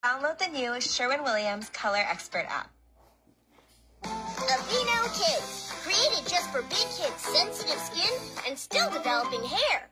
Download the new Sherwin-Williams Color Expert app. Aveeno Kids, created just for big kids, sensitive skin, and still developing hair.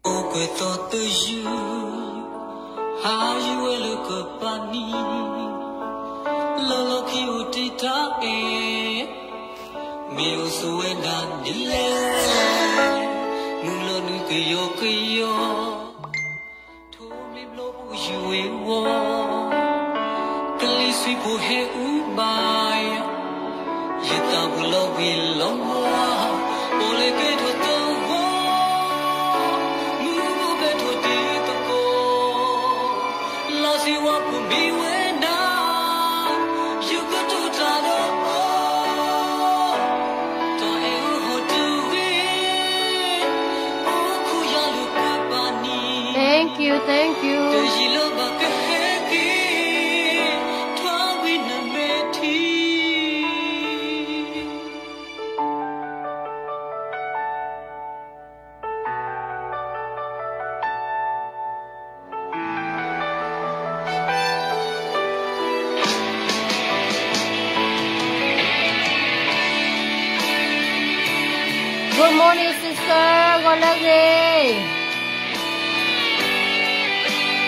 Kwဲးသီတယုၢ်, ဟးယံၤဝဲလၢကပၤနံၤ, လီၤလီၤခံအိၣ်တ့ၢ်တၢ်အဲၣ်, မ့ၢ်အိၣ်ဆိးဝဲဒၣ်ဒ်လဲၣ်, မုၢ်လီၤနုာ်ကယီကယီ, ထိၣ်ဘျ့ဘျီအိၣ်ယုၢ်ဝ့ၤဝီၤ, ကလံၤဆံးဖိဟဲအူဘၣ်ယၤ ယသးပူၤလီၤဝံၤလီၤဝါ, အိၣ်လၢကဲထီၣ်သဝီ, မုၢ်ကဘဲထီၣ်တ့ၢ်သကိး, လီၤစံးဝါပူၤမံဝဲဒၣ်, ယကတိၤတၢ်ဒီးအီၤ, တၢ်အဲၣ်အဟီၣ်တဂ့ၤ, အိၣ်ခိးယၤလၢကပၤနံၤ, Thank you, thank you. တယံာ်လၢဘၣ်ကဟဲက့ၤ, ထွါဝံၤနမဲာ်ထံ Good morning, sister. ဂီၤလၢအဂ့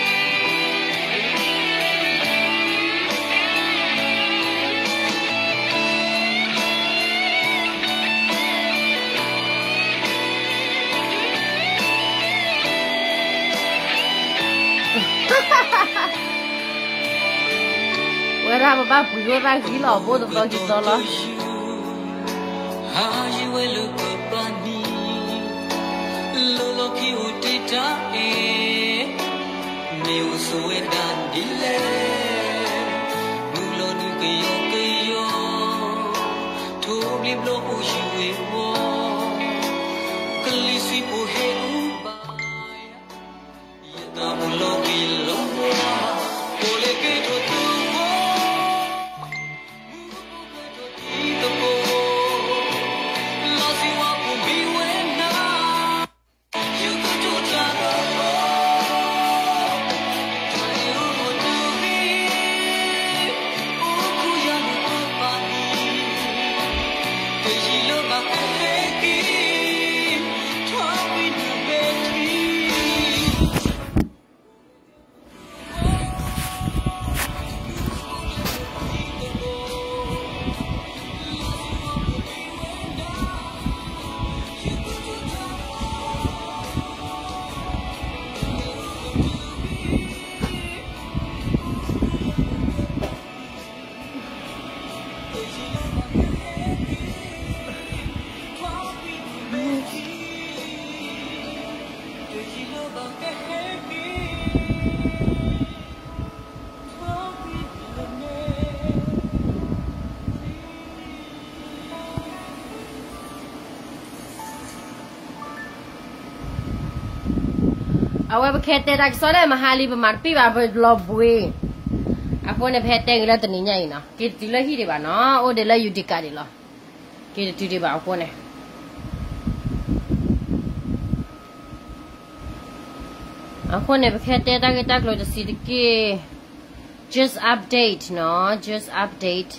ၤ. ဝဲဒၣ်ပဘၣ်ပှ့ၤဝဲဒၣ်ဂံၢ်လီၤ ဘိၣ်တသီခံသီလီၤ. ဟးယံၤဝဲလၢကပၤနံၤ, လီၤလီၤခံအိၣ်တ့ၢ်တၢ်အဲၣ်, မ့ၢ်အိၣ်ဆိးဝဲဒၣ်ဒ်လဲၣ်, မုၢ်လီၤနုာ်ကယီကယီ, ထိၣ်ဘျ့ဘျီအိၣ်ယုၢ်ဝ့ၤဝီၤ, ကလံၤဆံးဖိဟဲအူဘၣ်ယၤ ယသးပူၤလီၤဝံၤလီၤဝါ, အိၣ်လၢကဲထီၣ်သဝီ, မုၢ်ကဘဲထီၣ်တ့ၢ်သကိး, လီၤစံးဝါပူၤမံဝဲဒၣ်, ယကတိၤတၢ်ဒီးအီၤ, တၢ်အဲၣ်အဟီၣ်တဂ့ၤ, အိၣ်ခိးယၤလၢကပၤနံၤ, တယံာ်လၢဘၣ်ကဟဲက့ၤ, ထွါဝံၤနမဲာ်ထံ အဝဲပကဟဲတဲတၢ်ကစီၣ်လၢမဟါလံ ပမၤတပံၢ်ဘၣ် ပလီၤဘှံး, အဃိန့ၣ် ပဟဲတဲက့ၤလၢတနံၤညါအံၤနီၤ, က့ၤတတုၤလၢဟံၣ်ဒံးဘၣ်နီၤ, အိၣ်ဒံးလၢယူၤတံကၤဒံးလီၤ, က့ၤတတုၤဒံးဘၣ်အဃိန့ၣ် အဃိန့ၣ် ပကဟဲတဲတၢ်ဂ့ၢ်တၢ်ကျိၤတဆံးတက့ၢ်. Just update နီၤ, just update.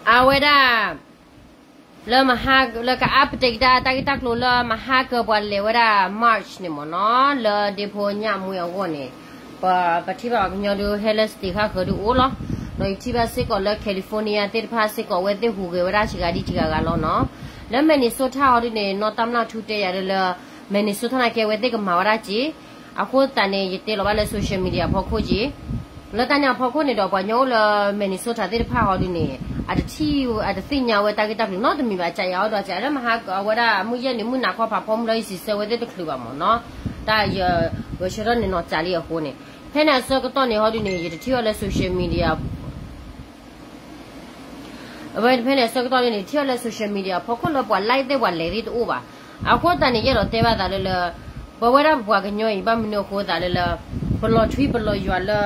အဝဲဒၣ် လၢမဟါ လၢက update တၢ် တၢ်ဂ့ၢ်တၢ်ကျိၤလၢမဟါကပှၤလဲၤဝဲဒၣ် march န့ၣ်မ့ၢ်နီၤ, လၢဒ့ဖိညၣ်မွ့အဂီၢ်န့ၣ်, ပ ပထံၣ်ဘၣ်ပှၤကညီဒုးဟဲလၢ state ဃၣ်ဃၢၤဒုးအိၣ်လီၤ. ဒီးယထံၣ်ဘၣ်စ့ၢ်ကီးလၢ California သ့ၣ်တဖၣ်စ့ၢ်ကီး အဝဲသ့ၣ်ဟူးဂဲၤဝဲဒၣ်စှၤဂၤဒ်စှၤဂၤလီၤနီၤ. လၢ Minnesota ဟီဒုန့ၣ် နီၢ်တၢ်မျၢ်ထူတဲယၤဒ်လၢ Minnesota နာ်က့ အဝဲသ့ၣ်ကမၤဝဲဒၣ်က့ အဃိသတးန့ၣ် ယတဲလီၤဘၣ်လၢ social media အဖီခိၣ်က့ လၢတၢ်န့ၣ်အဖီခိၣ်န့ၣ်ဒီး ပှၤကညီအိၣ်လၢ Minnesota သ့ၣ်တဖၣ်ဟီဒုန့ၣ် အတထံၣ် အတသ့ၣ်ညါဝဲတၢ်ဂ့ၢ်တၢ်ကျိၤနီတမံၤဘၣ်. ကးယၤအီၤဒီးကးလၢမဟါ အဝဲဒၣ်မုၢ်ယဲၢ်နံၤမုၢ်နၤခီဖးဖီမုၢ်လီၤ ယစံးဆၢဝဲသ့ၣ်တချုးဘၣ်မ့ၢ်နီၤ, တၢ်ယ ဂဲၤဆၢထၢၣ်န့ၣ်နီၤစးလံအဃိန့ၣ်, ဖဲန့ၣ်အဆၢကတီၢ်န့ၣ်ဟီဒုန့ၣ် ယတထံၣ်အီၤလၢ social media အဝဲဖဲန့ၣ်အဆၢကတီၢ်န့ၣ် ထံၣ်အီၤလၢ social media အဖီခိၣ်လၢပှၤ like သ့ၣ်ပှၤလဲၤသ့ၣ်တအိၣ်ဘၣ်. အဃိသတးန့ၣ် ယအဲၣ်ဒိးတဲဘၣ်သးလၢလၢ ပဝဲဒၣ်ပပှၤကညီအံၤ ဘၣ်မနုၤအဃိသးလၢလၢ ပလီၤထွံပလီၤယွၤလၢ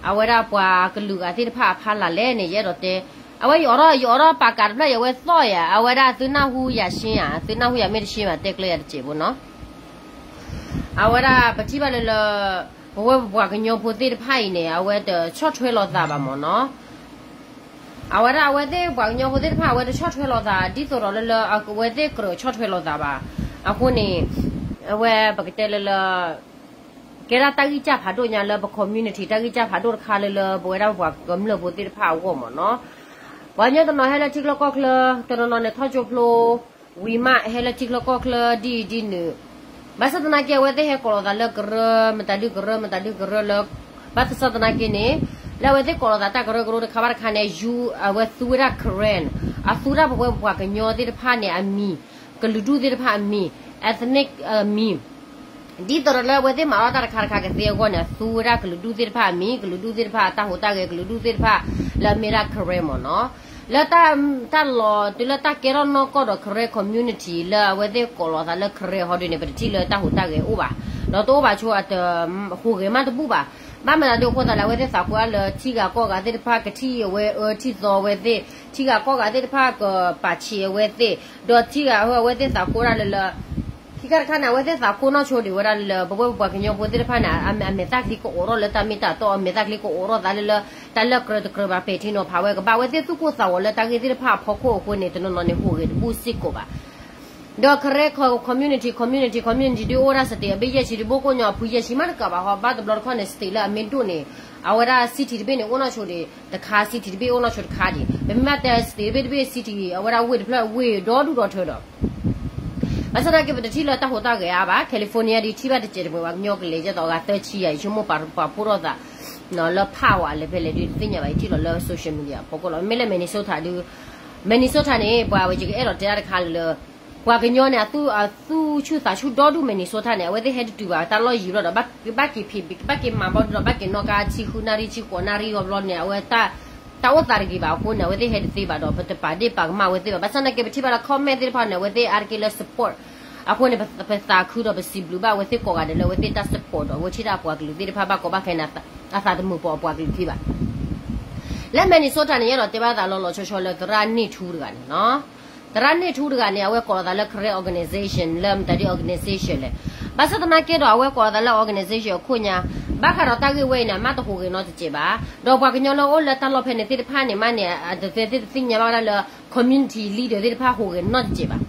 အဝဲဒၣ်ပှၤကလုာ်ဂၤသ့ၣ်တဖၣ်အဖီလာ်လဲၣ်န့ၣ် ယအဲၣ်ဒိးတဲ, အဝဲယအိးထီၣ် ယအိးထီၣ်ပာ်ကးတဖျၢၣ် ယဝဲသီၣ်ယၤ အဝဲဒၣ်သုနၢ်ဟူယၤရှ့ဧါ, သုနၢ်ဟူယၤမ့ၢ်တရှ့မး တဲကျၢၤယၤတစဲးဖိနီၤ. အဝဲဒၣ်ပထံၣ်ဘၣ်လၢလၢ ပဝဲပပှၤကညီဖိသ့ၣ်တဖၣ်အံၤန့ၣ် အဝဲတဆီၣ်ထွဲလိာ်သးဘၣ်မ့ၢ်နီၤ. အဝဲဒၣ်အဝဲသ့ၣ်ပှၤကညီဖိသ့ၣ်တဖၣ် အဝဲတဆီၣ်ထွဲလိာ်သး ဒ်သိးဒီးလၢလၢအဝဲသ့ၣ်ကြၢးဆီၣ်ထွဲလိာ်သးဘၣ်. အဃိန့ၣ် အဝဲပကတဲလၢလၢ ကဲဒၣ်တၢ်ဂံၢ်စၢ်ဖးဒိၣ်ညါလၢပ community တၢ်ဂံၢ်စၢ်ဖးဒိၣ်တခါလၢလၢပဝဲဒၣ်ပပှၤကမျၢၢ်ဖိသ့ၣ်တဖၣ်အဂီၢ်မ့ၢ်နီၤ. ပှၤကညီတနီၤဟဲလၢထံချၢကီၢ်ချၢ, တနီၤနီၤန့ၣ်ထီၣ်ကၠိဖျိ ဝံၤမးဟဲလၢထံချၢကီၢ်ချၢဒ်အံၤဒ်နုၤ, ဘၣ်ဆၣ်သနာ်က့ အဝဲသ့ၣ်ဟဲကိးလိာ်သးလၢကရၢ, မတၤဒုကရၢ, မတၤဒုကရၢလၢ, ဘၣ်ဆၣ်သနာ်က့န့ၣ် လၢအဝဲသ့ၣ်ကိးလိာ်သးတၢ်ကရၢကရိတခါဘၣ်တခါန့ၣ် ယူ အဝဲသူဝဲဒၣ် Karen, အသူဒၣ်ပဝဲပပှၤကညီသ့ၣ်တဖၣ်န့ၣ်အမံၤ, ကလုာ်ဒူၣ်သ့ၣ်တဖၣ်အမံၤ, ethnic အမံၤ ဒ်သိးဒီးလၢအဝဲသ့ၣ်မၤအီၣ်တၢ်တခါတခါကသ့အဂီၢ်န့ၣ် အသူဝဲဒၣ်ကလုာ်ဒူၣ်သ့ၣ်တဖၣ်အမံၤ, ကလုာ်ဒူၣ်သ့ၣ်တဖၣ်အတၢ်ဟူးတၢ်ဂဲၤ, ကလုာ်ဒူၣ်သ့ၣ်တဖၣ်လၢအမ့ၢ်ဒၣ် Karen မ့ၢ်နီၤ. လၢတၢ်လီၢ်တုၤလၢတၢ်ကဲထီၣ်နီၢ်ကီၢ်ဒီး Karen community လၢအဝဲသ့ၣ်ကိးလိာ်သးလၢ Karen ဟီဒုန့ၣ် ပတထံၣ်လၢတၢ်ဟူးတၢ်ဂဲၤအိၣ်ဘၣ်, ဒီးတအိၣ်ဘၣ်ဆိ အတဟူးဂဲၤမးတဘူၣ်ဘၣ်. ဘၣ်မနုၤဒ်အဃိသတးလၢအဝဲသ့ၣ်သးကိးဒၣ်လၢထံဂၤကီၢ်ဂၤသ့ၣ်တဖၣ် ကထံၣ်အဝဲအၢထံၣ်သီအဝဲသ့ၣ်, ထံဂၤကီၢ်ဂၤသ့ၣ်တဖၣ်ကပာ်ဆံးအဝဲသ့ၣ်, ဒီးထံဂၤအဝဲသ့ၣ်သးကိးဒၣ်လၢလၢ ခံခါတခါန့ၣ် အဝဲသ့ၣ်သးကိးနီၢ်ဆိဒံးဝဲဒၣ်လၢ ပဝဲပပှၤကညီဖိသ့ၣ်တဖၣ်န့ၣ် အမဲာ်သၣ်ချံကအိးထီၣ်လၢတၢ်မ့ၢ်တၢ်တီ, အမဲာ်သၣ်ချံကအိးထီၣ်သးလၢလၢ တၢ်လၢကြၢးတကြၢးဘၣ်ပဲာ်ထံနီၤဖးဝဲကဘၣ် အဝဲသ့ၣ်သူၣ်ကိၢ်သးဂီၤလၢတၢ်ဂ့ၢ်သ့ၣ်တဖၣ်အဖီခိၣ်အဃိန့ၣ် တနီၤနီၤန့ၣ်ဟူးဂဲၤတဘူၣ်စ့ၢ်ကီးဘၣ်. ဒီး Karen community, community, community ဒုးအိၣ်ဝဲဒၣ် state အဘ့ၣ်ယဲၢ်ဆံ ဒုးဘိၣ်ကိၣ်ညီအဖုယဲၢ်ဆံမးတကးဘၣ်ဟီ ဘၣ်တဘျီတခီၣ်န့ၣ် state လၢအမ့ၢ်ဒိၣ်န့ၣ် အဝဲဒၣ် city တဘ့ၣ်န့ၣ် အိၣ်နီၢ်ဆိဒံးတခါ, city တဘ့ၣ်အိၣ်နီၢ်ဆိတခါဒံး, ပမ့ၢ်ဘၣ်တဲ state တဘ့ၣ်တဘ့ၣ် city အဝဲဒၣ်ဝ့ၢ်တဖျၢၣ်ဝ့ၢ်ဒီဒူၣ်ဒီထၢဒီး ဘၣ်ဆၣ်သနာ်က့ ပတထံၣ်လၢတၢ်ဟူးတၢ်ဂဲၤအါဘၣ်. California ဒုးထံၣ်ဘၣ်တစဲးတမှဲၤ ပှၤကညီကလဲၤကဲသိးအဂၤသၢဆံယၤ ယဆိကမိၣ်ပှၤဖှိၣ်ထီၣ်သး လၢဖးဝဲလဲၣ်ဖဲလဲၣ်ဒုးတသ့ၣ်ညါဘၣ် ယထံၣ်လီၤလၢ social media အဖီခိၣ်လီၤ. မ့ၢ်လၢ Minnesota ဒုး Minnesota န့ၣ် ပှၤဝဲယကအဲၣ်ဒိးတဲတၢ်တခါလၢလၢ ပှၤကညီန့ၣ် အသူၣ်ဆူၣ်သးဆူၣ်ဒီဒူၣ် Minnesota န့ၣ် အဝဲသ့ၣ်ဟဲတတုၤဘၣ် တၢ်လီၢ်ယံၤဘျီဒီး ဘၣ်က့ၤဖံး ဘၣ်က့ၤမၤဘျီဒီး ဘၣ်က့ၤနီၣ်ကါဆံဃုနၣ်ရံၣ် ဆံဃိးနၣ်ရံၣ်အဘျီန့ၣ် အဝဲ တၢ်အိၣ်သးတဂ့ၤဘၣ်အဃိန့ၣ် အဝဲသ့ၣ်ဟဲတသ့ဘၣ်ဒီး ပတပာ်ဒ့ၣ်ပာ်ကမၣ်အဝဲသ့ၣ်ဘၣ်. ဘၣ်ဆၣ်သနာ်က့ ပထံၣ်ဘၣ်လၢ comment သ့ၣ်တဖၣ်န့ၣ် အဝဲသ့ၣ်အါတက့ၢ်လၢ support အဃိန့ၣ် ပသးခုဒီးပစံးဘျုးဘၣ်အဝဲသ့ၣ်ကိးဂၤဒဲးလၢအဝဲသ့ၣ်တၢ် support ဒီး အဝဲထံၣ်ဒၣ်ပှၤကလုာ်သ့ၣ်တဖၣ်ဘၣ်ကီဘၣ်ခဲန့ၣ် အသးတမုာ်ပှၤပှၤကလုာ်ခံဘၣ်. လၢ Minnesota န့ၣ် ယအဲၣ်ဒိးတဲဘၣ်သးလီၤလီၤဆီဆီလၢ သရၣ်န့ၢ်ထူတဂၤန့ၣ်နီၤ သရၣ်န့ၢ်ထူတဂၤန့ၣ် အဝဲကိးလီၤသးလၢ Karen organization လၢမတၤဒ် organization လဲၣ်. ဘၣ်ဆၣ်သနာ်က့ဒီး အဝဲကိးလီၤသးလၢ organization အခိၣ်ညါ ဘၣ်ဃးဒီးတၢ်ဂ့ၢ်ဝဲအံၤန့ၣ် အမ့ၢ်တဟူးဂဲၤနီတစဲးဘၣ်. ဒီးပှၤကညီလၢအိၣ်လၢတၢ်လီၢ်ဖဲန့ၣ်သ့ၣ်တဖၣ်န့ၣ် မ့ၢ်န့ၣ် အတသ့သ့ၣ်ညါဘၣ်ဝဲဒၣ်လၢ community leader သ့ၣ်တဖၣ်ဟူးဂဲၤနီတစဲးဘၣ်.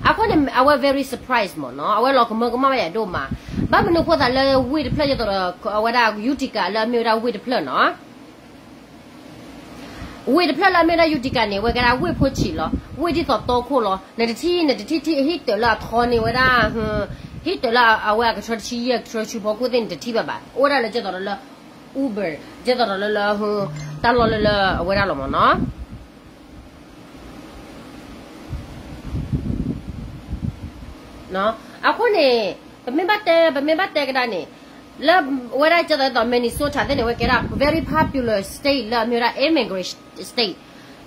အဃိန့ၣ် အဝဲ very surprise မ့ၢ်နီၤ အဝဲလီၤကမၢကမၣ်ဝဲယၤဒိၣ်မး. ဘၣ်မနုၤအဃိသးလၢဝ့ၢ်တဖျၢၣ်ဒ်သိးဒီး အဝဲဒၣ် Utica လၢအမ့ၢ်ဝဲဒၣ်ဝ့ၢ်တဖျၢၣ်နီၤ ဝ့ၢ်တဖျၢၣ်လၢအမ့ၢ်ဝဲဒၣ် Utica န့ၣ် အဝဲကဲဒၣ်ဝ့ၢ်ဖိဆံးလီၤ. ဝ့ၢ်ဒ်သိးတီခိၣ်လီၤ. နတထံၣ် နတထံၣ်ထံၣ်ဟံၣ်တၢးလၢအထီန့ၢ်ဝဲဒၣ်, ဟံၣ်တၢးလၢအဝဲအကထၢတဆံယဲၢ် ကထၢတဆံဖီခိၣ်သ့ၣ်န့ၣ် တထံၣ်ဘၣ်ဘၣ်. အိၣ်ဝဲဒၣ်လၢကဲသိးဒီးလၢ Uber, ကဲသိးဒီးလၢလၢ, တၢ်လီၢ်လၢလၢအဝဲဒၣ်လီၤမ့ၢ်နီၤ. အဃိန့ၣ် ပမ့ၢ်ဘၣ်တဲ ပမ့ၢ်ဘၣ်တဲကဒါန့ၣ်, လၢအဝဲဒၣ်ကဲသိးသိး Minnesota သ့ၣ်န့ၣ် အဝဲကဲဒၣ် very popular state လၢအမ့ၢ်ဝဲဒၣ် immigrant state.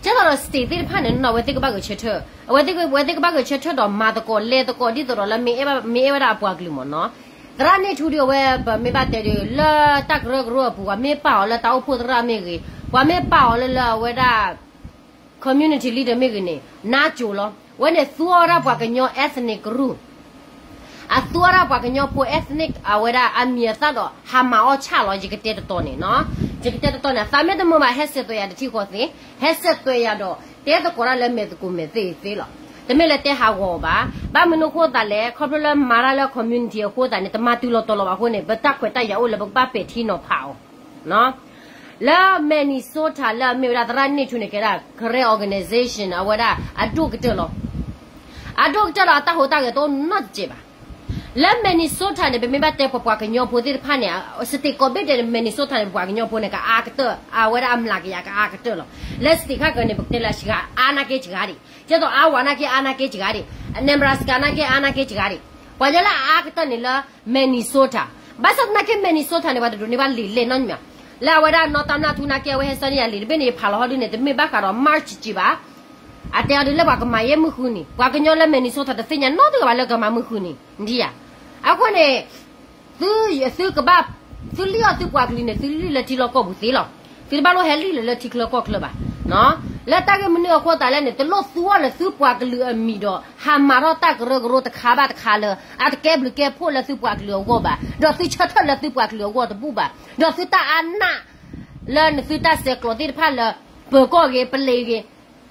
ကဲသိးဒီး state သ့ၣ်တဖၣ်န့ၣ် နီၢ်ဝဲသ့ၣ်ကဘၣ်ဂဲၤဆၢထၢၣ်, အဝဲသ့ၣ်ကဘၣ်ဂဲၤဆၢထၢၣ်ဒီးမၤသကိးလဲၤသကိးဒ်သိးဒီးလၢ မ့ၢ်အဲၣ်ဝဲဒၣ်အပှၤကလုာ်မ့ၢ်နီၤ. သရၣ်န့ၢ်ထူဒုးအဝဲ ပမ့ၢ်ဘၣ်တဲဒုး လၢတၢ်ကရၢကရိအပူၤ ပှၤမ့ၢ်ပာ်အီၤလၢတၢ်အိၣ်ဖှိၣ်သရၣ်မ့ၢ်ဂ့ၤ, ပှၤမ့ၢ်ပာ်အီၤလၢလၢအဝဲဒၣ် community leader မ့ၢ်ဂ့ၤန့ၣ် နါကိၤလီၤ. ဝဲန့ၣ်သူအီၤဒၣ်ပှၤကညီ ethnic group, အသူအီၤဒၣ်ပှၤကညီဖိ ethnic အဝဲဒၣ်အမံၤအသၣ်ဒီး ဟးမၤအီၣ်ဆၣ်လီၤ. ယကတဲတတီၤန့ၣ်နီၤ, ယကတဲတတီၤန့ၣ် သးမ့ၢ်တမုာ်ဘၣ် ဟဲစဲးသွဲၣ်ယၤတထံၣ်ဃီသ့, ဟဲစဲးသွဲၣ်ယၤဒီး တဲသကိးတၢ်လၢမဲာ်သကိးမဲာ်သ့ၣ်သ့လီၤ. တမ့ၢ်လၢတဲဟးဂီၤဘၣ်. ဘၣ်မနုၤအဃိသးလဲၣ်, ခီဖျိလၢမၤတၢ်လၢ community အဃိသးန့ၣ် တမၤတုၤလီၤတီၤလီၤဘၣ်အဃိန့ၣ် ပတၢ်ခွဲးတၢ်ယာ်အိၣ်လၢပကဘၣ်ပဲာ်ထံနီၤဖးအီၤ လၢ Minnesota လၢအမ့ၢ်ဝဲဒၣ်သရၣ်န့ၢ်ထူန့ၣ် ကဲဒၣ် Karen organization အဝဲဒၣ်အဒိၣ်ကတၢၢ်လီၤ. အဒိၣ်ကတၢၢ်လီၤ. အတၢ်ဟူးတၢ်ဂဲၤတအိၣ်နီတစဲးဘၣ်. လၢ Minnesota န့ၣ် ပမ့ၢ်ဘၣ်တဲပပှၤကညီဖိသ့ၣ်တဖၣ်န့ၣ် state ကိးဘ့ၣ်ဒဲးန့ၣ် Minnesota န့ၣ် ပပှၤကညီဖိန့ၣ် ကအါကတၢၢ်, အဝဲဒၣ်အမျးကယၤကအါကတၢၢ်လီၤ. လၢ state ခါကန့ၣ် ပကတဲလၢအစှၤအါနာ်က့စှၤဒံး, ကဲသိး Iowa နာ်က့အါနာ်က့စှၤဒံး, Nebraska နာ်က့အါနာ်က့စှၤဒံး, ပှၤကညီလၢအအါကတၢၢ်န့ၣ်လၢ Minnesota. ဘၣ်ဆၣ်သနာ်က့ Minnesota န့ၣ် ပှၤတဒိးန့ၢ်ဘၣ်လံာ်လဲၢ်နီတမံၤ, လၢအဝဲဒၣ်နီၢ်တၢ်နၢ်ထူနာ်က့ အဝဲဟဲဆၢန့ၢ်ယၤလံာ်တဘ့ၣ်န့ၣ် ယဖးလီၤဟီဒုန့ၣ် တမ့ၢ်ဘၣ်ဃးဒီး March က့ဘၣ်. အတဲအီၤဒုးလၢပှၤကမၤယဲၢ်မုၢ်ဃုနံၤ, ပှၤကညီလၢ Minnesota တသ့ၣ်ညါနီတဂၤဘၣ်လၢကမၤမုၢ်ဃုနံၤ, ဒ်ယၤ. အဃိန့ၣ် သု, သုကဘၣ်, သုလံၣ်အီၣ်သုပှၤကလုာ်န့ၣ် သုလံၣ်လၢထံလီၢ်ကီၢ်ပူၤသ့လီၤ. သုတဘၣ်လိၣ်ဟဲလံၣ်လၢလၢထံချၢကီၢ်ချၢဘၣ်. လၢတၢ်ဂ့ၢ်မနုၤအဃိသးလဲၣ်န့ၣ် တလိၣ်သူအီၤလၢသုပှၤကလုာ်အမံၤဒီး ဟးမၤထီၣ်တၢ်ကရၢကရိတခါဘၣ်တခါလၢ အတကဲဘျုးကဲဖှိၣ်လၢသုပှၤကလုာ်အဂီၢ်ဘၣ်, ဒီးသုဆၢထၢၣ်လၢသုပှၤကလုာ်အဂီၢ်တဘူၣ်ဘၣ်, ဒီးသုတၢ်အါနး လၢနသုတၢ်ဆဲးကျိးသ့ၣ်တဖၣ်လၢ ပၢၤကီၢ်ဂ့ၤ ပလံၤဂ့ၤ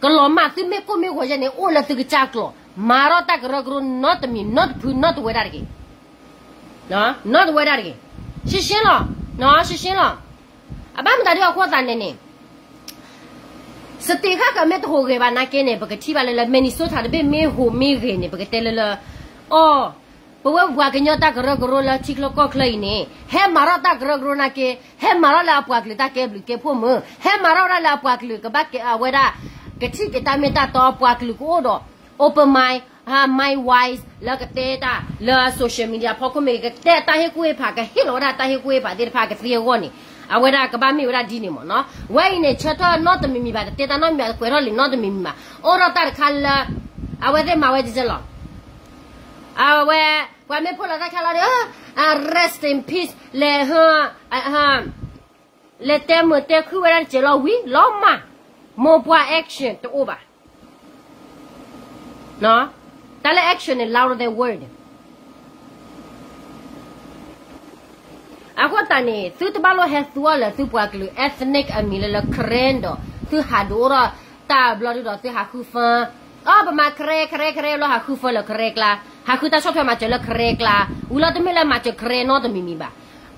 ကလီၤမၢ်သုမ့ၢ်ကိၢ်မ့ၢ်ဂီၤယဲန့ၣ် အိၣ်လၢသုကစၢ်ကျိး, မၤထီၣ်တၢ်ကရၢကရိနီတမံၤ နီတဖု နီတဝဲဒၣ်တဂ့ၤ. နီတဝဲဒၣ်တဂ့ၤ. ရှင်းရှင်းလီၤ, ရှင်းရှင်းလီၤ. အဘၣ်မတၤဒုအဃိသးန့ၣ်န့ၣ် state ဃၣ်ဃၣ်မ့ၢ်တဟူးဂဲၤဘၣ်နာ်က့န့ၣ် ပကထံၣ်ဘၣ်လၢလၢ Minnesota တဘ့ၣ်မ့ၢ်ဟူးမ့ၢ်ဂဲၤန့ၣ် ပကတဲလၢလၢ အိ, ပဝဲပပှၤကညီတၢ်ကရၢကရိလၢထံချၢကီၢ်ချၢအံၤန့ၣ် ဟဲမၤထီၣ်တၢ်ကရၢကရိနာ်က့, ဟဲမၤထီၣ်လၢအပှၤကလုာ်တၢ်ကဲဘျုးကဲဖှိၣ်မုၢ်, ဟဲမၤထီၣ်ဝဲဒၣ်လၢအပှၤကလုာ်ကဘၣ်ကဲအဝဲဒၣ် ကထံၣ်က့ၤတၢ်မ့ၢ်တၢ်တီ အပှၤကလုာ်ကအိၣ်ဒီး open mind, mind wise လၢကတဲတၢ်လၢ social media ဖီခိၣ်မ့ၢ်ဂ့ၤ ကတဲတၢ်ဟ့ၣ်ကူၣ်ဟ့ၣ်ဖး ကဟ့ၣ်လီၤဝဲဒၣ်တၢ်ဟ့ၣ်ကူၣ်ဟ့ၣ်ဖးသ့ၣ်တဖၣ်ကသ့အဂီၢ်န့ၣ် အဝဲဒၣ်ကဘၣ်မ့ၢ်ဝဲဒၣ်ဒ်န့ၣ်မ့ၢ်နီၤ. ဝဲအံၤန့ၣ် ဆၢထၢၣ်နီတမံၤမံၤဘၣ်, တတဲတၢ်နီတမံၤ ကွဲးထီၣ်လံာ်နီတမံၤမံၤဘၣ်, အိၣ်ထီၣ်တၢ်တခါလၢ အဝဲသ့ၣ်မၤဝဲဒ်လဲၣ်လီၤ. အဝဲ ပှၤမ့ၢ်ဖိးလီၤတၢ်ခဲလၢာ်ဒီး rest in peace လဲၤ လဲၤတဲမုာ်တဲခုၣ်ဝဲဒၣ်တစဲးလီၤဝံၤ လီၤမၢ်, မိၢ်ပှၢ် action တအိၣ်ဘၣ်. တၢ်လၢ action န့ၣ် louder than word. အဃိသတးန့ၣ် သုတဘၣ်လိၣ်ဟဲသူအီၤလၢသုပှၤကလုာ် ethnic အမံၤလၢလၢ Karen ဒီး သုဟးဒိးအိၣ်ထီၣ်တၢ်ဘျီဒုဒီးသုဟးဃု phone, အိ ပမၤ Karen Karen Karen လီၤ ဟးဃု phone လၢ Karen ကျါ, ဟးဃုတၢ်ဆီၣ်ထွဲမၤစၢၤလၢ Karen ကျါ, ဝံၤလီၤတမ့ၢ်လၢမၤစၢၤ Karen နီတမံၤမံၤဘၣ်.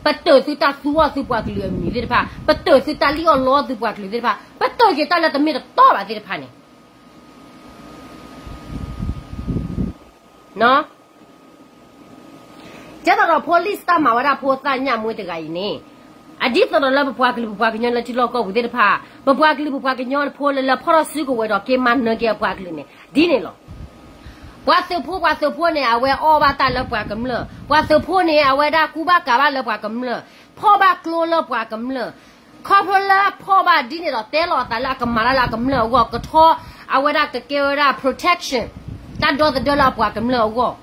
ပတုာ်သုတၢ်သူအီၤသုပှၤကလုာ်အမံၤသ့ၣ်တဖၣ်, ပတုာ်သုတၢ်လံၣ်အီၣ်လီအီၣ်သုပှၤကလုာ်သ့ၣ်တဖၣ်, ပတုာ်က့ၤတၢ်လၢတမ့ၢ်တတီဘၣ်သ့ၣ်တဖၣ်န့ၣ် ကဲသိးဒီး police တၢ်မၤဝဲဒၣ်ဖိသၣ်ညၣ်မွေးတဂၤအံၤန့ၣ်, အဒ်သိးဒီးလၢပပှၤကလုာ်ပပှၤကညီလၢထံလီၢ်ကီၢ်ပူၤသ့ၣ်တဖၣ်, ပပှၤကလုာ်ပပှၤကညီဖိလၢလၢဖီၣ်ထီၣ်စုကဝဲၤဒီးက့ၤမၤနၢၤက့ၤအပှၤကလုာ်န့ၣ် ဒ်န့ၣ်လီၤ. ပှၤသုးဖိ ပှၤသုးဖိန့ၣ် အဝဲအီၣ်ဘၣ်တၢ်လၢပှၤကမျၢၢ်, ပှၤသုးဖိန့ၣ် အဝဲဒၣ်ကူဘၣ်ကၤဘၣ်လၢပှၤကမျၢၢ်, ဖီၣ်ဘၣ်ကျိလၢပှၤကမျၢၢ်, ခီဖျိလၢဖီၣ်ဘၣ်ဒ်န့ၣ်ဒီး တဲလီၤအသးလၢအကမၤတၢ်လၢအကမျၢၢ်အဂီၢ်, ကထီ အဝဲဒၣ်ကကဲဝဲဒၣ် protection တၢ်ဒီသဒၢလၢအပှၤကမျၢၢ်အဂီၢ်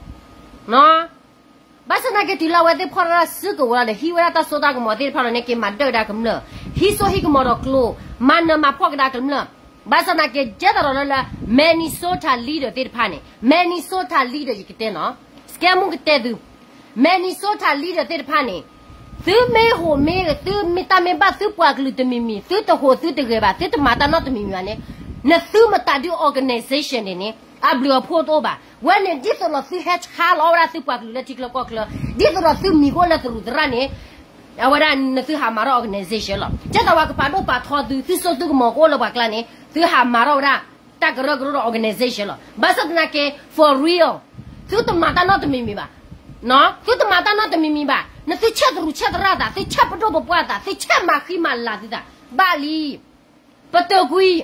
ဘၣ်ဆၣ်သနာ်က့တုၤလၢအဝဲသ့ၣ်ဖီၣ်တၢ်စုကဝဲၤလီၤဒီး ဟံးဝဲဒၣ်တၢ်စိတၢ်ကမီၤသ့ၣ်တဖၣ်လီၤန့ၣ် က့ၤမၤဒၢၣ်ဝဲဒၣ်ကမျၢၢ်, ဟံးစိဟံးကမီၤဒီးကျိ, မၤနၢၤမၤဖှီၣ်ကဒါကမျၢၢ်, ဘၣ်ဆၣ်သနာ်က့ ကဲသိးဒီးလၢလၢ Minnesota leader သ့ၣ်တဖၣ်န့ၣ်, Minnesota leader ယကတဲနီၤ, စကဲမူကတဲသု, Minnesota leader သ့ၣ်တဖၣ်န့ၣ် သုမ့ၢ်ဟူးမ့ၢ်ဂဲၤ သုမ့ၢ်တၢ်မ့ၢ်ဘၣ်သုပှၤကလုာ်တမံၤမံၤ သုတဟူးသုတဂဲၤဘၣ် သုတမၤတၢ်နီတမံၤမံၤဘၣ်န့ၣ်, နသုမတၤဒု organization န့ၣ်န့ၣ် အဘျုးအဖှိၣ်တအိၣ်ဘၣ်. ဝဲန့ၣ်ဒ်သိးဒီးသုဟဲဆါလီၤဝဲဒၣ်သုပှၤကလုာ်လၢထံချၢကီၢ်ချၢ, ဒ်သိးဒီးသုမံၤကအိၣ်လၢသရူးသရၣ်န့ၣ်, အဝဲဒၣ်နသုဟးမၤထီၣ် organization လီၤ. ကဲသိးပှၤကပာ်ဒိၣ်ပာ်ထီသု သုစိသုကမီၤကအိၣ်လၢပှၤကျါန့ၣ် သုဟးမၤထီၣ်ဝဲဒၣ် တၢ်ကရၢကရိဒီး organization လီၤ. ဘၣ်ဆၣ်သနာ်က့ for real သုတမၤတၢ်နီတမံၤမံၤဘၣ်. သုတမၤတၢ်နီတမံၤမံၤဘၣ်. နသုဆဲးတရူးဆဲးတရၣ်သး, သုဆဲးပဒိၣ်ပပှၢ်သး, သုဆဲးမၤဃံမၤလၤသုသး, ဘၣ်လံ. ပတုာ်ကွံာ်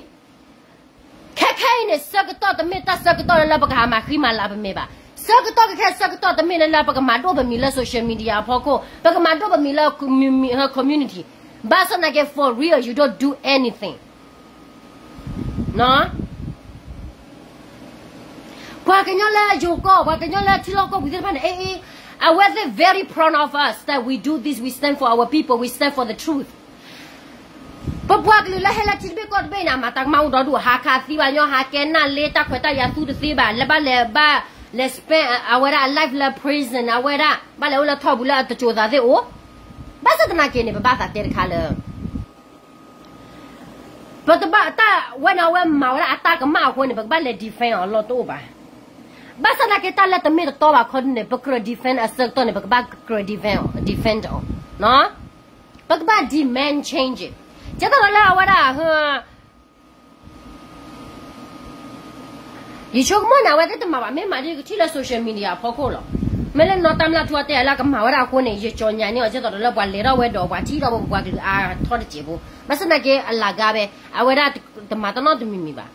ခဲခဲအံၤန့ၣ် ဆၢကတီၢ်တမ့ၢ်တၢ်ဆၢကတီၢ်လၢလၢပကဟးမၤဃံမၤလၤပမ့ၢ်ဘၣ်. ဆၢကတီၢ်ခဲခဲဆၢကတီၢ်တမ့ၢ်လၢလၢပကမၤဒိၣ်ပမံၤလၢ social media အဖီခိၣ်, ပကမၤဒိၣ်ပမံၤလၢ commu- community. ဘၣ်ဆၣ်သနာ်က့ for real you don't do anything. ပှၤကညီလၢယိၤကီၢ်, ပှၤကညီလၢထံလီၢ်ကီၢ်ပူၤသ့ၣ်တဖၣ်န့ၣ် အ့ အဝဲသ့ၣ် very proud of us that we do this, we stand for our people, we stand for the truth. ပပှၤကလုာ်လၢဟဲလၢထံတဘ့ၣ်ကီၢ်တဘ့ၣ်န့ၣ် အမၤတၢ်ကမၣ်အိၣ်ဒီဒူၣ်, ဟးခးသံဘၣ်ညီ, ဟးကဲနၢ်လ့, တၢ်ခွဲးတၢ်ယာ်သူတသ့ဘၣ်, လၢဘၣ်လဲၤဘၣ်လဲၤ spend အဝဲဒၣ်အ life လၢ prison, အဝဲဒၣ်ဘၣ်လဲၤအိၣ်လၢထီၣ်ပူၤလၢအတစိၤသးသ့ၣ်အိၣ်. ဘၣ်ဆၣ်သနာ်က့န့ၣ် ပဘၣ်သးတဲတခါလၢ ပတဘၣ်တၢ်ဝဲန့ၣ် အဝဲမၤဝဲဒၣ်အတၢ်ကမၣ်အဃိန့ၣ် ပကဘၣ်လဲၤ defend အီၤလီၢ်တအိၣ်ဘၣ်. ဘၣ်ဆၣ်သနာ်က့ တၢ်လၢတမ့ၢ်တတီဘၣ်ခီဒုန့ၣ် ပကြၢး defend အဆၢကတီၢ်န့ၣ် ပကဘၣ်ကြၢး defend အီၤ, defend အီၤ, ပကဘၣ် demand change. ကဲသိးလၢအဝဲဒၣ် ယဆိကမိၣ်န့ၣ် အဝဲသ့ၣ်တမၤဘၣ်, မ့ၢ်မၤဒ်ကထံၣ်လၢ social media အဖီခိၣ်လီၤ. မ့ၢ်လၢနီၢ်တၢ်မျၢ်ထူအတဲအလၢကမၤဝဲဒၣ်အဃိန့ၣ် ယကၠီညါန့ၢ်အီၤ ကဲသိးဒီးလၢပှၤလဲၤထီၣ်ဝဲဒီးပှၤထံၣ်ထီၣ်ဝဲပပှၤကလုာ်အါထီၣ်တစဲးဖိ, ဘၣ်ဆၣ်သနာ်က့အလၤကါဝဲ, အဝဲဒၣ်တမၤတၢ်နီတမံၤမံၤဘၣ်.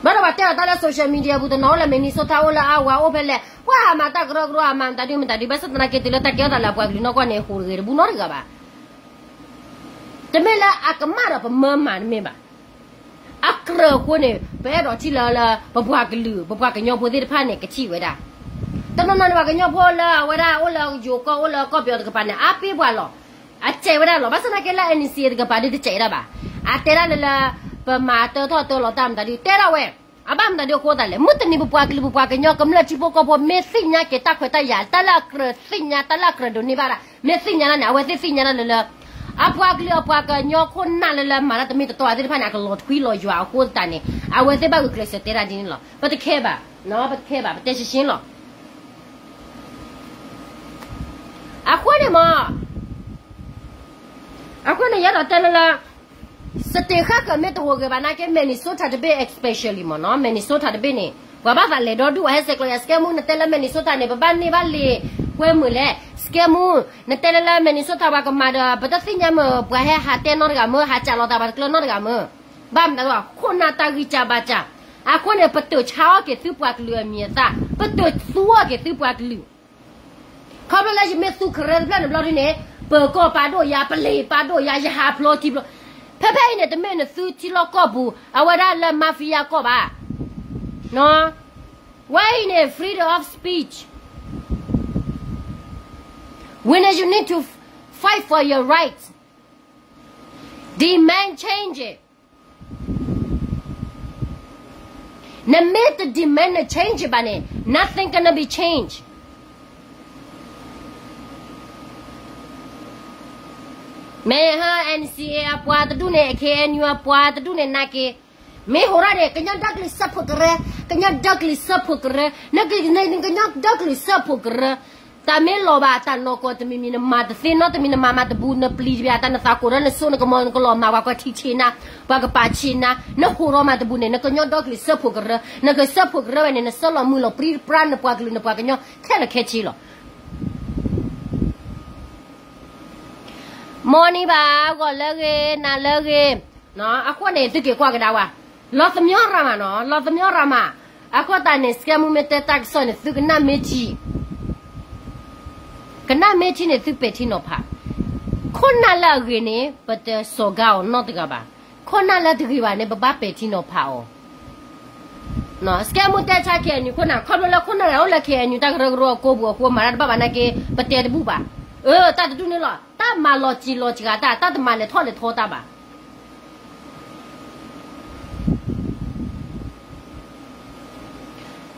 ဘၣ်ဒီးပှၤတဲအီၤတၢ်လၢ social media ပူၤ တနီၤအိၣ်လၢ Minnesota အိၣ်လၢ Iowa အိၣ်ဖဲလဲၣ်, ပှၤဟးမၤတၢ်ကရၢကရိ ဟးမၤမတၤဒုမတၤဒု, ဘၣ်ဆၣ်သနာ်က့တုၤလၢတၢ်ကဲထီၣ်သးလၢအပှၤကလုာ်နီၢ်ကီၢ်န့ၣ် ဟူးတဂ့ၤတဘူၣ်နီတဂၤဘၣ်. တမ့ၢ်လၢအကမၣ်ဒီးပမၢမၤတမ့ၢ်ဘၣ်. အကြၢးအဃိန့ၣ် ပအဲၣ်ဒိးထံၣ်လၢ လၢပပှၤကလုာ် ပပှၤကညီဖိသ့ၣ်တဖၣ်န့ၣ် ကထံၣ်ဝဲဒၣ်. တနီၤနီၤန့ၣ် ပှၤကညီဖိလၢအဝဲဒၣ်အိၣ်လၢယိၤကီၢ် အိၣ်လၢကီၢ်ပယီၤတကပၤန့ၣ် အါပ့ၤပှၤလီၤ. အစဲးဝဲဒၣ်လီၤ. ဘၣ်ဆၣ်သနာ်က့လၢ N C A တကပၤဒုတစဲးဒၣ်ဘၣ်. အတဲဒၣ်လၢလၢ ပမၤတၢထီၣ်တၢလီၤတၢ်မတၤဒု တဲဒၣ်ဝဲ. အဘၣ်မတၤဒုအဃိသတးလဲၣ်, မုၢ်တနံၤပပှၤကလုာ် ပပှၤကညီ ကမျၢၢ်ထံဖိကီၢ်ဖိ မ့ၢ်သ့ၣ်ညါက့ၤတၢ်ခွဲးတၢ်ယာ် တၢ်လၢအကြၢးသ့ၣ်ညါ တၢ်လၢအကြၢးဒိးန့ၢ်ဘၣ်ဒၣ် မ့ၢ်သ့ၣ်ညါဒၣ်န့ၣ် အဝဲသ့ၣ်သ့ၣ်ညါဒၣ်လၢလၢ အပှၤကလုာ်အပှၤကညီခိၣ်နၢ်လၢလၢမၤတၢ်တမ့ၢ်တတီအသ့ၣ်တဖၣ်န့ၣ် အကလီၤထွံလီၤယွၤအဃိသတးန့ၣ် အဝဲသ့ၣ်ဘၣ်ဂုာ်ကျဲးစၢးတဲဒၣ်ဒ်န့ၣ်လီၤ. ပတခဲဘၣ်, ပတခဲဘၣ်, ပတဲရှဲရှဲလီၤ. အဃိန့ၣ်မး အဃိန့ၣ် ယအဲၣ်ဒိးတဲလၢလၢ state ဃၣ်ဃၢၤမ့ၢ်တဟူးဂဲၤဘၣ်နာ်က့ Minnesota တဘ့ၣ် especially မ့ၢ်နီၤ Minnesota တဘ့ၣ်န့ၣ် ပှၤဘၣ်သးလဲၤဒီဒူၣ် ပှၤဟဲဆဲးကျိးယၤ စကဲမူ နတဲလၢ Minnesota န့ၣ် ပဘၣ်န့ၢ်ဘၣ်လံာ်ကွဲမုာ်လဲၣ် စကဲမူ နတဲလၢလၢ Minnesota ပှၤကမၤဒီး ပတသ့ၣ်ညါမ့ၢ် ပှၤဟဲဟးတဲနီတဂၤမ့ၢ် ဟးကးလီၤသးပှၤတကျၢၤနီတဂၤမ့ၢ် ဘၣ်မတၤဒ် ခိၣ်နၢ်တၢ်ဂံၢ်စၢ်ဘါစၢ် အဃိန့ၣ် ပတုာ်ဆါအီၣ်က့ၤသုပှၤကလုာ်အမံၤအသၣ် ပတုာ်သူအီၣ်က့ၤသုပှၤကလုာ် ခီဖျိလၢယမ့ၢ်သူကရၢတဖျၢၣ်န့ၣ်ဘျီဒ်န့ၣ် ပၢၤကီၢ်ပာ်ဒိၣ်ယၤ ပလံၤပာ်ဒိၣ်ယၤ ယဟးဖျိထံဖျိ ဖဲဖဲအံၤန့ၣ် တမ့ၢ်နသုထံလီၢ်ကီၢ်ပူၤ အဝဲဒၣ်လၢ mafia ကီၢ်ဘၣ် ဝဲအံၤန့ၣ် freedom of speech, when you need to fight for your rights, demand change it. နမ့ၢ်တ demand န change ဘၣ်န့ၣ် nothing gonna be change. မ့ၢ်ဟါ N C A အပှၤတဒူၣ်န့ၣ် K N U အပှၤတဒူၣ်န့ၣ် နာ်က့ မ့ၢ်ဟိးရၣ်န့ၣ် ကညီဒီကလုာ်စၢဖှိၣ်ကရၢ, ကညီဒီကလုာ်စၢဖှိၣ်ကရၢ, နကညီဒီကလုာ်စၢဖှိၣ်ကရၢ, တၢ်မ့ၢ်လီၤဘၣ် တၢ်နီၢ်ကီၢ်တမံၤမံၤ နမၤတသ့နီတမံၤ နမၤမၤတဘူး နပျံၤတဘၣ် တၢ်နသးကိးဒီး နစိနကမီၤ နကလီၤမၤ ပှၤကွၢ်ထံဆ့နၤ, ပှၤကပာ်ဆ့နၤ, နဟိးထီၣ်မၤတဘူးန့ၣ် နကညီဒီကလုာ်စၢဖှိၣ်ကရၢ, နကစၢဖှိၣ်ကရၢဝဲန့ၣ် နဆၢလီၤမုၢ်လီၤပြံပြါ နပှၤကလုာ် နပှၤကညီ ခဲလၢာ်ခဲဆ့လီၤ. မ်နံၤဘၣ် ဂီၤလၢဂ့ၤ နၤလၢဂ့ၤ, အဃိန့ၣ် သုက့ၤကွၢ်ကဒါဝဲ, လီၤသမီရၤမးနီၤ လီၤသမီရၤမး, အဃိသတးန့ၣ် စကဲမူမ့ၢ်တဲတၢ်ကစီၣ်န့ၣ် သုကနၣ်မ့ၢ်ထံ ကနၣ်မ့ၢ်ထံန့ၣ် သုပဲာ်ထံနီၤဖး, ခိၣ်နၢ်လၢအဂ့ၤန့ၣ် ပတစိာ်ကါအီၤနီတဂၤဘၣ်, ခိၣ်နၢ်လၢတဂ့ၤဘၣ်န့ၣ် ပဘၣ်ပဲာ်ထံနီၤဖးအီၤ စကဲမူတဲဆါ K N U ခိၣ်နၢ် ခီဖျိလၢခိၣ်နၢ်အိၣ်လၢ K N U တၢ်ကရၢကရိအကိပူၤအဃိ မၤတၢ်တဘၣ်ဘၣ်နာ်က့ ပတဲတဘူၣ်ဘၣ်. အၢ တၢ်တဒူၣ်န့ၣ်လီၤ တၢ်မၤလီၤစံၤလီၤစှၤတၢ် တၢ်တမၤလဲၤထီၣ်လဲၤထီတၢ်ဘၣ်.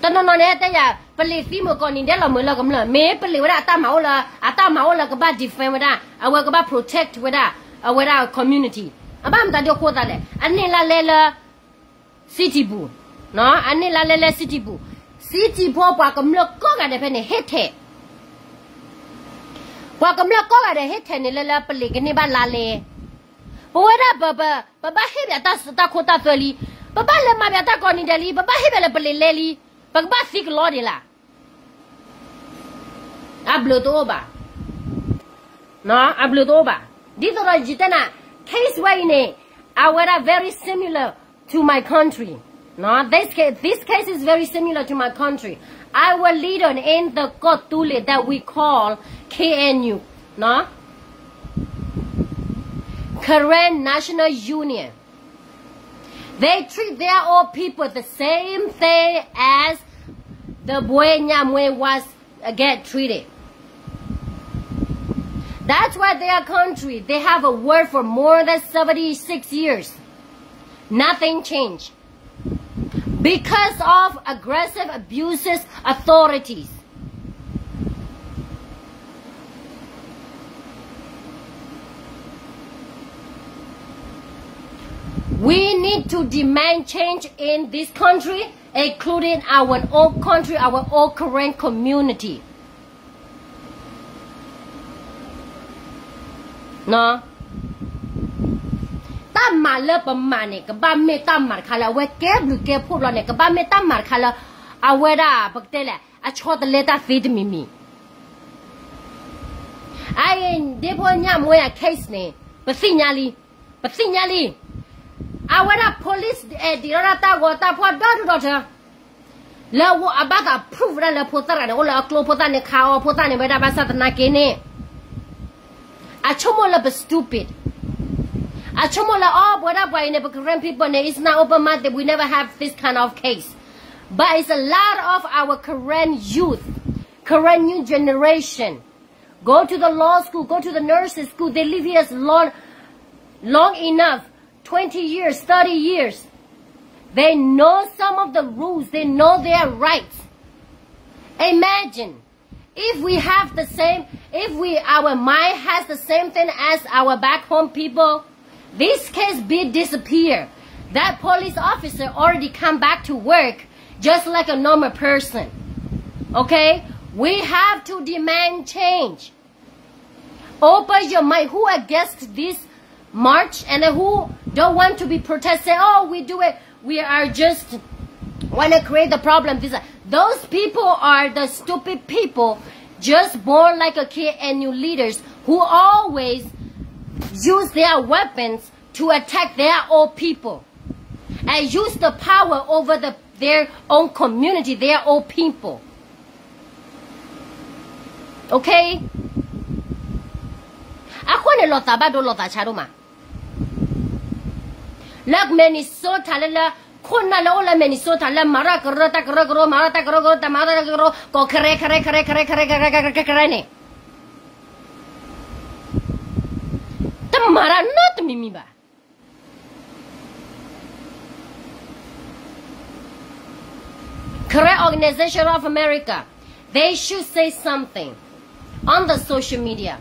တနီၤနီၤန့ၣ် တဲယၤ ပလံၤသံမုၢ်ကီၢ်နံၤဒဲးလီၤမုၢ်လၢကမျၢၢ် မ့ၢ်ပလံၤဝဲဒၣ်အတၢ်မၤအိၣ်လၢ အတၢ်မၤအိၣ်လၢကဘၣ် defend ဝဲဒၣ် အဝဲကဘၣ် protect ဝဲဒၣ် အဝဲဒၣ် community အဘၣ်မတၤဒ်အဃိသတးလဲၣ် အန့ၢ်လါလဲလၢ city ပူၤ, အန့ၢ်လါလဲလၢ city ပူၤ, city ဖိပှၤကမျၢၢ်ကိးဂၤဒဲးဖဲန့ၣ် ဟ့ၣ်ထဲး ပှၤကမျၢၢ်ကိးဂၤဒဲးဟ့ၣ်ထဲန့ၣ်လၢလၢပလံးကန့ၢ်ဘၣ်လါလဲ, ပဝဲဒၣ်ပ ပ ပဘၣ်ဟ့ၣ်ပတၢ်ခိတၢ်သွဲလံ, ပဘၣ်လဲၤမၤပတၢ်ကိးနံၤဒဲးလံ, ပဘၣ်ဟ့ၣ်ပလဲၤပလံးလဲလံ, ပကဘၣ်သံကလီဒံးလၢ်. အဘျုးတအိၣ်ဘၣ်, အဘျုးတအိၣ်ဘၣ်. ဒ်သိးဒီးယတဲနၤ, case ဝဲအံၤန့ၣ်, အဝဲဒၣ် very similar to my country. This case, this case is very similar to my country. Our leader in the ကီၢ်သူလ့ၤ that we call K N U, Karen National Union, they treat their own people the same thing as the Bwe Nyamwe was get treated. That's why their country, they have a war for more than seventy-six years. Nothing changed. Because of aggressive, abuses, authorities. We need to demand change in this country, including our own country, our own Karen community. တၢ်မၤလၢပမၤန့ၣ် ကဘၣ်မ့ၢ်တၢ်မၤတခါလၢ အဝဲကဲဘျုးကဲဖှိၣ်ဘျီန့ၣ် ကဘၣ်မ့ၢ်တၢ်မၤတခါလၢ အဝဲဒၣ် ပကတဲလဲၣ် အဆီတလဲတၢ်သ့တမံၤမံၤ. အအံၤ ဒ့ဖိညၣ်မွဲအ case န့ၣ် ပသ့ၣ်ညါလံ, ပသ့ၣ်ညါလံ. အဝဲဒၣ် police ဒံးထီၣ်ဒၣ်တၢ်ဂီၤတၢ်ဖီၣ်ဒီဒူၣ်ဒီထၢ လၢအဘၣ်သး proof ဝဲဒၣ်လၢဖိသၣ်တဂၤန့ၣ် အိၣ်လၢအကျိ ဖိသၣ်န့ၣ်ခးအီၤ ဖိသၣ်န့ၣ်ဝဲဒၣ် ဘၣ်ဆၣ်သနာ်က့န့ၣ် အဆိကမိၣ်လၢပ stupid, အဆိကမိၣ်လၢ အိ ပဝဲဒၣ်ပှၤအံၤန့ၣ် ပ Karen people န့ၣ် is not open minded, we never have this kind of case. But it's a lot of our Karen youth, Karen new generation, go to the law school, go to the nursing school, they live here long, long enough, twenty years, thirty years. They know some of the rules, they know their rights. Imagine if we have the same, if we, our mind has the same thing as our back home people, this case be disappear. That police officer already come back to work just like a normal person. Okay? We have to demand change. Open your mind. Who against this march and then who don't want to be protest? Say, oh, we do it. We are just want to create the problem. This, those people are the stupid people, just born like a K N U leaders who always use their weapons to attack their own people and use the power over the, their own community, their own people. Okay? အဃိန့ၣ် လီၤသးဘၣ်ဒိ လီၤသးဆါဒိၣ်မး လၢ Minnesota လၢလၢ ခိၣ်နၢ်လၢအိၣ်လၢ Minnesota လၢ မၤတၢ်ကရၢတၢ်ကရၢကရိ မၤတၢ်တၢ်ကရၢကရိ တၢ်မၤတၢ်တၢ်ကရၢကရိ ကိး Karen Karen Karen Karen Karen Karen န့ၣ် တမၤတၢ်နီတမံၤမံၤဘၣ်. Karen Organization of America, they should say something on the social media.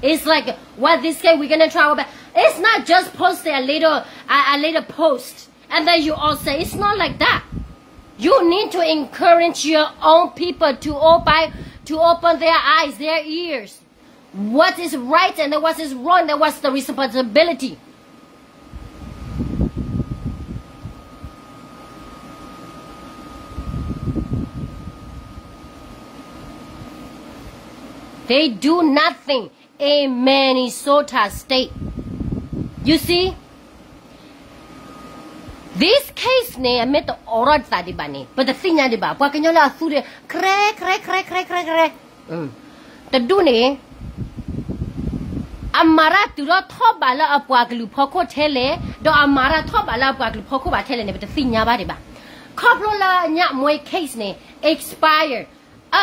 It's like, what, this guy, we're gonna try our best. It's not just posting a little, a, a little post and then you all say, it's not like that. You need to encourage your own people to open, to open their eyes, their ears. What is right and what is wrong, and what's the responsibility. They do nothing in Minnesota State. You see, this case န့ၣ် အမ့ၢ်တအိးထီၣ်သးဒံးဘၣ်န့ၣ် ပတသ့ၣ်ညါဒံးဘၣ်. ပှၤကညီလၢအသူဒီး ကရဲ ကရဲ ကရဲ ကရဲ ကရဲ ကရဲ တဒူၣ်န့ၣ် အမၤတၢ်တုၤထီၣ်ထီၣ်ဘးလၢအပှၤကလုာ်ဖီခိၣ်ထဲလဲၣ်, ဒီးအမၤတၢ်ထီၣ်ဘးလၢအပှၤကလုာ်ဖီခိၣ်ဘၣ်ထဲလဲၣ်န့ၣ် ပတသ့ၣ်ညါဘၣ်ဒံးဘၣ်. ခီဖျိလၢညၣ်မွဲ case န့ၣ် expire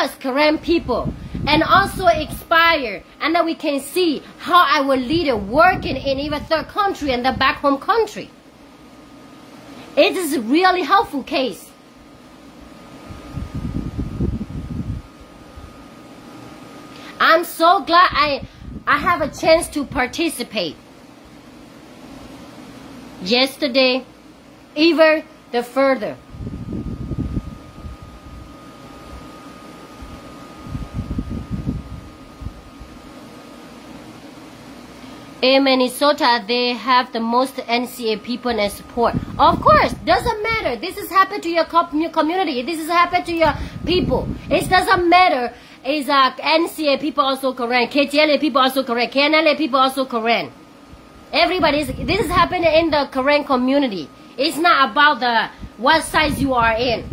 us Karen people, and also expire, and then we can see how our leader working in even third country and the back home country. It is really helpful case. I'm so glad I, I have a chance to participate yesterday, even the further. In Minnesota, they have the most N C A people and support. Of course, doesn't matter. This is happened to your community. This is happened to your people. It doesn't matter. Is uh, N C A people also Karen, K T L A people also Karen, K N L A people also Karen. Everybody, is, this is happening in the Karen community. It's not about the what size you are in.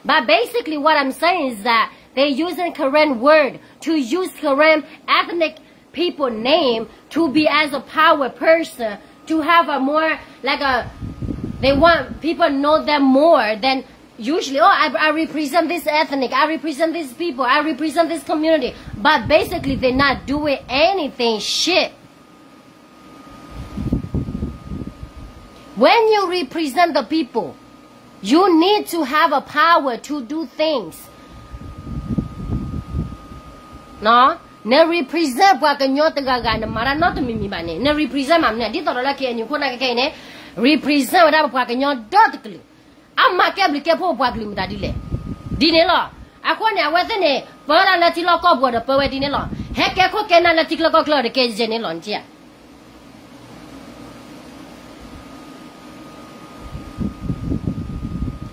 But basically, what I'm saying is that they're using Karen word to use Karen ethnic people name to be as a power person, to have a more, like a, they want people know them more than usually, oh, I, I represent this ethnic, I represent these people, I represent this community. But basically, they're not doing anything, shit. When you represent the people, you need to have a power to do things. န represent ပှၤကညီတဂၤဂၤ နမၤတၢ်နီတမံၤမံၤဘၣ်န့ၣ် န represent မၤမနုၤ ဒ်သိးဒီးလၢ K N U ခိၣ်နၢ်ခဲခဲအံၤန့ၣ် represent ဝဲဒၣ်ပပှၤကညီဒီတကလုာ် အမၤကဲဘျုးကဲဖှိၣ်ပပှၤကလုာ်မတၤဒ်လဲၣ် ဒ်န့ၣ်လီၤ. အဃိန့ၣ် အဝဲသ့ၣ်န့ၣ် ပၢတၢ်လၢထံလီၢ်ကီၢ်ပူၤဒီးပၢဝဲဒ်န့ၣ်လီၤ. ဟဲကဲခိၣ်ကဲနၢ်လၢထံချၢကီၢ်ချၢဒီးကဲယဲန့ၣ်လီၤ နထံၣ်ဧါ.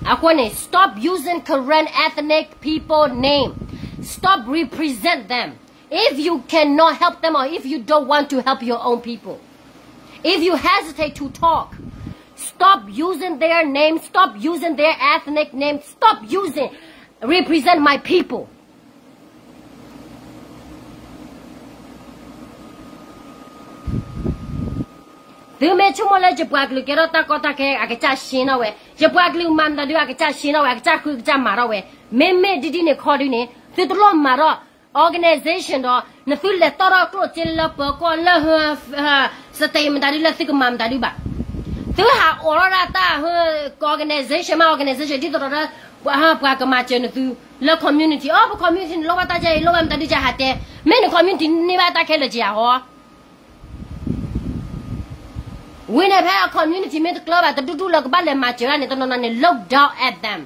အဃိန့ၣ် stop using Karen ethnic people name. Stop represent them. If you cannot help them or if you don't want to help your own people, if you hesitate to talk, stop using their name, stop using their ethnic name, stop using, represent my people. သုမ့ၢ်ဆိကမိၣ်လၢယပှၤကလုာ်ကဲထီၣ်တၢ်ကီတၢ်ခဲ အကစၢ်ရှင်းထီၣ်ဝဲ, ယပှၤကလုာ်မၤမတၤဒု အကစၢ်ရှင်းထီၣ်ဝဲ, အကစၢ်ဃုကစၢ်မၤထီၣ်ဝဲ, မ့မ့ၢ်ဒ်ဒ်န့ၣ်ခီဒုန့ၣ် သုတလိၣ်မၤထီၣ် organization ဒီး နသုလဲၤတီၢ်ထီၣ်ကျိၣ်စ့လၢပၢၤကီၢ်လၢ state မတၤဒုလၢသုကမၤမတၤဒုဘၣ်. သုဟးအိးထီၣ်ဒၣ်တၢ် organization မ့ၢ် organization ဒ်သိးဒီး ပှၤကမၤစၢၤနသု လၢ community အီၤ ပ community န့ၣ် လိၣ်ဘၣ်တၢ်ကဲအံၤ လိၣ်ဘၣ်မတၤဒုကဲဟးတဲ, မ့ၢ်န community န့ၢ်ဘၣ်တၢ်ခဲလၢာ်ကဲဧါဟီ. ဝံၤန့ၣ်ဖဲအ community မ့ၢ်တကျၢၤဘၣ် တဒူၣ်ဒူၣ်လၢကဘၣ်လဲၤမၤစၢၤဒၣ်န့ၣ် တနီၤနီၤန့ၣ် look down at them.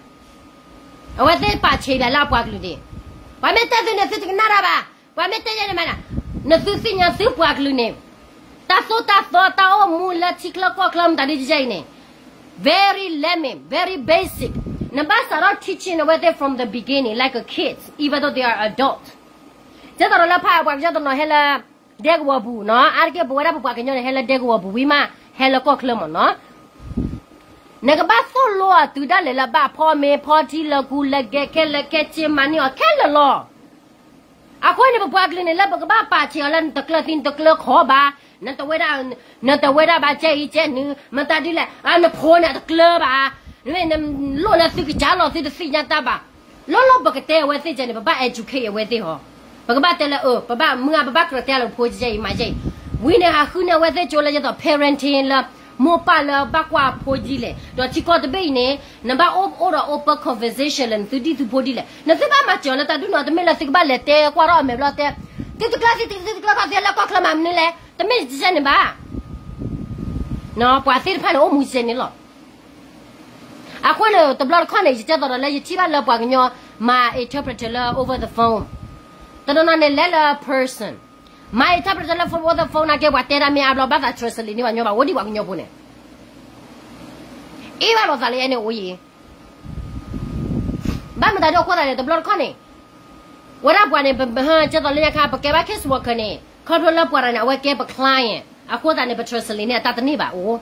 အဝဲသ့ၣ်ပာ်ဆံးဘၣ်လၢအပှၤကလုာ်န့ၣ်, ပှၤမ့ၢ်တဲသုန့ၣ် သုတကနၣ်တၢ်ဘၣ်, ပှၤမ့ၢ်တဲယဲန့ၣ်မး, နသုသ့ၣ်ညါသုပှၤကလုာ်န့ၣ်, တၢ်သိၣ်တၢ်သီတၢ်အိၣ်မူလၢထံချၢကီၢ်ချၢမတၤဒုကဲအံၤန့ၣ်, very lame, very basic. နဘၣ်စးထီၣ် teaching အဝဲသ့ၣ် from the beginning like a kids, even though they are adult. ကဲသိးဒီးလၢဖးပှၤကညီတနီၤဟဲလၢ ဒဲကဝီၤပူၤနီၤ, အါတက့ၢ်ပဝဲဒၣ်ပပှၤကညီန့ၣ် ဟဲလၢဒဲကဝီၤပူၤဝံၤမး ဟဲလၢကီၢ်ချၢမ့ၢ်နီၤ. နကဘၣ်သိၣ်လိအီၤတုၤဒၣ်လဲာ်လၢဘၣ်ဖီမ့ၤဖီထံလၢကူလၢကဲခဲလၢာ်ခဲဆ့မၤန့ၢ်အီၤခဲလၢာ်လီၤ. အဃိန့ၣ် ပပှၤကလုာ်န့ၣ် လၢပကဘၣ်ပာ်ဆံးအီၤလၢနတကျၢၤသံနတကျၢၤခီဘၣ်, နတဝဲဒၣ်, နတဝဲဒၣ်ဘၣ်ကဲအံၤကဲနုၤ မတၤဒ်လဲၣ်, နဖိန့ၣ်အတကျၢၤဘၣ်, နလိၣ်လၢသုကစၢ်လီၤသုတသ့ၣ်ညါတၢ်ဘၣ်. လီၤလီၤပကတဲအဝဲသ့ၣ်ကဲန့ၣ် ပဘၣ် educate အဝဲသ့ၣ်ဟီ, ပကဘၣ်တဲလၢအၢ ပဘၣ်မုၢ်ဂၤ ပဘၣ်ကြၢးတဲလၢဖိကဲအံၤမၤကဲအံၤ, ဝံၤန့ၣ် ဟးဃုန့ၢ်အဝဲသ့ၣ်ကၠိလၢယသိး parenting လၢ မိၢ်ပၢ်လၢဘၣ်ကွၢ်ဖိဒ်လဲၣ်, ဒီးထံကီၢ်တဘ့ၣ်အံၤန့ၣ် နဘၣ်အိၣ်အိၣ်ဒီး open conversation လၢနသုဒံၣ်သုဖိဒ်လဲၣ်, နသုဘၣ်မၤစၢၤလၢတၢ်ဒုးနီၤ တမ့ၢ်လၢသုကဘၣ်လဲၤတဲကွၢ်ထီၣ်အမဲာ်ဘျီတဲ, သုတကျၢၤသံ သုတကျၢၤခီ သုဟဲလၢကီၢ်ချၢမၤမနုၤလဲၣ်, တမ့ၢ်ကဲန့ၣ်ဘၣ်. ပှၤသ့ၣ်တဖၣ်န့ၣ် အိၣ်မူကဲန့ၣ်လီၤ. အဃိန့ၣ် တဘျီတခီၣ်န့ၣ် ယတဲသိးဒီးလၢယထံၣ်ဘၣ်လၢပှၤကညီမၤ interpreter လၢ over the phone, တနီၤနီၤန့ၣ်လဲၤလၢ person, မၤ interpreter လၢ over the phone နာ်က့ ပှၤတဲတၢ်မ့ၢ်အါဘျီ ဘၣ်သး translate န့ၢ်ပှၤညီဘၣ် အိၣ်ဒံးပှၤကညီဖိန့ၣ်, အ့ၣ်ဘၣ်လိာ်သးလၢအဲန့ၣ်အိၣ်ယံၤ ဘၣ်မတၤဒ်အဃိသတးန့ၣ် တဘျီတခီၣ်န့ၣ် ဝဲဒၣ်ပှၤန့ၣ် ကဲသိးလၢညါခါ ပကဲဘၣ် case worker န့ၣ် ခီဖျိလၢပှၤတဂၤန့ၣ် အဝဲကဲပ client အဃိသတးန့ၣ် ပ translate န့ၢ်အတၢ်တန့ၢ်ဘၣ်အိၣ်,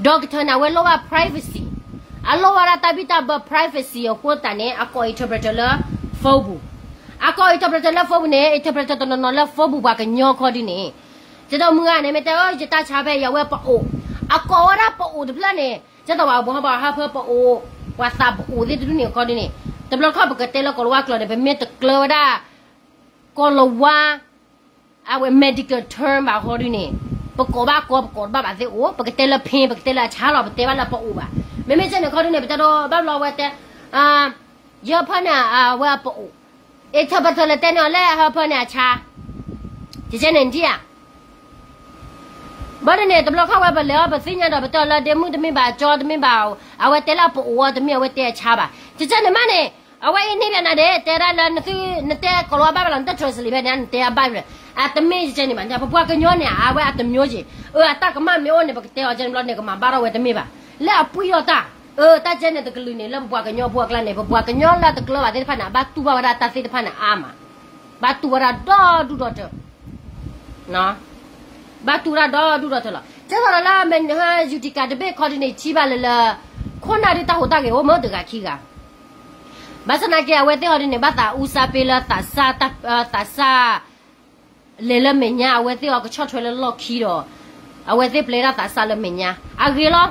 doctor န့ၣ် အဝဲလိၣ်ဘၣ် privacy, အလိၣ်ဝဲဒၣ်တၢ်ဘံၣ်တၢ်ဘၢ privacy အဃိသတးန့ၣ် အကိး interpreter လၢ phone ပူၤ, အကိး interpreter လၢ phone ပူၤန့ၣ် interpreter တနီၤနီၤလၢ phone ပူၤ ပှၤကညီခီဒုန့ၣ်, ကဲသိးမုၢ်ဂၤန့ၣ် မ့ၢ်တဲ ယတၢ်ဆါဖဲအံၤ အဝဲပအိၣ်, အကိးဝဲဒၣ်ပအိၣ်တဖျၢၣ်န့ၣ် ကဲသိးပှၤဘှီဘၣ်ဟးဖၢပအိၣ်, ပှၤသးပအိၣ်သ့ၣ်တဒူၣ်န့ၣ်ခီဒုန့ၣ်, တဘျီတခီၣ်ပကတဲလၢကိၤလၤဝါကျိာ်န့ၣ် ပမ့ၢ်တကျၢၤဝဲဒၣ် ကိၤလၤဝါ အဝဲ medical term ဘၣ်ခီဒုန့ၣ်, ပကိးဘၣ်ကီ ပကိးတဘၣ်ဘၣ်သ့ၣ်အိၣ်, ပကတဲလၢ pain ပကတဲလၢအဆါလီၤ ပတဲဘၣ်လၢပအိၣ်ဘၣ်. မ့မ့ၢ်ကဲန့ၣ်ခီဒုန့ၣ် ပတဲဒီးဘၣ်ဘျီဝဲတဲ ယဟၢဖၢန့ၣ် အဝဲအပအိၣ်, interpreter လဲၤတဲန့ၢ်အီၤလၢအဟၢဖၢန့ၣ်အဆါ, ကဲန့ၣ်ဒ်ဧါ. ဘၣ်ဒ်န့ၣ် တဘျီခီၣ်ဝဲပလဲၤအီၤ ပသ့ၣ်ညါဒီး ပတဲအီၤလၢဒ့မုၣ်တမ့ၢ်ဘၣ် ကၠီတမ့ၢ်ဘၣ်, အဝဲတဲလၢအပအိၣ်အီၤတမ့ၢ် အဝဲတဲအဆါဘၣ်. ကဲန့ၣ်မးန့ၣ် အဝဲအံၤန့ၣ်ဘၣ်နၤဒဲး တဲဒၣ်လၢ နတဲကိးလီၤအဘၣ်ဘၣ်လီၤ နတ translate ဘၣ်န့ၣ် နတဲအဘၣ်ဘၣ်. အတမ့ၢ်ယကဲန့ၣ်ဘၣ် ပပှၤကညီန့ၣ် အဝဲအတမျိုးက့ၤ အၢ အတၢ်ကမၣ်မ့ၢ်အိၣ်န့ၣ် ပကတဲအီၤကဲန့ၣ်ဘျီန့ၣ် ကမၤဘၣ်ထီၣ်ဝဲတမ့ၢ်ဘၣ်. လၢအပှံၢ်ထီၣ်တၢ် အၢ တၢ်ကဲန့ၣ်တကလုာ်န့ၣ် လၢပပှၤကညီဖိအကျါန့ၣ် ပပှၤကညီလၢတကျၢၤဘၣ်သ့ၣ်တဖၣ်န့ၣ် အဘၣ်တူၢ်ဘၣ်ဝဲဒၣ်တၢ်သ့ၣ်တဖၣ်န့ၣ်အါမး ဘၣ်တူၢ်ဝဲဒၣ်ဒီဒူၣ်ဒီထၢ ဘၣ်တူၢ်ဝဲဒၣ်ဒီဒူၣ်ဒီထၢလီၤ. ကဲသိးလၢ Utica တဘ့ၣ်ခီဒ်န့ၣ် ထံၣ်ဘၣ်လၢလၢ ခိၣ်နၢ်ဒုးတၢ်ဟူးတၢ်ဂဲၤအိၣ်မ့ၢ်တဂၤခံဂၤ ဘၣ်ဆၣ်သနာ်က့ အဝဲသ့ၣ်အီၤဒ်န့ၣ် ဘၣ်သးအူစၢ်ပ့လၢသးစၢ် သးစၢ် လဲၤလၢမဲာ်ညါ အဝဲသ့ၣ်အီၤကဆီၣ်ထွဲလၢလီၢ်ခံဒီး အဝဲသ့ၣ်ပျဲဒၣ်သးစၢ်လၢမဲာ်ညါ အဂ့ၤလီၤ.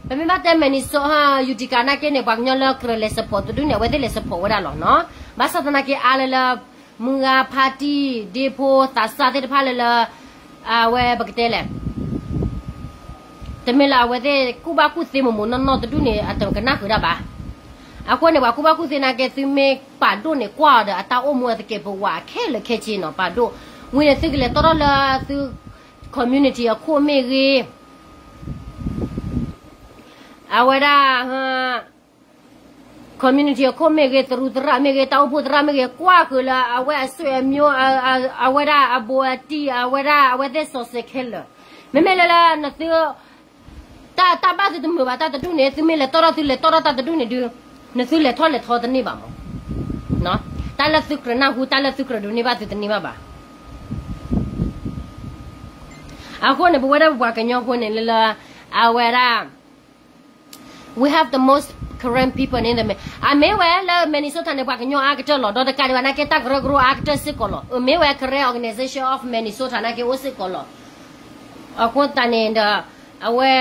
ပမ့ၢ်ဘၣ်တဲ Minnesota Utica နာ်က့န့ၣ် ပှၤကညီလၢကြၢးလဲၤ support တဒူၣ်န့ၣ် အဝဲသ့ၣ်လဲၤ support ဝဲဒၣ်လီၤနီၤ. ဘၣ်ဆၣ်သနာ်က့အါလၢလၢ မုၢ်ဂၤဖါတံၢ် ဒ့ဖိ သးစၢ်သ့ၣ်တဖၣ်လၢလၢ အဝဲပကတဲလဲၣ် တမ့ၢ်လၢအဝဲသ့ၣ်ကူၣ်ဘၣ်ကူၣ်သ့မိၢ်မိၢ်နီၢ်နီၢ်တဒူၣ်န့ၣ် အတကနၣ်ဃုာ်ဒၣ်ဘၣ်. အဃိန့ၣ် ပှၤကူၣ်ဘၣ်ကူၣ်သ့နာ်က့ သုမ့ၢ်ပာ်ဒိၣ်န့ၣ် ကွၢ်အီၤဒီးအတၢ်အိၣ်မူအသကဲးပဝးခဲလၢာ်ခဲဆ့နီၤ ပာ်ဒိၣ်. ဝံၤန့ၣ် သုကလဲၤတီၣ်ထီၣ်လၢသု community အခိၣ်မ့ၢ်ဂ့ၤ အဝဲဒၣ် community အခိၣ်မ့ၢ်ဂ့ၤ သရူးသရၣ်မ့ၢ်ဂ့ၤ တၢ်အိၣ်ဖှိၣ်သရၣ်မ့ၢ်ဂ့ၤ ကွၢ်ဃုာ်လၢအဝဲအဆွေမျိုး အဝဲဒၣ်အဘူးအတံၢ် အဝဲဒၣ်အဝဲသ့ၣ်စီၤစဲးခဲလၢာ်. မ့မ့ၢ်လၢလၢနသု တၢ်တၢ်ဘၣ်သုတမုာ်ဘၣ်တၢ်တဒူၣ်န့ၣ် သုမ့ၢ်လဲၤတီၣ်ထီၣ်သုလဲၤတီၣ်ထီၣ်တၢ်တဒူၣ်န့ၣ်ဒုး နသုလဲၤထီၣ်လဲၤထီတန့ၢ်ဘၣ်မး. တၢ်လၢသုကြၢးနၢ်ဟူ တၢ်လၢသုကြၢးဒိးန့ၢ်ဘၣ်သုတန့ၢ်ဘၣ်ဘၣ်. အဃိန့ၣ် ပဝဲဒၣ်ပပှၤကညီဖိန့ၣ်လၢလၢ အဝဲဒၣ် we have the most Karen people in the Mi- အမ့ၢ်ဝဲလၢ Minnesota န့ၣ် ပှၤကညီအါကတၢၢ်လီၤ. ဒီးတကးဒံးဘၣ်နာ်က့ တၢ်ကရၢကရိအါကတၢၢ်စ့ၢ်ကီးလီၤ. အမ့ၢ်ဝဲ Karen Organization of Minnesota နာ်က့အိၣ်စ့ၢ်ကီးလီၤ. အဃိသတးန့ၣ်ဒီး အဝဲ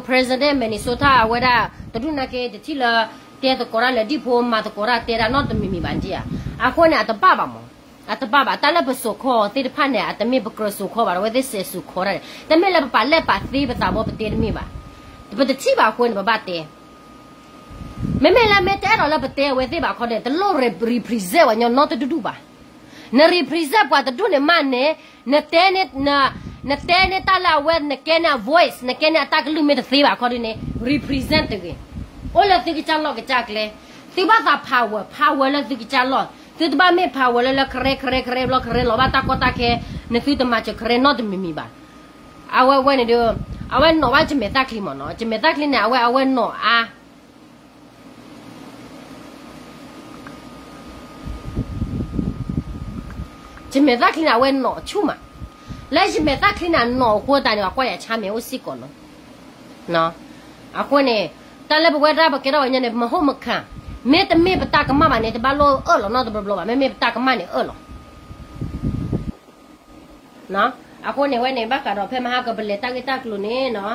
president Minnesota အဝဲဒၣ် တဒူၣ်နာ်က့ တထံၣ်လၢ တဲသကိးတၢ်လၢဒံၣ်ဖိ မၤသကိးတၢ်တဲတၢ်နီတမံၤမံၤဘၣ်ဒ်ဧါ. အဃိန့ၣ် အတဘၣ်ဘၣ်မး. အတဘၣ်ဘၣ် တၢ်လၢပစိာ်ခီသ့ၣ်တဖၣ်န့ၣ် အတမ့ၢ်ပကြၢးစိာ်ခီဘၣ် အဝဲသ့ၣ်စဲးစိာ်ခီတၢ်န့ၣ် တမ့ၢ်လၢပပာ်လဲၣ်ပာ်သ့ပသးဘီပတဲတမ့ၢ်ဘၣ်. ပတထံၣ်ဘၣ်အဃိန့ၣ် ပဘၣ်တဲ မ့မ့ၢ်လၢမ့ၢ်တအဲၣ်ဒိးလၢပတဲအဝဲသ့ၣ်ဘၣ်ခီန့ၣ် တလိၣ် represent ပှၤကညီနီတဒူၣ်ဒူၣ်ဘၣ်. န represent ပှၤတဒူၣ်န့ၣ်မးန့ၣ် နတဲန့ၢ် နတဲန့ၢ်တၢ်လၢအဝဲ နကဲန့ၢ်အ voice နကဲန့ၢ်အတၢ်ကလုၢ်မ့ၢ်တသ့ဘၣ်ခီဒ်န့ၣ် represent တဂ့ၤ. အိၣ်လၢသုကစၢ်လီၢ်ကစၢ်ကျဲ သုဘၣ်သး power power လၢသုကစၢ်လီၢ် သုတဘၣ်မ့ၢ် power လၢလၢ Karen Karen Karen ဘျီ Karen လီၤဘၣ်တၢ်ကီတၢ်ခဲ နသုတမၤစၢၤ Karen နီတမံၤမံၤဘၣ်. အဝဲဝဲန့ၣ်ဒီး အဝဲနီၣ်ဘၣ်ကမဲာ်သၣ်ချံမးနီၤ ကမဲာ်သၣ်ချံန့ၣ် အဝဲအဝဲနီၣ်အါ ကမဲာ်သၣ်ချံန့ၣ် အဝဲနီၣ်ဆူၣ်မး, လၢကမဲာ်သၣ်ချံန့ၣ် အနီၣ်အဃိသတးန့ၣ် ပှၤကွၢ်ယၤဆါမဲာ်အိၣ်စ့ၢ်ကီးနီၤ. အဃိန့ၣ် တၢ်လၢပဝဲဒၣ်ပကဲထီၣ်ပှၤကညီန့ၣ် ပမဟိၣ်မခံ, မ့တမ့ၢ်ပတၢ်ကမၣ်ဘၣ်န့ၣ် တဘၣ်လိၣ်အၢၣ်လီၤနီတဘျီဘျီဘၣ်, မ့မ့ၢ်ပတၢ်ကမၣ်န့ၣ်အၢၣ်လီၤ. အဃိန့ၣ် ဝဲန့ၣ် ဘၣ်ဃးဒီးဖဲမဟါကပလဲၤတၢ်ဂ့ၢ်တၢ်ကျိၤန့ၣ်နီၤ,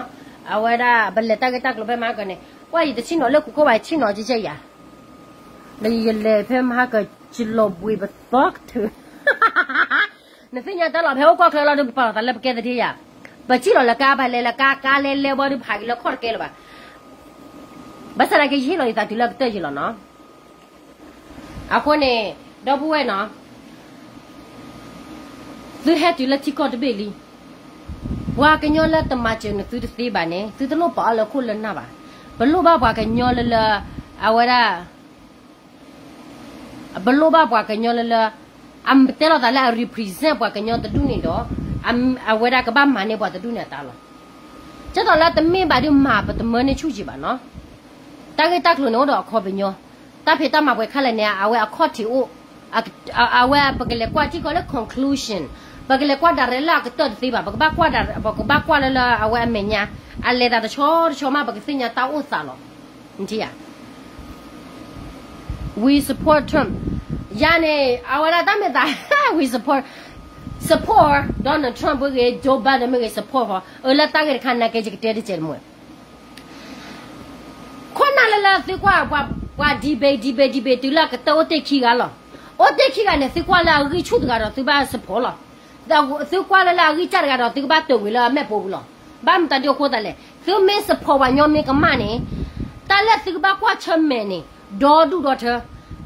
အဝဲဒၣ် ပလဲၤတၢ်ဂ့ၢ်တၢ်ကျိၤဖဲမဟါကန့ၣ် ကွၢ်ယတဆံၣ်နီၤလၢခိခိၣ်ဘၣ် ဆံၣ်နီၤကဲကဲယၤ, ဒီးယလဲၤဖဲမဟါက ကလီၤဘှံးပသီကထုး နသ့ၣ်ညါတၢ်လီၤ ဖဲအိၣ်ကီၢ်ချၢလီၤဒုး ပပာ်လီၤသးလၢပကဲသ့ဒ်ယၤ, ပစံၣ်လီၤလၢကါ ပလဲၤလၢကါ ကါလဲလဲဘီဒုး ပဟးက့ၤလၢခီၣ်တကဲလၢၤဘၣ်. ဘၣ်ဆၣ်သနာ်က့ ယဟ့ၣ်လီၤယသးတုၤလၢကတၢၢ်ယံၤလီၤနီၤ. အဃိန့ၣ် ဒီပုၢ်ဝဲၢ်နီၤ, သုဟဲတုၤလၢထံကီၢ်တဘ့ၣ်လံ, ပှၤကညီလၢတမၤစၢၤနသုတသ့ဘၣ်န့ၣ် သုတလိၣ်ပာ်အီၤလၢခိၣ်လၢနၢ်ဘၣ်. ပလိၣ်ဘၣ်ပှၤကညီလၢလၢ အဝဲဒၣ် ပလိၣ်ဘၣ်ပှၤကညီလၢလၢ အတဲလိာ်သးလၢအ represent ပှၤကညီတဒူၣ်န့ၣ်ဒီး အဝဲဒၣ်ကဘၣ်မၤန့ၢ်ပှၤတဒူၣ်န့ၣ်အတၢ်လီၤ. ကဲသိးလၢတမ့ၢ်ဘၣ်ဒုးမၤပတမၢန့ၢ်ဆူၣ်ကံဘၣ်နီၤ. တၢ်ဂ့ၢ်တၢ်ကျိၤန့ၣ်အိၣ်ဒီးအခီပညီ, တၢ်ဖံးတၢ်မၤပှဲၤခါလဲၣ်န့ၣ် အဝဲအခီၣ်ထံးအိၣ်, အဝဲပကလဲၤကွၢ်ထံကီၢ်လၢ conclusion, ပကလဲၤကွၢ်ဒၣ်ရဲၣ်လၢအကတၢၢ်တသ့ဘၣ်, ပကဘၣ်ကွၢ်ဒၣ်, ပကဘၣ်ကွၢ်လၢလၢအဝဲအမဲာ်ညါ, အလဲၤသးတဆီတဆီမး ပကသ့ၣ်ညါတၢ်အိၣ်သးလီၤ. နထံၣ်ဧါ. We support Trump. ယၤန့ၣ် အဝဲဒၣ်တၢ်မ့ၢ်သး we support, support Donald Trump မ့ၢ်ဂ့ၤ Joe Biden မ့ၢ်ဂ့ၤ support ဃီ အၢ လၢတၢ်ဂ့ၢ်တခါနာ်က့ ယကတဲတစဲးတမှဲၤ ခိၣ်နၢ်လၢလၢသုကွၢ်ပှၤ ပှၤ debate debate debate တုၤလၢအကတၢၢ်အိၣ်တ့ၢ်ခံဂၤလီၤ. အိၣ်တ့ၢ်ခံဂၤန့ၣ် သုကွၢ်လၢအဂံၢ်ဆူၣ်တဂၤဒီးသုဘၣ် support လီၤ. သုကွၢ်လၢလၢအဂံၢ်စၢ်တဂၤဒီးသုကဘၣ်တၢၢ်ဝံၤလၢအမဲာ်ပိာ်ပူၤလီၤ. ဘၣ်မတၤဒ်အဃိသတးလဲၣ် သုမ့ၢ် support ပှၤညီမ့ၢ်ကမၣ်န့ၣ် တၢ်လၢသုကဘၣ်ကွၢ်ဆၢၣ်မဲာ်န့ၣ် ဒီဒူၣ်ဒီထၢ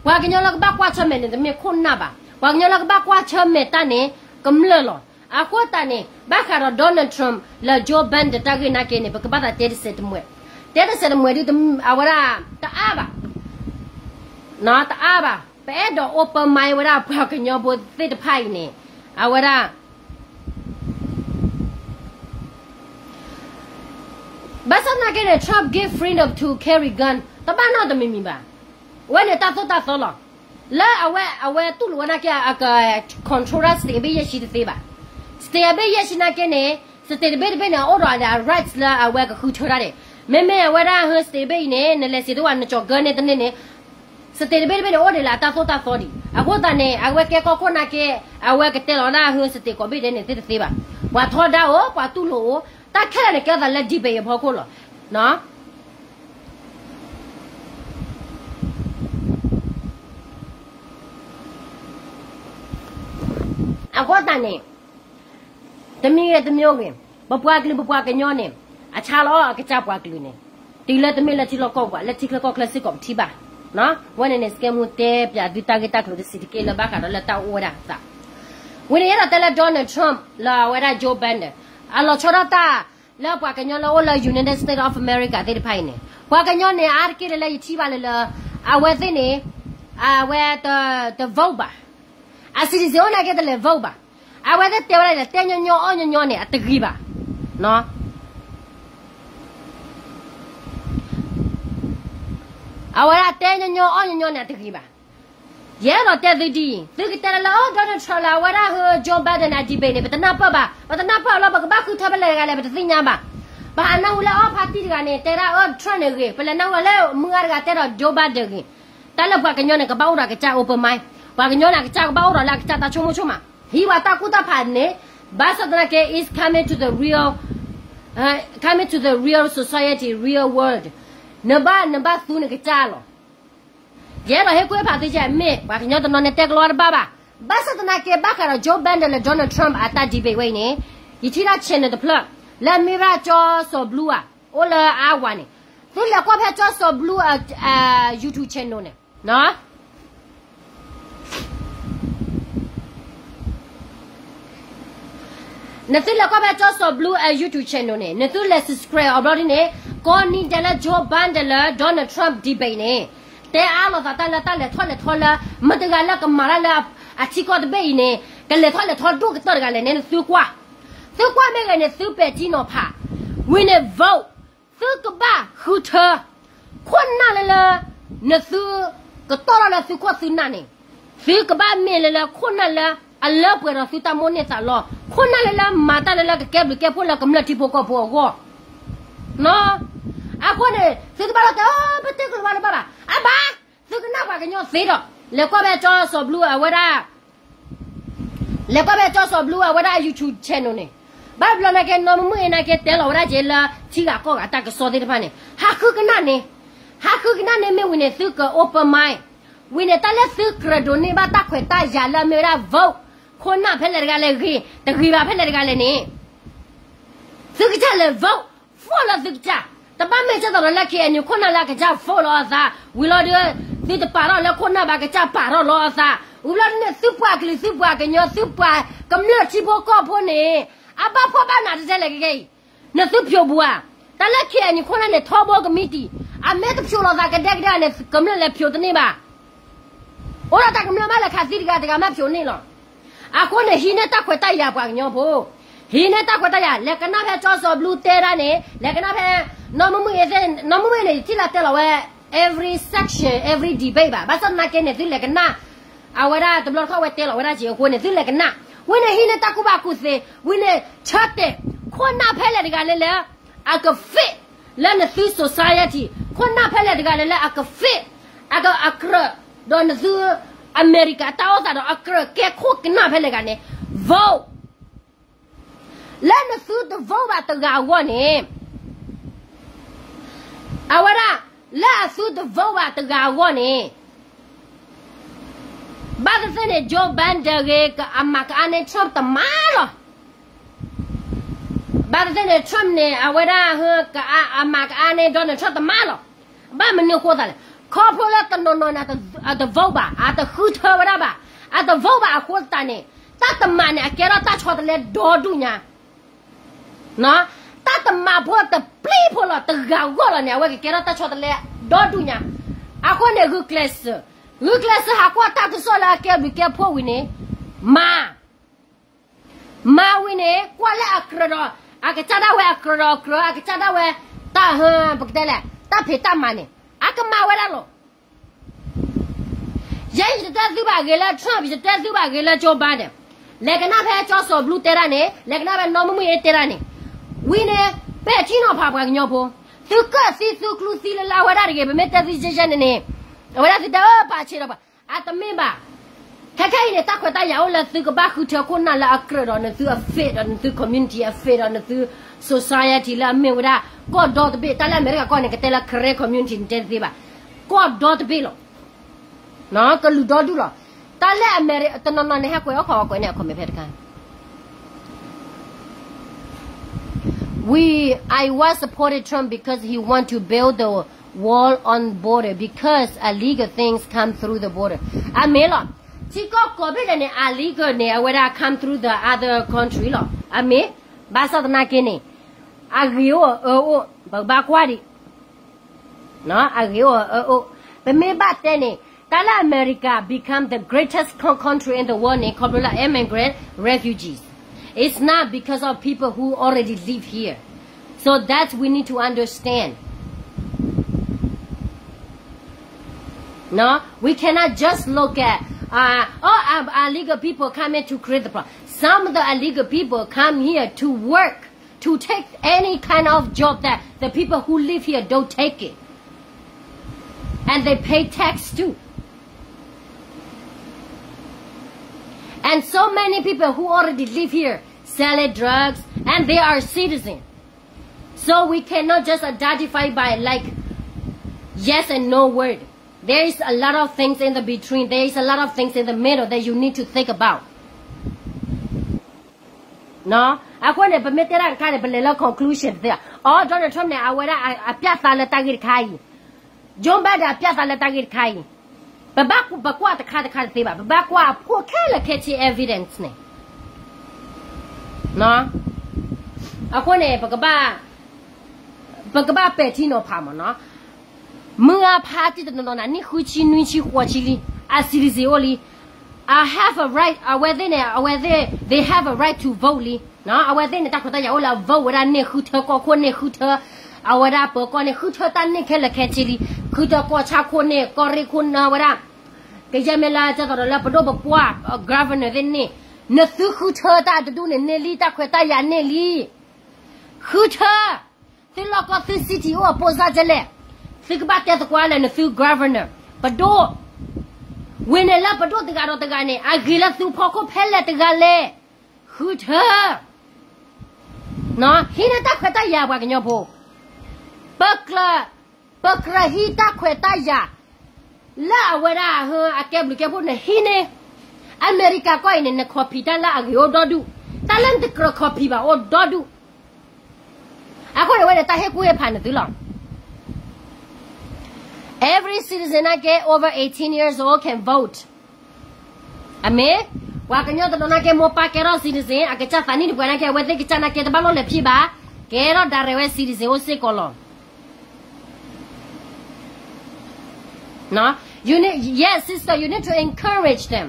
ပှၤကညီလၢကဘၣ်ကွၢ်ဆၢၣ်မဲာ်န့ၣ် တမ့ၢ်ခိၣ်နၢ်ဘၣ်. ပှၤကညီလၢကဘၣ်ကွၢ်ဆၢၣ်မဲာ်တၢ်န့ၣ် ကမျၢၢ်လီၤ. အဃိသတးန့ၣ် ဘၣ်ဃးဒီး Donald Trump လၢ Joe Biden တၢ်ဂ့ၢ်နာ်က့န့ၣ် ပကဘၣ်သးတဲတစဲးတမှဲၤ, တဲတစဲးတမှဲၤဒ်အဝဲဒၣ်တအါဘၣ်. တအါဘၣ်, ပအဲၣ်ဒိး open mind ဝဲဒၣ်ပှၤကညီဖိသ့ၣ်တဖၣ်အံၤန့ၣ်, အဝဲဒၣ် ဘၣ်ဆၣ်သနာ်က့န့ၣ် Trump give freedom to carry gun တဘၣ်နီတမံၤမံၤဘၣ်. အဝဲန့ၣ်တၢ်သိၣ်တၢ်သီလီၤ. လၢအဝဲ အဝဲတူၢ်လိာ်ဝဲနာ်က့ အက control state ဘ့ၣ်ယဲၢ်ဆံတသ့ဘၣ်. State ဘ့ၣ်ယဲၢ်ဆံနာ်က့န့ၣ် state တဘ့ၣ်တဘ့ၣ်န့ၣ် အအိၣ်ဒီး rights လၢအဝဲကဃုထၢတၢ်န့ၣ်, မ့မ့ၢ်အဝဲဒၣ်ဟၢ state ဘ့ၣ်အံၤန့ၣ် နလဲၤစံးတဝဲ နကၠီၤကၢန့ၢ်တန့ၢ်န့ၣ် state တဘ့ၣ်တဘ့ၣ်န့ၣ် အိၣ်ဒံးလၢအတၢ်သိၣ်တၢ်သီဒံး. အဃိသတးန့ၣ် အဝဲကဲကီၢ်ခိၣ်နာ်က့ အဝဲကတဲလီၤဝဲဒၣ်ဟၢ state ကိးဘ့ၣ်ဒဲးန့ၣ်သ့တသ့ဘၣ်. ပှၤထီဒါအိၣ် ပှၤတူၢ်လိာ်အိၣ်, တၢ်ခဲလၢာ်န့ၣ် ကဲထီၣ်သးလၢ debate အဖီခိၣ်လီၤ. အဃိသတးန့ၣ် တမံၤဂ့ၤတမံၤဂ့ၤ, ပပှၤကလုာ်ပပှၤကညီန့ၣ် အဆါလီၤအကစၢ်ပှၤကလုာ်န့ၣ်, တုၤလၢတမ့ၢ်လၢထံလီၢ်ကီၢ်ပူၤ လၢထံချၢကီၢ်ချၢစ့ၢ်ကီးပထံၣ်ဘၣ်. ဝဲန့ၣ်န့ၣ် စကဲမူတဲပၠးသုတၢ်ဂ့ၢ်တၢ်ကျိၤတဆံးတက့ၢ်လၢဘၣ်ဃးဒီးလၢတၢ်အိၣ်ဝဲဒၣ်အသး. ဝံၤန့ၣ် အဲၣ်ဒိးတဲလၢ Donald Trump လၢအဝဲဒၣ် Joe Biden အလီၤဆီဒၣ်တၢ် လၢပှၤကညီလၢအိၣ်လၢ United States of America သ့ၣ်တဖၣ်အံၤန့ၣ် ပှၤကညီန့ၣ် အါတက့ၢ်လၢယထံၣ်ဘၣ်လၢလၢ အဝဲသ့ၣ်န့ၣ် အဝဲတ တ vote ဘၣ်. အ citizen အိၣ်နာ်က့တလဲၤ vote ဘၣ်. အဝဲသ့ၣ်တဲဝဲဒၣ်န့ၣ် တဲညီညီအီၣ်ညီညီန့ၣ် အတဂ့ၤဘၣ်. အဝဲဒၣ်တဲညီညီ အီၣ်ညီညီန့ၣ် အတဂ့ၤဘၣ်. ယအဲၣ်ဒိးတဲသုဒ်အံၤ, သုကတဲလၢလၢ Donald Trump လၢအဝဲဒၣ်ဟၢ Joe Biden အ debate န့ၣ် ပတနၢ်ပၢၢ်ဘၣ်, ပတနၢ်ပၢၢ်လီၤ ပကဘၣ်ဃုထၢဖဲလဲၣ်တဂၤလဲၣ် ပတသ့ၣ်ညါဘၣ်. ပဟးနၢ်ဟူလၢအီၣ် party တဂၤန့ၣ် တဲဒၣ်အၢ Trump န့ၣ်ဂ့ၤ, ပလဲၤနၢ်ဟူလၢမုၢ်ဂၤတဂၤတဲဒီး Joe Biden ဂ့ၤ. တၢ်လၢပှၤကညီန့ၣ် ကဘၣ်အိၣ်ဒီးကစၢ် open mind, ပှၤကညီန့ၣ် အကစၢ်ကဘၣ်အိၣ်ဒီးလၢအကစၢ်တၢ်ဆိကမိၣ်ဆိကမး, ဟံးဝဲတၢ်ကူၣ်တၢ်ဖးန့ၣ်, ဘၣ်ဆၣ်သနာ်က့ is coming to the real, coming to the real society, real world. နဘၣ် နဘၣ်သူနကစၢ်လီၤ. ယအဲၣ်ဒိးဟ့ၣ်ကူၣ်ဟ့ၣ်ဖးသုကမ့ၢ် ပှၤကညီတနီၤန့ၣ်တဲကလီတဘၣ်ဘၣ်. ဘၣ်ဆၣ်သနာ်က့ ဘၣ်ဃးဒီး Joe Biden လၢ Donald Trump အတၢ် debate ဝဲအံၤန့ၣ်, ယထံၣ်ဒၣ် channel တဖျၢၣ် လၢအမ့ၢ်ဝဲဒၣ်ကၠီစီၤဘျူးဧါ, အိၣ်လၢအါဝၤန့ၣ်, သုလဲၤကွၢ်ဖဲကၠီစီၤဘျူးအ YouTube channel န့ၣ် နသုလဲၤကွၢ်ဖဲကၠီစီၤဘျူးအ YouTube channel န့ၣ်, နသုလဲၤ subscribe အီၤဘျီဒ်န့ၣ်, ကိးနံၤဒဲးလၢ Joe Biden လၢ Donald Trump debate န့ၣ်, တဲအါလိာ်သးတၢ်လၢတၢ်လဲၤထီၣ်လဲၤထီလၢ မတၤတဂၤလၢကမၤတၢ်လၢအထံကီၢ်တဘ့ၣ်အံၤန့ၣ်, ကလဲၤထီၣ်လဲၤထီဒိၣ်ကတၢၢ်တဂၤလဲၣ်န့ၣ် နသုကွၢ်. သုကွၢ်မ့ၢ်ဂ့ၤန့ၣ် သုပဲာ်ထံနီၤဖး, ဝံၤန့ၣ် vote သုကဘၣ်ဃုထၢ ခိၣ်နၢ်လၢလၢ နသုကတီၢ်ထီၣ်လၢသုခိၣ်သုနၢ်န့ၣ်, သုကဘၣ်မ့ၢ်လၢလၢခိၣ်နၢ်လၢ အလၢပှဲၤဒီးသုတၢ်မိၣ်န့ၢ်သးလီ, ခိၣ်နၢ်လၢလၢမၤတၢ်လၢလၢကကဲဘျုးကဲဖှိၣ်လၢကမျၢၢ်ထံဖိကီၢ်ဖိအဂီၢ်. အဃိန့ၣ် သုတဘၣ်လီၤတဲ ပတဲကလၤဝါတဘၣ်ဘၣ်, အဘၣ်, သုကနၣ်ပှၤကညီသ့ဒီး လဲၤကွၢ်ဖဲကၠီစီၤဘျူးအဝဲဒၣ် လဲၤကွၢ်ဖဲကၠီစီၤဘျူးအဝဲဒၣ် YouTube channel န့ၣ်, ဘၣ်တဘျီနာ်က့ နီၢ်မုၢ်မုၢ်အ့နာ်က့ တဲလီၤဝဲဒၣ်က့ၤလၢထံဂၤကီၢ်ဂၤတၢ်ကစီၣ်သ့ၣ်တဖၣ်န့ၣ်, ဟးဃုကနၣ်န့ၣ်, ဟးဃုကနၣ်န့ၣ်မ့ၢ်ဝံၤန့ၣ် သုက open mind, ဝံၤန့ၣ် တၢ်လၢသုကြၢးဒိးန့ၢ်ဘၣ်တၢ်ခွဲးတၢ်ယာ်လၢအမ့ၢ်ဝဲဒၣ် vote, ခိၣ်နၢ်ဖဲလဲၣ်တဂၤလဲၣ်ဂ့ၤ, တဂ့ၤဘၣ်ဖဲလဲၣ်တဂၤလဲၣ်န့ၣ် သုကစၢ်လဲၤ vote, vote လၢသုကစၢ်, တဘၣ်မ့ၢ်ကဲသိးဒီးလၢ KNU ခိၣ်နၢ်လၢအကစၢ် vote လီၤအသး, ဝံၤလီၤဒီး သုတပာ်ထီၣ်လၢခိၣ်နၢ်ဘၣ်ကစၢ်ပာ်ထီၣ်လီၤအသး, ဝံၤလီၤဒ်န့ၣ် သုပှၤကလုာ်သုပှၤကညီ သုပှၤကမျၢၢ်ထံဖိကီၢ်ဖိန့ၣ်, အဘၣ်ဖှီၣ်ဘၣ်နးတထဲလဲၣ်ကဲကဲအံၤ, နသုဖျိးဘူးဧါ, တၢ်လၢ KNU ခိၣ်နၢ်န့ၣ် ထီဘိကမံးတံာ်, အမ့ၢ်တဖျိးလိာ်သးကဒဲကဒဲန့ၣ် ကမျၢၢ်လဲၤဖျိးတန့ၢ်ဘၣ် အိၣ်ဒီးတၢ်ကမျၢၢ်မးလၢခးသံတဂၤတဂၤမးဖျိးန့ၢ်လီၤ. အဃိန့ၣ် ဟံးန့ၢ်တၢ်ခွဲးတၢ်ယာ်ပှၤကညီဖိ, ဟံးန့ၢ်တၢ်ခွဲးတၢ်ယာ် လဲၤကနၣ်ဖဲကၠီစီၤဘျူးတဲဒၣ်န့ၣ်, လဲၤကနၣ်ဖဲ နီၢ်မုၢ်မုၢ်အ့သ့ၣ်, နီၢ်မုၢ်မုၢ်အ့န့ၣ် ယထံၣ်လၢတဲလီၤဝဲ every section, every debate ဘၣ်. ဘၣ်ဆၣ်သနာ်က့န့ၣ် သုလဲၤကနၣ် အဝဲဒၣ်တဘျီတခီၣ်ဝဲတဲလီၤဝဲဒၣ်က့ၤအဃိန့ၣ် သုလဲၤကနၣ်, ဝံၤန့ၣ် ဟံးန့ၢ်တၢ်ကူၣ်ဘၣ်ကူၣ်သ့, ဝံၤန့ၣ် ဆၢတဲာ် ခိၣ်နၢ်ဖဲလဲၣ်တဂၤလၢလၢ အက fit လၢနသု society, ခိၣ်နၢ်ဖဲလဲၣ်တဂၤလဲၣ်လၢအက fit, အက အကြၢးဒီးနသု အမဲရကၤတၢ်အိၣ်သးဒီးအကြၢးကဲခိၣ်ကနၢ်ဖဲလဲၣ်တဂၤန့ၣ် vote. လၢနသုတ vote ဘၣ်တဂၤအဂီၢ်န့ၣ်, အဝဲဒၣ် လၢအသုတ vote ဘၣ်တဂၤအဂီၢ်န့ၣ် ဘၣ်သ့ၣ်သ့ၣ်န့ၣ် Joe Biden ဂ့ၤ ကအမၤကအါန့ၢ် Trump တမးလီၤ. ဘၣ်သ့ၣ်သ့ၣ်န့ၣ် Trump န့ၣ် အဝဲဒၣ် အမၤကအါန့ၢ် Donald Trump တမးလီၤ. ဘၣ်မနုၤအဃိသတးလဲၣ်, ခီဖျိလၢတနီၤနီၤန့ၣ် အတ vote ဘၣ်, အတဃုထၢဝဲဒၣ်ဘၣ်, အတ vote ဘၣ်အဃိသတးန့ၣ်, တၢ်တမၤန့ၣ် အကဲထီၣ်တၢ်ဆီတလဲဒီဒူၣ်ညါ တၢ်တမၤဖိတပျံၤဖိလီၤ တဂၤဂီၢ်လီၤန့ၣ် အဝဲကကဲထီၣ်တၢ်ဆီတလဲဒီဒူၣ်ညါ. အဃိန့ၣ် ဂုာ်ကျဲးစၢး ဂုာ်ကျဲးစၢးဟးကွၢ်တၢ်ကစီၣ်လၢအကဲဘျုးကဲဖှိၣ်ဝံၤန့ၣ်, မၤ, မၤဝံၤန့ၣ် ကွၢ်လၢအကြၢးဒီး, အကစၢ်ဒၣ်ဝဲအကြၢးဒီးအကြၢး, အကစၢ်ဒၣ်ဝဲ တၢ်ဟ, ပကတဲလဲၣ်, တၢ်ဖံးတၢ်မၤန့ၣ် အကမၤဝဲဒၣ်လီၤ. ယဲယတတဲသုဘၣ်ဂ့ၤလၢ Trump, ယတတဲသုဘၣ်ဂ့ၤလၢ Joe Biden, လဲၤကနၣ်ဖဲကၠီစီၤဘလူးတဲတၢ်န့ၣ်, လဲၤကနၣ်ဖဲနီၢ်မုၢ်မုၢ်အ့တဲတၢ်န့ၣ်, ဝံၤန့ၣ် ပဲာ်ထံနီၤဖးပှၤကညီဖိ, သုကၢၣ်သံသုကျူသံလၢလၢအဝဲဒၣ်တဂ့ၤ, ပမ့ၢ်တဲသုယဲယဲန့ၣ်န့ၣ်, အဝဲဒၣ်သုတဲအၢပာ်ဆံးဒီးပှၤ, အတမ့ၢ်ဘၣ်. ခဲခဲအံၤန့ၣ် တၢ်ခွဲးတၢ်ယာ်အိၣ်လၢသုကဘၣ်ဃုထၢခိၣ်နၢ်လၢအကြၢးဒီးနသုအ faith ဒီးနသု community အ faith ဒီးနသု society လၢအမ့ၢ်ဝဲဒၣ် ကီၢ်ဒီတဘ့ၣ်, တၢ်လၢအမဲရကၤကီၢ်န့ၣ် ကတဲလၢ Karen community န့ၣ် တဲတသ့ဘၣ်, ကီၢ်ဒီတဘ့ၣ်လီၤ. ကလုာ်ဒီဒူၣ်လီၤ. တၢ်လၢအမဲရ, တနီၤနီၤန့ၣ် ဟဲကွဲးအီၣ်ခိးအီၤကွဲးန့ၢ်အခီမ့ၢ်ဖဲတခါ We, I was supported Trump because he want to build the wall on border because illegal things come through the border. အမ့ၢ်လီၤ. ထံကီၢ်ကိးဘ့ၣ်လဲၣ်န့ၣ် illegal န့ၣ် အဝဲဒၣ် come through the other country လီၤ. အမ့ၢ်, ဘၣ်ဆၣ်သနာ်က့န့ၣ် အဂ့ၤအိၣ်အၢအိၣ် ပကဘၣ်ကွၢ်ဒံး အဂ့ၤအိၣ်အၢအိၣ်, ပမ့ၢ်ဘၣ်တဲန့ၣ် တၢ်လၢ America become the greatest co-, country in the world န့ၣ် ခီဖျိလၢ immigrant refugees. It's not because of people who already live here. So that's we need to understand. No, we cannot just look at, uh, oh, um, illegal people coming to create the problem. Some of the illegal people come here to work, to take any kind of job that the people who live here don't take it. And they pay tax too. And so many people who already live here selling drugs, and they are citizens. So we cannot just identify by, like, yes and no word. There is a lot of things in the between. There is a lot of things in the middle that you need to think about. အဃိန့ၣ် ပမ့ၢ်တဲတၢ်တခါန့ၣ် ပလဲၤလၢ conclusion တသ့ဘၣ်. အိ Donald Trump န့ၣ် အဝဲဒၣ်အ, အပြသးလၢတၢ်ဂ့ၢ်တခါအံၤ, Joe Biden အပြသးလၢတၢ်ဂ့ၢ်တခါအံၤ, ပဘၣ်ပကွၢ်တခါတခါတသ့ဘၣ်. ပဘၣ်ကွၢ်အဖှိၣ်ခဲလၢာ်ခဲဆ့ evidence န့ၣ်. အဃိန့ၣ် ပကဘၣ်ပဲာ်ထံနီၤဖးမးနီၤ. မုၢ်ဂၤဖးတံၢ်တနီၤနီၤန့ၣ် နံၣ်ဃုဆံနွံဆံဃိးဆံလံ, အ citizen အိၣ်လံ, အ have a right, အဝဲသ့ၣ်န့ၣ် အဝဲသ့ၣ် they have a right to vote လံ. အဝဲသ့ၣ်န့ၣ် တၢ်ခွဲးတၢ်ယာ်အိၣ်လၢအ vote ဝဲဒၣ်န့ၣ် ဃုထၢကီၢ်ခိၣ်န့ၣ် ဃုထၢ အဝဲဒၣ်ပၢၤကီၢ်န့ၣ် ဃုထၢတၢ်န့ၣ်ခဲလၢာ်ခဲဆ့လံ. ဃုထၢကီၢ်ဆၣ်ခိၣ်န့ၣ် ကီၢ်ရ့ၣ်ခိၣ်န့ၣ် အဝဲဒၣ် ကယဲၢ်မ့ၢ်လၢကဲသိးဒီးလၢပဒိၣ်ပပှၢ် governor သ့ၣ်န့ၣ်, နသုဃုထၢတၢ်တဒူၣ်န့ၣ်န့ၢ်လံ, တၢ်ခွဲးတၢ်ယာ်န့ၢ်လံ. ဃုထၢ, သုလီၢ်ကီၢ်သု city အိၣ်အပိၢ်စၢ်ကဲလဲၣ်, သုကဘၣ်တဲသကိးလဲၣ် နသု governor, ပဒိၣ်, ဝံၤန့ၣ်လၢပဒိၣ်တဂၤဒီးတဂၤန့ၣ် အဂ့ၤလၢသုဖီခိၣ်ဖဲလဲၣ်တဂၤလဲၣ်, ဃုထၢ ဟံးန့ၢ်တၢ်ခွဲးတၢ်ယာ်ပှၤကညီဖိ, ပကြၢး, ပကြၢးဟံးတၢ်ခွဲးတၢ်ယာ် လၢအဝဲဒၣ်အကဲဘျုးကဲဖှိၣ်န့ၣ် ဟံးန့ၢ်, အမဲရကၤကီၢ်အံၤန့ၣ် န copy တၢ်လၢအဂ့ၤအိၣ်ဒီဒူၣ်, တၢ်လၢနတကြၢး copy ဘၣ်အိၣ်ဒီဒူၣ်. အဃိန့ၣ်ဝဲန့ၣ် တၢ်ဟ့ၣ်ကူၣ်ဟ့ၣ်ဖးနသုလီၤ. Every citizen နာ်က့ over eighteen years old can vote. အမ့ၢ်, ပှၤကညီတနီၤနာ်က့ မိၢ်ပၢ်ကဲထီၣ် citizen, အကစၢ်သးနံၣ်တပှဲၤနာ်က့ အဝဲသ့ၣ်ကစၢ်နာ်က့ တဘၣ်လိၣ်လဲၤဖံးဘၣ်, ကဲထီၣ်ဒၣ်ရဲၣ်ဝဲ citizen အိၣ်စ့ၢ်ကီးလီၤ. You need, yes, sister, you need to encourage them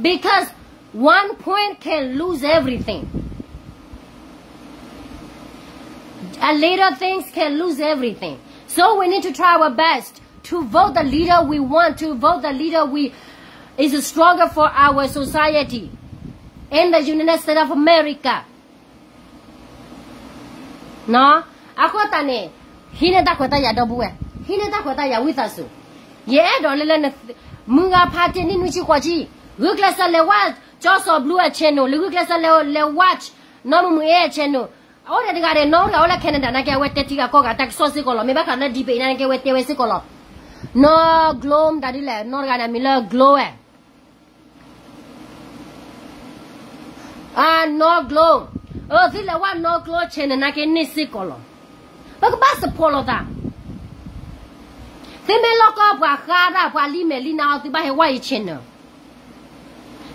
because one point can lose everything. A little things can lose everything. So we need to try our best to vote the leader we want, to vote the leader we is stronger for our society in the United States of America. အဃိသတးန့ၣ် ဟံးန့ၢ်တၢ်ခွဲးတၢ်ယာ်ဒီပုၢ်ဝဲၢ်, ဟံးန့ၢ်တၢ်ခွဲးတၢ်ယာ်ဝံသးစူၤ, ယအဲၣ်ဒိးလၢလၢ မုၢ်ဂၤဖးတံၢ်နံၣ်နွံဆံဃိးဆံ, ဂုာ်ကျဲးစၢးလဲၤဝဲ ကၠီစီၤဘလူးအ channel, လၢဂုာ်ကျဲးစၢးလဲၤ watch နီၢ်မုၢ်မုၢ်အ့အ channel. အအိၣ်ဒီးတဂၤဒီး နီၢ်တဂၤအိၣ်လၢ Canada နာ်က့ အဝဲတဲထံဂၤကီၢ်ဂၤတၢ်ကစီၣ်စ့ၢ်ကီးလီၤ. မ့ၢ်ဘၣ်ဃးလၢ debate နာ်က့ အဝဲတဲဝဲစ့ၢ်ကီးလီၤ. နီၢ်ကျိ မတၤဒ်လဲၣ်, နီၢ်တဂၤန့ၣ် အမံၤလၢကျိဝဲ အနီၢ်ကျိ, အၢ သုလဲၤဝဲနီၢ်ကျိ channel နာ်က့န့ၣ်စ့ၢ်ကီးလီၤ. ပကဘၣ် support လိာ်သး. သုမ့ၢ်လီၢ်ကီၢ်ပှၤဃါတၢ် ပှၤလံမဲာ်လံနါအီၤ သုဘၣ်ဟဲဝဲအံၤ channel.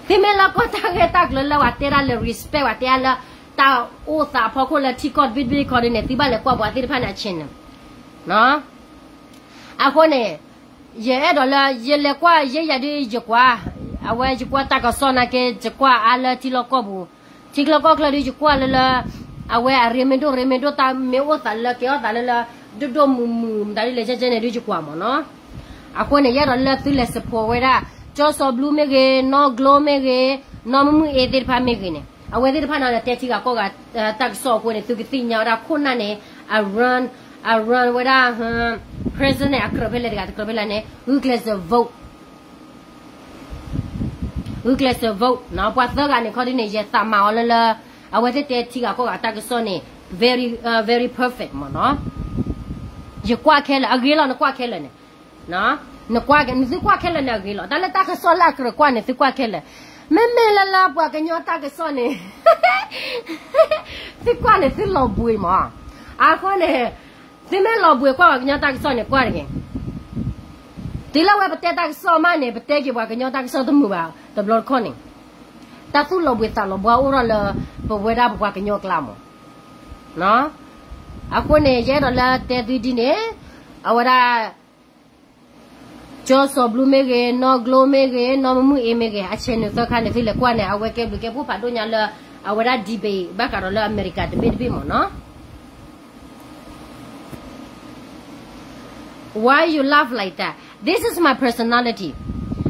သုမ့ၢ်လီၢ်ကီၢ်တၢ်ဂ့ၢ်တၢ်ကျိၤလၢပှၤတဲတၢ်လၢ respect ပှၤတဲတၢ်လၢ တၢ်အိၣ်သးအဖီခိၣ်လၢထံကီၢ်တဘ့ၣ်တဘ့ၣ်ခီဒ်န့ၣ် သုဘၣ်လဲၤကွၢ်ပှၤသ့ၣ်တဖၣ်န့ၣ်အ channel. အဃိန့ၣ် ယအဲၣ်ဒိးလၢ ယလဲၤကွၢ်ယဲယၤဒုးယကွၢ်, အဝဲယကွၢ်တၢ်ကစီၣ်နာ်က့ ယကွၢ်အါလၢထံလီၢ်ကီၢ်ပူၤ, ထံလီၢ်ကီၢ်ချၢဒုးယကွၢ်လၢလၢ, အဝဲအရ့မ့ၢ်ဒိၣ်ရ့မ့ၢ်ဒိၣ် တၢ်မ့ၢ်အိၣ်သးလၢကဲထီၣ်သးလၢလၢ, ဒိၣ်ဒိၣ်မုၢ်မုၢ် မတၤဒုးလဲၤကဲကဲန့ၣ်ဒုးယကွၢ်မ့ၢ်နီၤ. အဃိန့ၣ် ယအဲၣ်ဒိးလၢသုလဲၤ support ဝဲဒၣ်, ကၠီစီၤဘလူးမ့ၢ်ဂ့ၤ, နီၢ်ကျိမ့ၢ်ဂ့ၤ, နီၢ်မုၢ်မုၢ်အ့သ့ၣ်တဖၣ်မ့ၢ်ဂ့ၤန့ၣ် အဝဲသ့ၣ်တဖၣ်န့ၣ် လဲၤတဲထံဂၤကီၢ်ဂၤ တၢ်ကစီၣ်အဃိန့ၣ် သုကသ့ၣ်ညါဝဲဒၣ်ခိၣ်နၢ်န့ၣ် အ run, အ run ဝဲဒၣ် president န့ၣ် အကြၢးဖဲလဲၣ်တဂၤ တကြၢးဖဲလဲၣ်န့ၣ် ဂုာ်ကျဲးစၢး vote, ဂုာ်ကျဲးစၢး vote နီၤ. ပှၤသၢဂၤန့ၣ်ခီဒုန့ၣ် ယသးမၤအီၤလၢလၢ, အဝဲသ့ၣ်တဲထံဂၤကီၢ်ဂၤတၢ်ကစီၣ်န့ၣ် very, very perfect မ့ၢ်နီၤ. ယကွၢ်ခဲလၢာ် အဂ့ၤလီၤ နကွၢ်ခဲလၢာ်န့ၣ်, နကွၢ်, နသုကွၢ်ခဲလၢာ်န့ၣ်အဂ့ၤလီၤ. တၢ်လၢတၢ်ကစီၣ်လၢအကြၢးကွၢ်န့ၣ် သုကွၢ်ခဲလၢာ်, မ့မ့ၢ်လၢလၢပှၤကညီတၢ်ကစီၣ်န့ၣ် သုကွၢ်န့ၣ်သုလီၤဘှံးမး. အဃိန့ၣ် သုမ့ၢ်လီၤဘှံးကွၢ်ပှၤကညီတၢ်ကစီၣ်န့ၣ် ကွၢ်တဂ့ၤ. တုၤလၢဝဲပတဲတၢ်ကစီၣ်မးန့ၣ် ပတဲက့ၤပှၤကညီတၢ်ကစီၣ်တမုာ်ဘၣ် တဘျီတခီၣ်န့ၣ်, တၢ်သူၣ်လီၤဘှံးသးလီၤဘှါအိၣ်ထီၣ်လၢ ပဝဲဒၣ်ပပှၤကညီကျါမး. အဃိန့ၣ် ယအဲၣ်ဒိးလၢတဲသုဒ်န့ၣ်, အဝဲဒၣ် ကၠီစီၤဘလူးမ့ၢ်ဂ့ၤ, နီၢ်ကျိမ့ၢ်ဂ့ၤ, နီၢ်မုၢ်မုၢ်အ့မ့ၢ်ဂ့ၤ, အ channel သၢခါန့ၣ် သုလဲၤကွၢ်န့ၣ် အဝဲကဲဘျုးကဲဖှိၣ်ဖးဒိၣ်ညါလၢ အဝဲဒၣ် debate ဘၣ်ဃးဒီးလၢအမဲရကၤတဘ့ၣ်တဘ့ၣ်မးနီၤ. Why you laugh like that? This is my personality.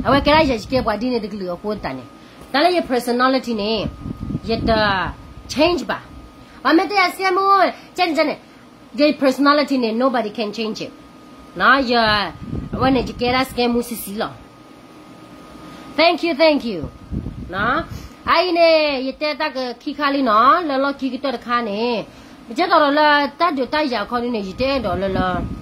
အဝဲကဲဒၣ်ယဲယကဲပှၤဒ်န့ၣ်တကလုာ်အဃိသတးန့ၣ်, တၢ်လၢယ personality န့ၣ် ယတ change ဘၣ်. ပှၤမ့ၢ်တဲယၤ စကဲမူ ကဲန့ၣ်ကဲန့ၣ်, ယ personality န့ၣ် nobody can change it. ယ, အဝဲန့ၣ် ယကဲဒၣ်စကဲမူဆံးဆံးလီၤ. Thank you, thank you. အအံၤန့ၣ် ယတဲတၢ်ကခံခါလံနီၤ, လၢလီၢ်ခံကတၢၢ်တခါန့ၣ်, ပကဲသိးဒီးလၢတၢ်ဒုးတၢ်ယၤခီဒုန့ၣ် ယတအဲၣ်ဒိးလၢလၢ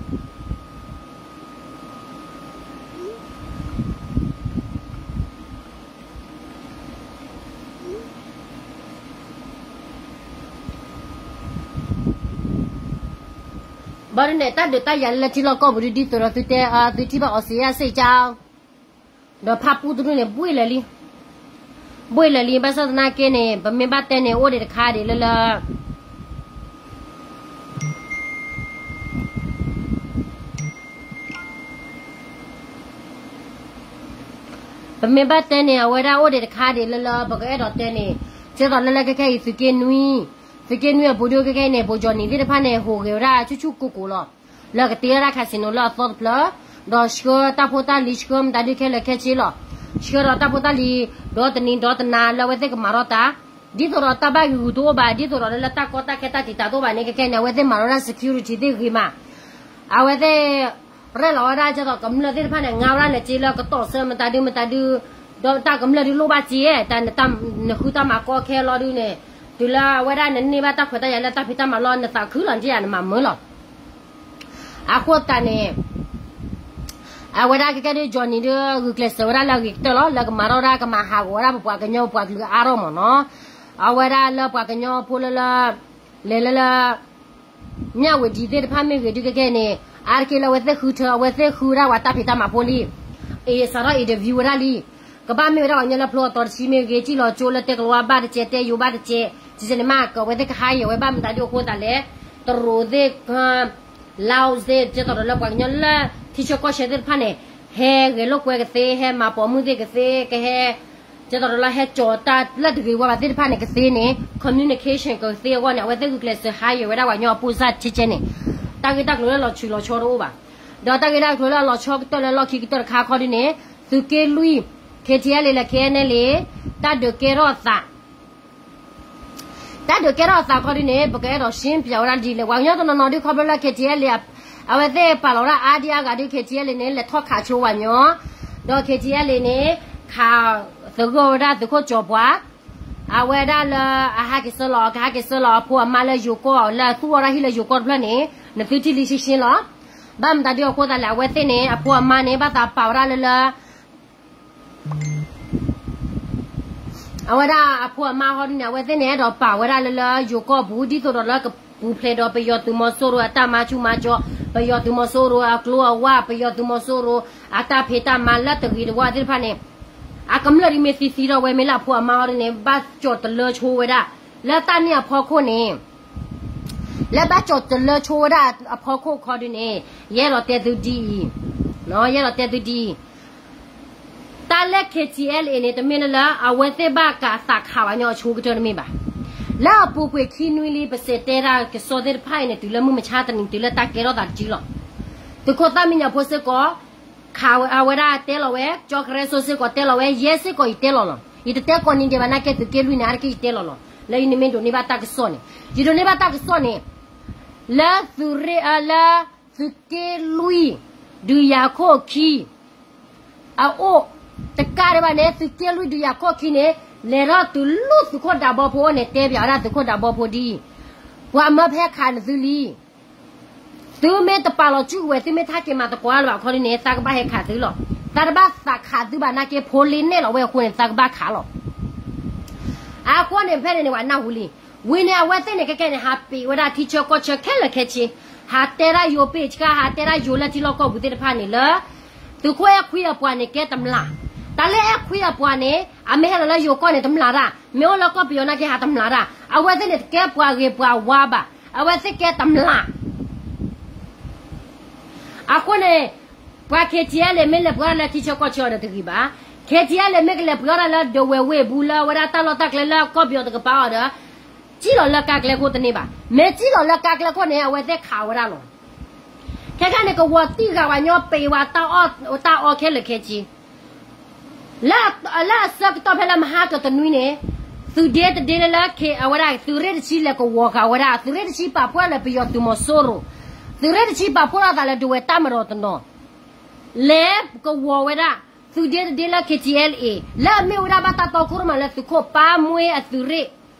ဘၣ်ဒုန့ၣ် တၢ်ဒုးတၢ်ယၤလၢထံလီၢ်ကီၢ်ပူၤဒ်သိးဒီးသုတဲ, သုထံၣ်ဘၣ်အီၤစံးယါစ့ၢ်ကီး, ဒီးဖးပူတဒုန့ၣ် ဘှ့ၣ်လၢာ်လံ, ဘှ့ၣ်လၢာ်လံ ဘၣ်ဆၣ်သနာ်က့န့ၣ် ပမ့ၢ်ဘၣ်တဲန့ၣ် အိၣ်ဒံးတခါဒံးလၢလၢ ပမ့ၢ်ဘၣ်တဲန့ၣ် အဝဲဒၣ်အိၣ်ဒံးတခါဒံးလၢလၢ ပကအဲၣ်ဒိးတဲန့ၣ်, ကဲသိးလၢလၢခဲခဲအံၤ သုးက့နွံ, သုးက့နွံအပူၤဒုခဲခဲအံၤန့ၣ် ပူၤကၠီၣ်နံၤသ့ၣ်တဖၣ်န့ၣ် ဟူးဂဲၤဝဲဒၣ်ဆူၣ်ဆူၣ်ကိၢ်ကိၢ်လီၤ. လၢကတ့ဝဲဒၣ် casino လၢအသီတဖျၢၣ်, ဒီးဆှၢတၢ်ဖိတၢ်လံၤ ဆှၢမတၤဒုခဲလၢာ်ခဲဆ့လီၤ. ဆှၢဒီးတၢ်ဖိတၢ်လံၤ ဒီတနံၤဒီတနၤလၢအဝဲသ့ၣ်ကမၤထီၣ်တၢ်, ဒ်သိးဒီးတၢ်ဘၣ်ဂံာ်ဂူာ်တအိၣ်ဘၣ်, ဒ်သိးဒီးလၢတၢ်ကီတၢ်ခဲတၢ်တံာ်တာ်တအိၣ်ဘၣ်န့ၣ် ခဲခဲန့ၣ် အဝဲသ့ၣ်မၤထီၣ်ဒၣ် security သ့ၣ်ဂ့ၤမး, အဝဲသ့ၣ် ရဲၣ်လီၤဝဲဒၣ်ကဲသိးကမျၢၢ်သ့ၣ်တဖၣ်န့ၣ် ငါဝဲဒၣ်လဲၤစ့လၢကတီၢ်ဆၢမတၤဒုမတၤဒု, ဒီးတၢ်ကမျၢၢ်ဒုလိၣ်ဘၣ်စ့, တၢ်နဃုတၢ်မၤကီခဲလီၤဒုန့ၣ်, တုၤလၢအဝဲဒၣ်နန့ၢ်ဘၣ်တၢ်ခွဲးတၢ်ယာ်လၢတၢ်ဖံးတၢ်မၤလီၤ နသးခုလီၤ နတယၤနမၤမုာ်လီၤ. အဃိသတးန့ၣ် အဝဲဒၣ်ကဲကဲဒု Johnny ဒု ဂုာ်ကျဲးစၢးဝဲဒၣ်လၢအဂ့ၤကတၢၢ်လီၤ လၢကမၤထီၣ်ဝဲဒၣ် ကမၤဟးဂီၤဝဲဒၣ်ပပှၤကညီပပှၤကလုာ်အါထီၣ်မ့ၢ်နီၤ. အဝဲဒၣ်လၢပှၤကညီဖိလၢလၢ လဲၤလၢလၢ မြဝတီ သ့ၣ်တဖၣ်မ့ၢ်ဂ့ၤဒုကဲကဲန့ၣ် အါတက့ၢ်လၢအဝဲသ့ၣ်ဃုထၢ အဝဲသ့ၣ်ဃုဝဲဒၣ်ပှၤတၢ်ဖံးတၢ်မၤဖိလံ အ့ၣ် စးထီၣ် interview ဝဲဒၣ်လံ. ကဘၣ်မ့ၢ်ဝဲဒၣ်ပှၤကညီလၢဖျိအသီတဆံမ့ၢ်ဂ့ၤ စံၣ်လီၤကၠိလၢတဲကလီၤဝါဘၣ်တကဲ တဲယိၤဘၣ်တကဲ ကကဲန့ၣ်မး ကဝဲသ့ၣ်ကဟါယဲၤဝဲဘၣ်မတၤဒုအဃိသတးလဲၣ် တရူးသ့ၣ် Laos သ့ၣ် ကဲသိးဒီးလၢပှၤကညီလၢ ထံဆၢကီၢ်ဆၢသ့ၣ်တဖၣ်န့ၣ် ဟဲဂဲၤလိာ်ကွဲကသ့ ဟဲမၤပိာ်မုၣ်သ့ၣ်ကသ့ ကဟဲ ကဲသိးဒီးလၢဟဲကၠီၤတၢ်လၢတဂ့ၤဝဲဘၣ်သ့ၣ်တဖၣ်န့ၣ် ကသ့န့ၣ် communication ကသ့အဂီၢ်န့ၣ် အဝဲသ့ၣ်ဂုာ်ကျဲးစၢးဟါယဲၤဝဲဒၣ်ပှၤကညီအပိၢ်စၢ်ဆဲဆဲန့ၣ် တၢ်ဂ့ၢ်တၢ်ကျိၤလၢလီၤဆူးလီၤဆီတအိၣ်ဘၣ်. ဒီးတၢ်ဂ့ၢ်တၢ်ကျိၤလၢလီၤဆီကတၢၢ်လၢလီၢ်ခံကတၢၢ်တခါခီဒုန့ၣ် သုးက့လွံၢ် KTLA လၢ KNLA တၢ်ဒုးကဲထီၣ်အသး တၢ်ဒုးကဲထီၣ်အသးခီဒုန့ၣ် ပကအဲၣ်ဒိးရှင်းပြဝဲဒၣ်ဒ်လဲၣ် ပှၤကညီတနီၤနီၤဒုခီဖျိလၢ KTLA အဝဲသ့ၣ်ပာ်လီၤဝဲဒၣ်အါဒံအါဂၤဒု KTLA န့ၣ် လဲၤထီၣ်ခးဆိပှၤကညီ ဒီး KTLA န့ၣ် ခးသဂၢၢ်ဝဲဒၣ်သုးခိၣ်ကၠီၤပှၤ အဝဲဒၣ်လၢအဟးက့ၤဆှၢလီၤ ကဟးက့ၤဆှၢလီၤအဖိအမါလၢယိၤကီၢ် လၢအသူၣ်အီၣ်ဒၣ်ဟံၣ်လၢယိၤကီၢ်တဖျၢၣ်န့ၣ် နသုထံၣ်လံရှင်းရှင်းလီၤ. ဘၣ်မတၤဒုအဃိသတးလဲၣ် အဝဲသ့ၣ်န့ၣ် အဖိအမါန့ၣ် ဘၣ်သးပာ်ဝဲဒၣ်လၢလၢ အဝဲဒၣ်အဖိအမါဟီဒုန့ၣ် အဝဲသ့ၣ်န့ၣ် အဲၣ်ဒိးပာ်ဝဲဒၣ်လၢလၢယိၤကီၢ်ပူၤ ဒ်သိးဒီးလၢကပူၤဖျဲးဒီးပယီၤသုးမီၤစိရိၤအတၢ်မၤဆူၣ်မၤစီၤ ပယီၤသုးမီၤစိရိၤအကျိၤအဝၣ် ပယီၤသုးမီၤစိရိၤအတၢ်ဖံးတၢ်မၤလၢတဂ့ၤတဝါသ့ၣ်တဖၣ်န့ၣ် အကမျၢၢ်ဒ်မ့ၢ်သံသံထီၣ်ဝဲမ့ၢ်လၢအဖိအမါဟီဒုန့ၣ် ဘၣ်ကၠီၣ်တလၢဆိဝဲဒၣ် လၢတၢ်န့ၣ်အဖီခိၣ်န့ၣ် လၢဘၣ်ကၠီၣ်တလၢဆိဝဲဒၣ်အဖီခိၣ်ခီဒုန့ၣ် ယအဲၣ်ဒိးတဲသုဒ်အံၤ ယအဲၣ်ဒိးတဲသုဒ်အံၤ, တၢ်လၢ K T L A န့ၣ် တမ့ၢ်လၢအဝဲသ့ၣ်ဘၣ်ကးသးခးဘၣ်ညီအဆိကတၢၢ်တမ့ၢ်ဘၣ်. လၢအပူၤကွံာ်ခံနွံလံ ပစံးတဲဒၣ်ကစီၣ်သ့ၣ်တဖၣ်အံၤန့ၣ် တုၤလၢမုၢ်မဆါတနံၤ တုၤလၢတၢ်ကဲထီၣ်သးတစုလီၤ. သုးခိၣ်သၣ်မံညီၤဖိစ့ၢ်ကီး ခးဝဲဒၣ်တဲလီၤဝဲ, ကၠီကရၢစိစ့ၢ်ကီးတဲလီၤဝဲ, ယဲစ့ၢ်ကီးယတဲလီၤလီၤ. ယတတဲကိးနံၤဒဲးဘၣ်နာ်က့ သုးက့လွံၢ်န့ၣ် အါတက့ၢ်ယတဲလီၤလီၤ. လၢယန့ၣ်မ့ၢ်ဒိးန့ၢ်ဘၣ်တၢ်ကစီၣ်န့ၣ်, ယဒိးန့ၢ်ဘၣ်တၢ်ကစီၣ်န့ၣ် လၢသုးရ့ၣ် လၢသုးက့လွံၢ် ဒုးယၤခိၣ်ခံ အအိၣ်တကးဒံးဘၣ်န့ၣ် သုးက့လွံၢ်ဒုးယၤခိၣ်ခံန့ၣ် လဲၤထီၣ်တုၤလၢသုးခိၣ်ဒးဘီဖိအအိၣ်န့ၣ် တဲပၠးဝဲဒၣ်သုးခိၣ်ဒးဘီဖိဒ်အံၤ, ပှၤမၢဖဲခးနသုလံ. သုမ့ၢ်တပာ်လီၤစုကဝဲၤ သုမ့ၢ်ထါက့ၤမၤသကိးတၢ်လၢၤဘၣ်ခီဒ်န့ၣ် သးကဘၣ်ဟဲခးသုလီၤ. သးတဘၣ်သးခးသုဘၣ်နာ်က့ ဖိလ့နဲၣ်လီၤဝဲအဃိန့ၣ် သးကဘၣ်ခးလီၤ. အဃိန့ၣ် ဖဲန့ၣ်န့ၣ် ပှၤနၢ်ဟူလံ. ဝံၤန့ၣ် အဝဲသ့ၣ်န့ၣ် ခဲကဲန့ၣ် ဟးပ့ၤဝဲဒၣ်ထံဆၢကီၢ်ဆၢခဲလၢာ်ခဲဆ့, ဟးတဲဒၣ်ယိၤပ့ၤဆှါ ဟးတဲဒၣ်ယိၤလၢထံလီၢ်ကီၢ်ပူၤသ့ၣ်တဖၣ်န့ၣ်လၢ သုးခိၣ်အဲၣ်ခွံအပှၤန့ၣ် ကဲတမျး. တၢ်လၢအဲၣ်ခွံအပှၤန့ၣ် အမ့ၢ်ဟဲလီၤလၢယိၤကီၢ်န့ၣ် တမျးတၢ်, မ့ၢ်အိၣ်လၢကီၢ်ပယီၤနာ်က့ ဟးတမျးတၢ်. အဝဲသ့ၣ်န့ၣ် တကဲပှၤဂ့ၤပှၤဝါဘၣ်, အဝဲသ့ၣ်ကဲတမျး. အဃိန့ၣ် ပှၤ K T L A မ့ၢ်လဲၤပှ့ၤအီၣ်တၢ်လၢထံဆၢကီၢ်ဆၢအီၤဒီးတဂ့ၤဘၣ်. K T L A မ့ၢ်ကလဲၤပှ့ၤအီၣ်တၢ်လၢဒဝဲၤဝ့ၢ်ပူၤ လၢအဝဲဒၣ်တၢ်လီၢ်တၢ်ကျဲလၢကီၢ်ပယီၤတကပၤအီၤဒီး စံၣ်လီၤလၢကါကျဲခိၣ်တန့ၢ်ဘၣ်. မ့ၢ်စံၣ်လီၤလၢကါကျဲခိၣ်န့ၣ် အဝဲသ့ၣ်ခးဝဲဒၣ်လီၤ. ခဲခါန့ၣ် ကဝီၤတံၢ်ဂၤဝဲညီ ပ့ၤဝဲတၢ်အီၣ်ခဲလၢာ်ခဲဆ့ လၢအဆၢကတီၢ်ဖဲလၢမဟါကတနွံန့ၣ် သုးဒ့တဒ့လၢလၢ အဝဲဒၣ်သုးရ့ၣ်တဆံလဲၤကဝီၤဃာ်ဝဲဒၣ်, သုးရ့ၣ်တဆံပာ်ဖှိၣ်လၢပယီၤသုးမီၤစိရိၤ, သုးရ့ၣ်တဆံပာ်ဖှိၣ်ထီၣ်သးလၢဒဝဲၤတၢ်မၤဒီးတနီၤ လဲၤကဝီၤဝဲဒၣ် သုးဒ့တဒ့လၢ K T L A လၢအမ့ၢ်ဝဲဒၣ်ဘၣ်တၢ်တီခိၣ်ရိၣ်မဲလၢသုးခိၣ်ပၢ်မှ့အသုးရ့ၣ်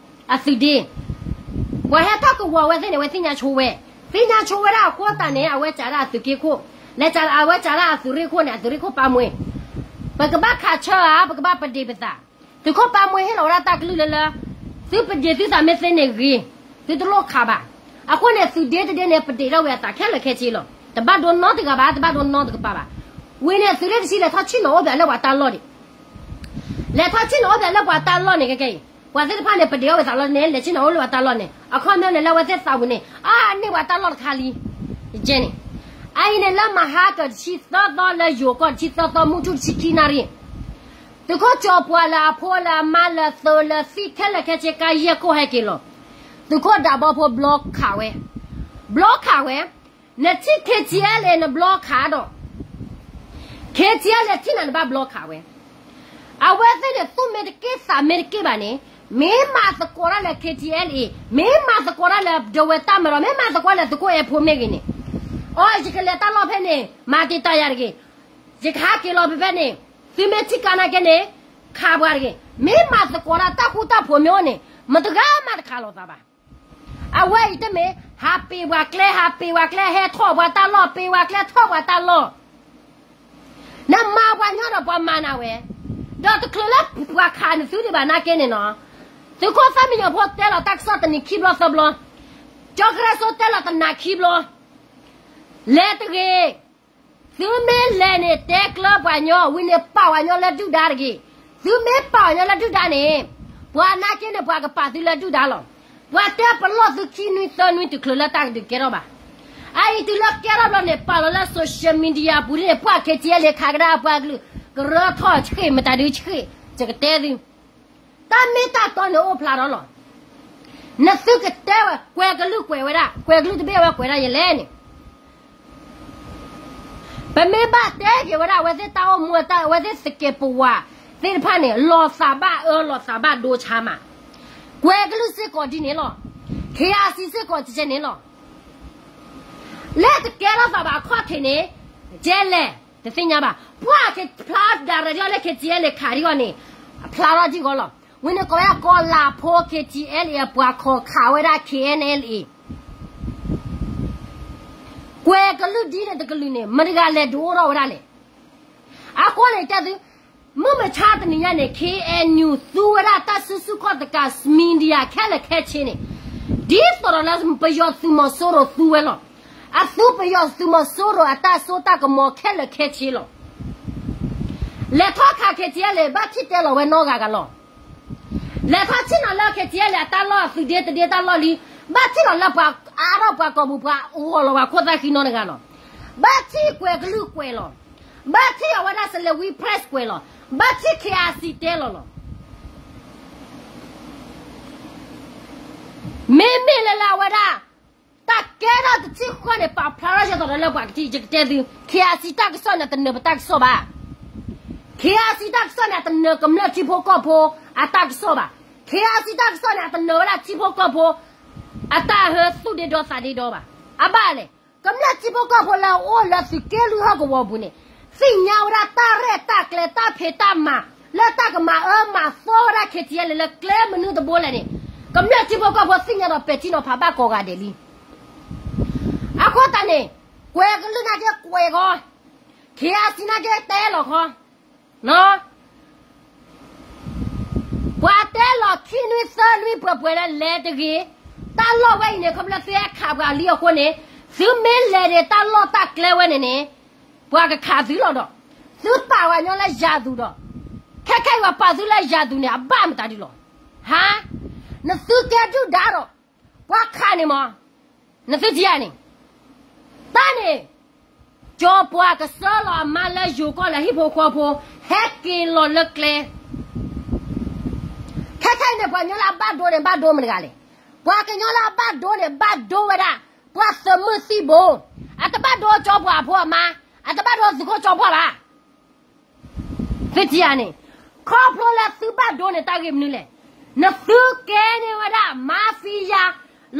အသုးဒ့ ပှၤဟဲထီၣ်ကဝီၤဝဲသ့ၣ်န့ၣ် အဝဲသ့ၣ်ညါဆိဝဲ, သ့ၣ်ညါဆိဝဲဒၣ်အဃိသတးန့ၣ် အဝဲစးဒၣ်အသုးက့ခိၣ်, လဲၤစးဒၣ်အဝဲစးဒၣ်အသုးရ့ၣ်ခိၣ်န့ၣ် အသုးရ့ၣ်ခိၣ်ပၢ်မှ့, ပကဘၣ်ခးဆၢဧါ, ပကဘၣ်ပဒ့ၣ်ပသး, သုးခိၣ်ပၢ်မှ့ဟ့ၣ်လီၤဝဲဒၣ်တၢ်ကလုၢ်လၢလၢ သုပဒ့ၣ်သုသးမ့ၢ်သ့န့ၣ်ဂ့ၤ, သုတလိၣ်ခးဘၣ်. အဃိန့ၣ် သုးဒ့တဒ့န့ၣ် ပဒ့ၣ်ထီၣ်ဝဲအသးခဲလၢာ်ခဲဆ့လီၤ. တဘၣ်ဒိနီတဂၤဘၣ်, တဘၣ်ဒိနီတကပၤဘၣ်. ဝံၤန့ၣ် သုးရ့ၣ်တဆံလဲၤထီၣ်ဆ့ၣ်နီၤအိၣ်ပၠးလၢပှၤတၢ်လီၢ်ဒံး လဲၤထီၣ်ဆ့ၣ်နီၤအိၣ်ပၠးလၢပှၤတၢ်လီၢ်န့ၣ် ခဲကဲအံၤ ပှၤသ့ၣ်တဖၣ်န့ၣ် ပဒ့ၣ်ထီၣ်ဝဲသးလီၢ်န့ၣ် လဲၤဆ့ၣ်နီၤအိၣ်လၢပှၤတၢ်လီၢ်န့ၣ် အခီပညီန့ၣ် လၢအဝဲသ့ၣ်သးပူၤန့ၣ် အါန့ၢ်ပှၤတၢ်လီၢ်တခါလံ. ယကဲန့ၣ် အအံၤန့ၣ် လၢမဟါကတဆံသၢသီလၢယိၤကီၢ်တဆံသၢသီ မုၢ်ထူၣ်တဆံခံနၣ်ရံၣ် သုးခိၣ်ကၠီၤပှၤလၢအဖိလၢအမါလၢသုးလၢသံခဲလၢာ်ခဲဆ့ ကါယဲၢ်ခိၣ်ဟဲက့ၤလီၤ. သုးခိၣ်ဒးဘီဖိဘျီခးဝဲ, ဘျီခးဝဲ, နထံၣ် K T L A နဘျီခးဒီး K T L A ထံၣ်နၤနဘၣ်ဘျီခးဝဲ. အဝဲသ့ၣ်န့ၣ် သူၣ်မ့ၢ်တက့ၢ်သးမ့ၢ်တက့ၢ်ဘၣ်န့ၣ် မ့ၢ်မၤသကိးတၢ်လၢ K T L A, မ့ၢ်မၤသကိးတၢ်လၢဒဝဲၤတၢ်မၤဒီး မ့ၢ်မၤသကိးလၢသုးခိၣ်အဲၣ်ဖိမ့ၢ်ဂ့ၤန့ၣ်, အိ ယကလဲၤတၢ်လီၢ်ဖဲန့ၣ် မၤတံာ်တာ်ယၤတဂ့ၤ, ယကဟးက့ၤလီၤဖဲဖဲန့ၣ်, သုမ့ၢ်ထံၣ်ကါနာ်က့န့ၣ် ခးပှၤတဂ့ၤ, မ့ၢ်မၤသကိးတၢ်တၢ်ဃူတၢ်ဖိးမ့ၢ်အိၣ်န့ၣ် မတဂၤမးတခးလိာ်သးဘၣ်. အဝဲအံၤတမ့ၢ် ဟးပ့ၤပှၤကျဲ ဟးပ့ၤပှၤကျဲ ဟဲထီၣ်ပှၤတၢ်လီၢ် ပ့ၤပှၤကျဲထီၣ်ပှၤတၢ်လီၢ်, နမၤပှၤညီဒီးပှၤမၤနၤဝဲ, ဒီးတချုးလၢပှၤခးနသုဒံးဘၣ်နာ်က့န့ၣ်နီၤ, သုးခိၣ်သၣ်မံညီၤဖိတဲလီၤတၢ်ကစီၣ်တနံၤခံဘျီသၢဘျီ, ကၠီကရၢစိတဲလီၤတနၤခံဘျီ, လဲၤတဂ့ၤ သုမ့ၢ်လဲၤန့ၣ် တဲကျၢၤပှၤညီ ဝံၤန့ၣ်ပာ်ပှၤညီလၢဒုၣ်ဒါတဂ့ၤ, သုမ့ၢ်ပာ်ပှၤညီလၢဒုၣ်ဒါန့ၣ်, ပှၤနာ်က့န့ၣ် ပှၤကပာ်သုလၢဒုၣ်ဒါလီၤ. ပှၤတဲပလီၢ်သုခံနွံသၢနွံ တချုးလၢတၢ်ကဒုးကဲထီၣ်ဘၣ်. အအံၤတုၤလၢကဲထီၣ်ဘျီန့ၣ် ပာ်လီၤလၢ social media ပူၤန့ၣ် ပှၤ K T L A ခးကဒါပှၤကလုာ် ကရၢထီၣ်ဆှ့ၣ် မတၤဒုဆှ့ၣ်, ယကတဲသု တၢ်မ့ၢ်တၢ်တီန့ၣ်အိၣ်ဖျါထီၣ်လီၤ. နသုကတဲဝဲ ကွဲၤကလုာ်ကွဲးဝဲဒၣ် ကွဲၤကလုာ်တဘ့ၣ်ဝဲကွဲးဒၣ်ယလဲၣ်န့ၣ်, ပမ့ၢ်ဘၣ်တဲက့ၤဝဲဒၣ် အဝဲသ့ၣ်တၢ်အိၣ်မူအတၢ် အဝဲသ့ၣ်သကဲးပဝးသ့ၣ်တဖၣ်န့ၣ် လီၤသးဘၣ်အၢလီၤသးဘၣ်ဒိဆါမး, ကွဲၤကလုာ်စ့ၢ်ကီးဒ်န့ၣ်လီၤ, K I C စ့ၢ်ကီးကဲန့ၣ်လီၤ. လၢတကဲထီၣ်သးဘၣ်အခီၣ်ထံးန့ၣ်, ကဲလဲၣ်, တသ့ၣ်ညါဘၣ်. ပှၤကဖျါဒၣ်ရၤဒ်အီၤလၢ K T L A ခးဒ်အီၤန့ၣ်, အဖျါထီၣ်ဒ်အံၤလီၤ. ဝံၤန့ၣ်ကိးဝဲဒၣ်ကီၤလၤဖိ K T L A အပှၤခိးခးဝဲဒၣ် K N L A ကွဲၤကလုာ်ဒ်န့ၣ်တကလုာ်န့ၣ် မတဂၤလဲၤဒုးအိၣ်ထီၣ်ဝဲဒၣ်လဲၣ်. အဃိန့ၣ်တဲသု, မုၢ်မဆါတနံၤညါန့ၣ် K N U သူဝဲဒၣ်တၢ်စုဆူၣ်ခီၣ်သကး media ခဲလၢာ်ခဲဆ့န့ၣ်, ဒ်သိးဒီးလၢပယီၤသုးမီၤစိရိၤသူဝဲလီၤ. အသူပယီၤသုးမီၤစိရိၤအတၢ်စိတၢ်ကမီၤခဲလၢာ်ခဲဆ့လီၤ. လဲၤထီၣ်ခး K T L A ဘၣ်ထံၣ်တဲလီၤဝဲနီတဂၤဂၤလီၤ. လဲၤထီၣ်ဆ့ၣ်နီၤလၢ K T L A အတၢ်လီၢ် သုးဒ့တဒ့တၢ်လီၢ်လံ, ဘၣ်ထံၣ်လီၤလၢပှၤအါထီၣ်ပှၤကိာ်ပူၤ ပှၤဂီၤလီၤပှၤခိၣ်သၣ်ဃံနီတဂၤလီၤ. ဘၣ်ထံၣ်ကွဲၤကလုာ်ကွဲးလီၤ. ဘၣ်ထံၣ်အဝဲဒၣ် Salween Press ကွဲးလီၤ, ဘၣ်ထံၣ် KIC တဲလီၤလီၤ. မ့မ့ၢ်လၢလၢအဝဲဒၣ် တၢ်ကဲထီၣ်တထံၣ်ဃီန့ၣ် ပာ်ဖျါထီၣ်ယဲသိးဒီးလၢပှၤကထံၣ် ယကတဲသု, KIC တၢ်ကစီၣ်န့ၣ် တနၢၤပတၢ်ကစီၣ်ဘၣ်. KIC တၢ်ကစီၣ်န့ၣ် အတနၢၤကမျၢၢ်ထံဖိကီၢ်ဖိအတၢ်ကစီၣ်ဘၣ်. KIC တၢ်ကစီၣ်န့ၣ် အတနၢၤဝဲဒၣ်ထံဖိကီၢ်ဖိ အတၢ်ဟၢသူၣ်ဒ့ဒီသးဒ့ဒီဘၣ်. အဘၣ်လဲၣ်, ကမျၢၢ်ထံဖိကီၢ်ဖိလၢအအိၣ်လၢသုးက့လွံၢ်ဟီၣ်ကဝီၤပူၤန့ၣ် သ့ၣ်ညါဝဲဒၣ်တၢ်ရဲၣ်တၢ်ကျဲၤတၢ်ဖံးတၢ်မၤ လၢတၢ်ကမၤအၢမၤသီဝဲဒၣ် KTLA လၢကျဲမနုၤတဘိလဲၣ်န့ၣ်, ကမျၢၢ်ထံဖိကီၢ်ဖိသ့ၣ်ညါဒီးပဲာ်ထံနီၤဖးဘၣ်ကိးဂၤဒဲးလံ. အဃိသတးန့ၣ် ကွဲးကလုၢ်နာ်က့ကွဲးဃီ, KIC နာ်က့တဲလီၤဃီ ပှၤတဲလီၤခံနွံသၢနွံပှဲၤပှဲၤလၢလဲၤတဂ့ၤ. တၢ်လီၢ်ဝဲအံၤန့ၣ် ခီဖျိလၢသုဟဲခးပှၤလံအဃိန့ၣ်, သုမ့ၢ်လဲၤန့ၣ် တၢ်လီၢ်တၢ်ကျဲဝဲန့ၣ်န့ၣ်, ပှၤကခးသုလီၤဒီး, သုပာ်ဝဲညီလၢယၤသူဒီး, ခဲခဲအံၤပှၤပာ်သုလၢယၤသူန့ၣ် အဘၣ်မတၤဒုလီၤ. ဟါ, နသုကဲဒုၣ်ဒါဒီး, ပှၤခးန့ၣ်မး, နသုထံၣ်ဧါန့ၣ်, တၢ်န့ၣ် ကၠီပှၤကစၢလီၤအမါလၢယိၤကီၢ်လၢဟံၣ်ဖိဃီဖိ ဟဲက့ၤလီၤလၢကျဲ ခဲခဲအံၤန့ၣ် ပှၤကညီလၢအဘၣ်ဒိန့ၣ် ဘၣ်ဒိမတၤတဂၤလဲၣ်. ပှၤကညီလၢအဘၣ်ဒိန့ၣ် ဘၣ်ဒိဝဲဒၣ် ပှၤသုးမုၢ်သံၣ်ဘိ, အတဘၣ်ဒိကၠီပှၤအဖိအမါ, အတဘၣ်ဒိသုးခိၣ်ကၠီပှၤဘၣ်. သုထံၣ်ဧါန့ၣ်, ခီဖျိလၢသုဘၣ်ဒိန့ၣ် တၢ်ဂ့ၢ်မနုၤလဲၣ်. နသုကဲန့ၢ်ဝဲဒၣ် mafia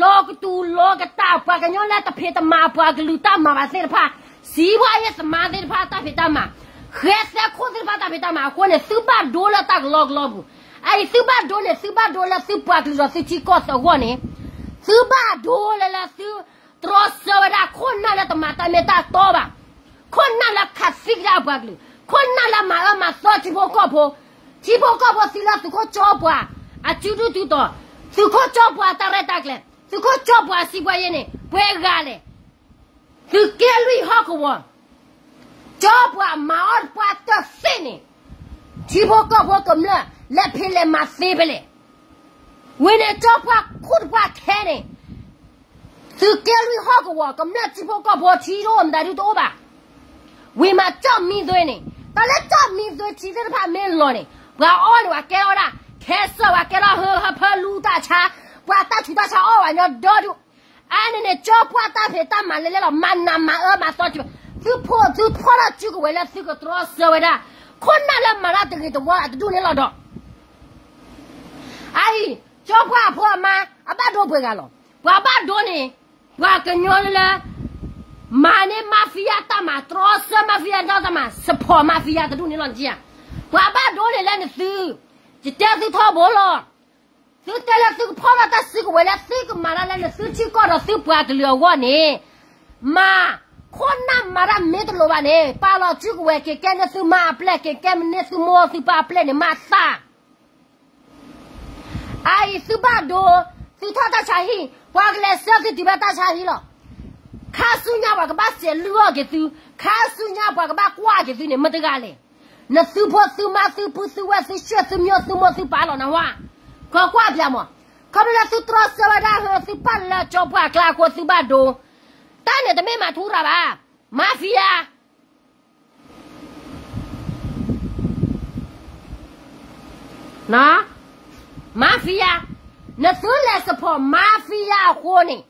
လီၤကတူာ်လီၤကတာ် ပှၤကညီလၢတဖံးတမၤပှၤကလုာ်တၢ်မၤဘၣ်သ့ၣ်တဖၣ်, စံးဘၣ်ယဲၢ်သမါသ့ၣ်တဖၣ်တၢ်ဖံးတၢ်မၤ, ဃဲသဲခိၣ်သ့ၣ်တဖၣ်တၢ်ဖံးတၢ်မၤအဃိန့ၣ် သုဘၣ်ဒိလၢတၢ်ကလီကလီပူၤ. အအံၤသုဘၣ်ဒိန့ၣ် သုဘၣ်ဒိလၢသုပှၤကလုာ်ဒီးသုထံကီၢ်သဂီၢ်န့ၣ်, သုဘၣ်ဒိလၢလၢသု တြီဆၢဝဲဒၣ် ခိၣ်နၢ်လၢတမၤတၢ်မ့ၢ်တၢ်တီဘၣ်, ခိၣ်နၢ်လၢခးသံကဒါပှၤကလုာ်, ခိၣ်နၢ်လၢမၤအၢမၤသီထံဖိကီၢ်ဖိ, ထံဖိကီၢ်ဖိသံလၢသုးခိၣ်ကၠီပှၤအစုဒုၣ်စုတီၤ, သုးခိၣ်ကၠီပှၤတၢ်ရဲၣ်တၢ်ကျဲၤ, သုးခိၣ်ကၠီပှၤစံးပှၤယဲၢ်န့ၣ် ပှဲၤဂၤလဲၣ်. သုးက့လွံၢ်ဟီၣ်ကဝီၤ ကၠီပှၤမၤအီၣ်ပှၤတသ့ၣ်န့ၣ်, ထံဖိကီၢ်ဖိကမျၢၢ်လဲၤဖံးလဲၤမၤသ့ဖဲလဲၣ်. ဝံၤန့ၣ်ကၠီပှၤခိၣ်တပှၤခဲန့ၣ်, သုးက့လွံၢ်ဟီၣ်ကဝီၤ ကမျၢၢ်ထံဖိကီၢ်ဖိထံတအိၣ်မတၤဒုတအိၣ်ဘၣ်. ဝံၤမးကၠီၣ်မံသွ့န့ၣ်, တၢ်လၢကၠီၣ်မံသွ့ထံသ့ၣ်တဖၣ်မ့ၢ်လီၤန့ၣ် ပှၤအီၣ်န့ၣ် ပှၤကဲထီၣ်ဝဲဒၣ် ခဲစၢၣ် ပှၤကဲထီၣ်ဟၢဟၢဖၢလူတၢ်ဆါ, ပှၤတၢ်ဆူးတၢ်ဆါအီၣ်ဝဲညီဒီဒူၣ်. အါန့ၣ်န့ၣ် ကၠီပှၤတၢ်ဖံးတၢ်မၤလဲၤလဲၤလီၤ မၤနးမၤအၢမၤသီထံ, သုဖိသုဖီၣ်ထီၣ်စုကဝဲၤလၢသုကတြီဆၢဝဲဒၣ် ခိၣ်နၢ်လၢမၤတၢ်တဂ့ၤတဝါအတဒူၣ်န့ၣ်လီၤဒီး အအံၤ ကၠီပှၤအဖိအမါ အဘၣ်ဒိပှဲၤဂၤလီၤ. ပှၤဘၣ်ဒိန့ၣ် ပှၤကညီလၢ မၤန့ၢ် mafia တၢ်မၤ တြီဆၢ mafia တၢ်တၢ်မၤ support mafia တဒူၣ်န့ၣ်လီၤဧါ. ပှၤဘၣ်ဒိန့ၣ်လၢနသု, ယတဲသုထီဘိလီၤ. သုတဲလၢသုကဖီၣ်ထီၣ်တၢ်စုကဝဲၤလၢသုကမၤတၢ်လၢ နသုထံကီၢ်ဒီးသုပှၤကလုာ်အဂီၢ်န့ၣ်, မၤ, ခိၣ်နၢ်မၤတၢ်မ့ၢ်တလိၤဘၣ်န့ၣ် ပာ်လီၤစုကဝဲၤ က့ၤကဲန့ၢ်သုမါအပျဲၢ် က့ၤကဲန့ၢ်သုမိၢ်သုပၢ်အပျဲၢ်န့ၣ် မၤသး အအံၤသုဘၣ်ဒိ, သုထီၣ်တၢ်ဆါဟံၣ် ပှၤကလဲၤဆှၢသုတုၤဘၣ်တၢ်ဆါဟံၣ်လီၤ. ခါဆူညါပှၤကဘၣ်စဲးလုၢ်အီၣ်က့ၤသု, ခါဆူညါပှၤကဘၣ်ကွၢ်က့ၤသုန့ၣ် မတဂၤလဲၣ်. နသုဖိသုမါသုပုၢ်သုဝဲၢ်သုဆှၢသုမိၢ်သုမိၢ်သုပၢ်လီၤနဝါ, ကကွၢ်ပျးမး, ခီဖျိလၢသုတြီဆၢဝဲဒၣ်ဟၢသုပၢ်လၢကၠီပှၢ်အကျါအဃိသုဘၣ်ဒိ, တၢ်န့ၣ်တမ့ၢ်မၤထူရၤဘၣ်, mafia မၤဖံယါ, နသုလဲၤ support မၤဖံယါအဃိန့ၣ်,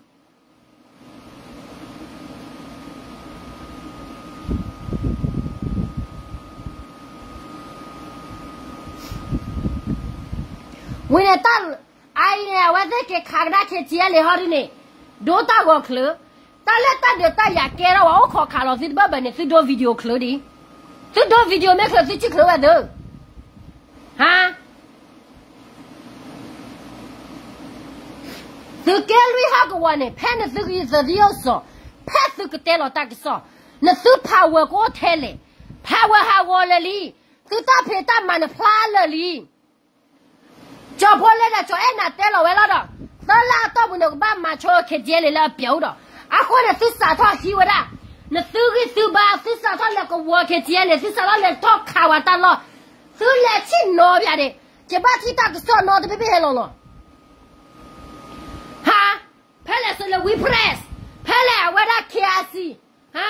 ဝံၤန့ၣ်တၢ်, အအံၤန့ၣ် အဝဲသ့ၣ်က့ၤခးကဒါ KTLA ဟီဒုန့ၣ်, ဒိတၢ်ဂီၤချၢ, တၢ်လၢတၢ်ဒုးတၢ်ယၤကဲထီၣ်ဝဲအိၣ်ခိးခးလီၤသုတဘၣ်ဘၣ်န့ၣ် သုဒိ video ချၢဒံး, သုဒိ video မ့ၢ်ချၢသုထံၣ်ချၢဝဲသု ဟါ သုးက့လွံၢ်ဟီၣ်ကဝီၤန့ၣ် ဖဲနသုကယသဒံအိၣ်စီၤ, ဖဲသုကတဲလီၤတၢ်ကစီၣ်, နသု power ကအိၣ်ထဲလဲၣ်, power ဟးဂီၤလၢာ်လံ, သုတၢ်ဖံးတၢ်မၤနဖျါလၢာ်လံ. ကၠီဖိလဲၣ်ဒီး ကၠီအဲၣ်နၤတဲလီၤဝဲလီၤဒီး, သၢလါအတီၢ်ပူၤန့ၣ် ကဘၣ်မၤဆိ KTLA လၢအပျဲၢ်အိၣ်ဒီး, အဃိန့ၣ် သုစးထီၣ်ဟံးဝဲဒၣ်, နသုဂံၢ်သုဘါ, သုစးထီၣ်လဲၤကဝီၤ KTLA, သုစးထီၣ်လဲၤထီၣ်ခးဝဲတၢ်လီၢ်, သုလဲၤထံၣ်နီၤဘၣ်ဒံး, ကဘၣ်ထံၣ်တၢ်ကစီၣ်နီတဘ့ၣ်ဘ့ၣ်ဟဲလီၤလီၤ. ဟါ, ဖဲလဲၣ် Salween Press, ဖဲလဲၣ် အဝဲဒၣ် KIC, ဟါ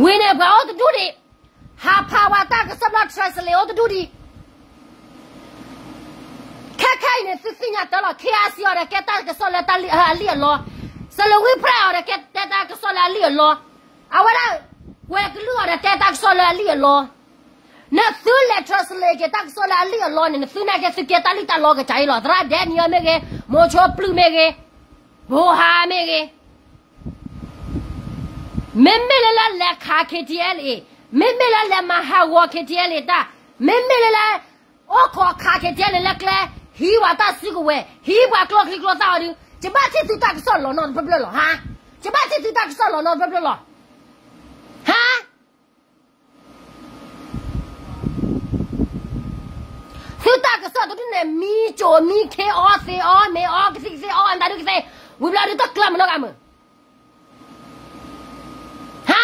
ဝံၤန့ၣ်ပှၤအိၣ်တဒူၣ်ဒံး, ဟးဖးဝဲတၢ်ကစီၣ်ဘျီ translate အိၣ်တဒူၣ်ဒံး, ခဲခဲအံၤန့ၣ် သုသ့ၣ်ညါတၢ်လီၤ KIC အီၤဒီးကဲတၢ်ကစီၣ်လၢအလံၢ်အလီ, စလဝံပြၢ်အီၤဒီးကဲတဲတၢ်ကစီၣ်လၢအလံၢ်အလီ, အဝဲဒၣ် ကွဲၤကလုၢ်အီၤဒီးတဲတၢ်ကစီၣ်လၢအလံၢ်အလီ, နသုလဲၤ translate က့ၤတၢ်ကစီၣ်လၢအလံၢ်အလီန့ၣ် နသုနာ်က့သုကဲတၢ်လံၢ်တၢ်လီကစၢ်အံၤလီၤ, သရၣ်ဒဲနံၤအီၤမ့ၢ်ဂ့ၤ, မိၤဆိပျုၢ်မ့ၢ်ဂ့ၤ, ဘိဟါမ့ၢ်ဂ့ၤ မ့မ့ၢ်လၢလၢလဲၤခး KTLA, မ့မ့ၢ်လၢလဲၤမၤဟးဂီၤ KTLA တၢ်, မ့မ့ၢ်လၢလၢ အိၣ်ခိးခး KTLA လၢကျဲ, ဟံးဝဲတၢ်စုကဝဲၤ, ဟံးပှၤကျိချံကျိသၣ်အီၤဒုး, ယဘၣ်ထံၣ်သုတၢ်ကစီၣ်လီၤနီတဖျၢၣ်ဖျၢၣ်လီၤ, ဟါ, ယဘၣ်ထံၣ်သုတၢ်ကစီၣ်လီၤနီတဖျၢၣ်ဖျၢၣ်လီၤ, ဟါ သုတၢ်ကစီၣ်တဒူၣ်န့ၣ် မံကၠိမံခ့အီသံးအီမ့ၤအီကသံၣ်ကသ့အီအတၢ်ဒုးကသ့, ဝံၤဘျီဒုးတကျၢၤမနီၢ်ဂၤမုၢ်, ဟါ,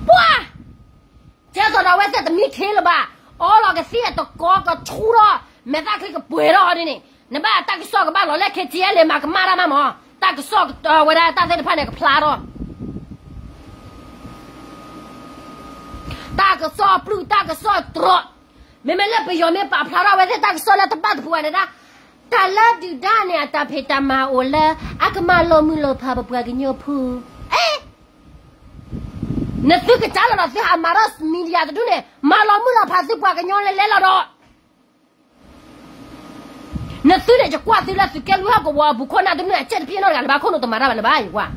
ပှၤ ကဲသိးဒီးအဝဲသ့ၣ်တမံခ့လၢၤဘၣ်, အီလီၤကသံၣ်အတကီကဆူၣ်ထီၣ်, မဲာ်သၣ်ချံကပှဲၤထီၣ်အီၤဒ်န့ၣ်, နဘၣ်တၢ်ကစီၣ်ကဘၣ်လီၤလၢ KTLA မၤကမၣ်တၢ်မးမး, တၢ်ကစီၣ်ဝဲဒၣ်တၢ်သ့ၣ်တဖၣ်န့ၣ်ကဖျါထီၣ် တၢ်ကစီၣ်ပျုၢ် တၢ်ကစီၣ်တြီ, မ့မ့ၢ်လၢပယီၤမ့ၢ်ပာ်ဖျါထီၣ်ဝဲသ့ၣ်တၢ်ကစီၣ်လၢတဘၣ်တပူၤဘၣ်န့ၣ်ဒၣ်, တၢ်လၢဒုၣ်ဒါန့ၣ် အတၢ်ဖံးတၢ်မၤအိၣ်လၢ အကမၤလီၤမုၢ်လီၤဖးပပှၤကညီဖိ, အဲ, နသုကစၢ်လီၤဒီးသုဟးမၤထီၣ် media တဒူၣ်န့ၣ် မၤလီၤမုၢ်လီၤဖးသုပှၤကညီန့ၣ်လဲၤလီၤဒီး နသုန့ၣ် ယကွၢ်သုလၢသုးက့လွံၢ်ဟီၣ်ကဝီၤအပူၤခိၣ်နၢ်တမုၢ်အစဲးတဖျၢၣ်နီတဂၤလၢၤဘၣ် ခိၣ်နူာ်တမၤတၢ်ဘၣ်လၢၤဘၣ်ယကွၢ်,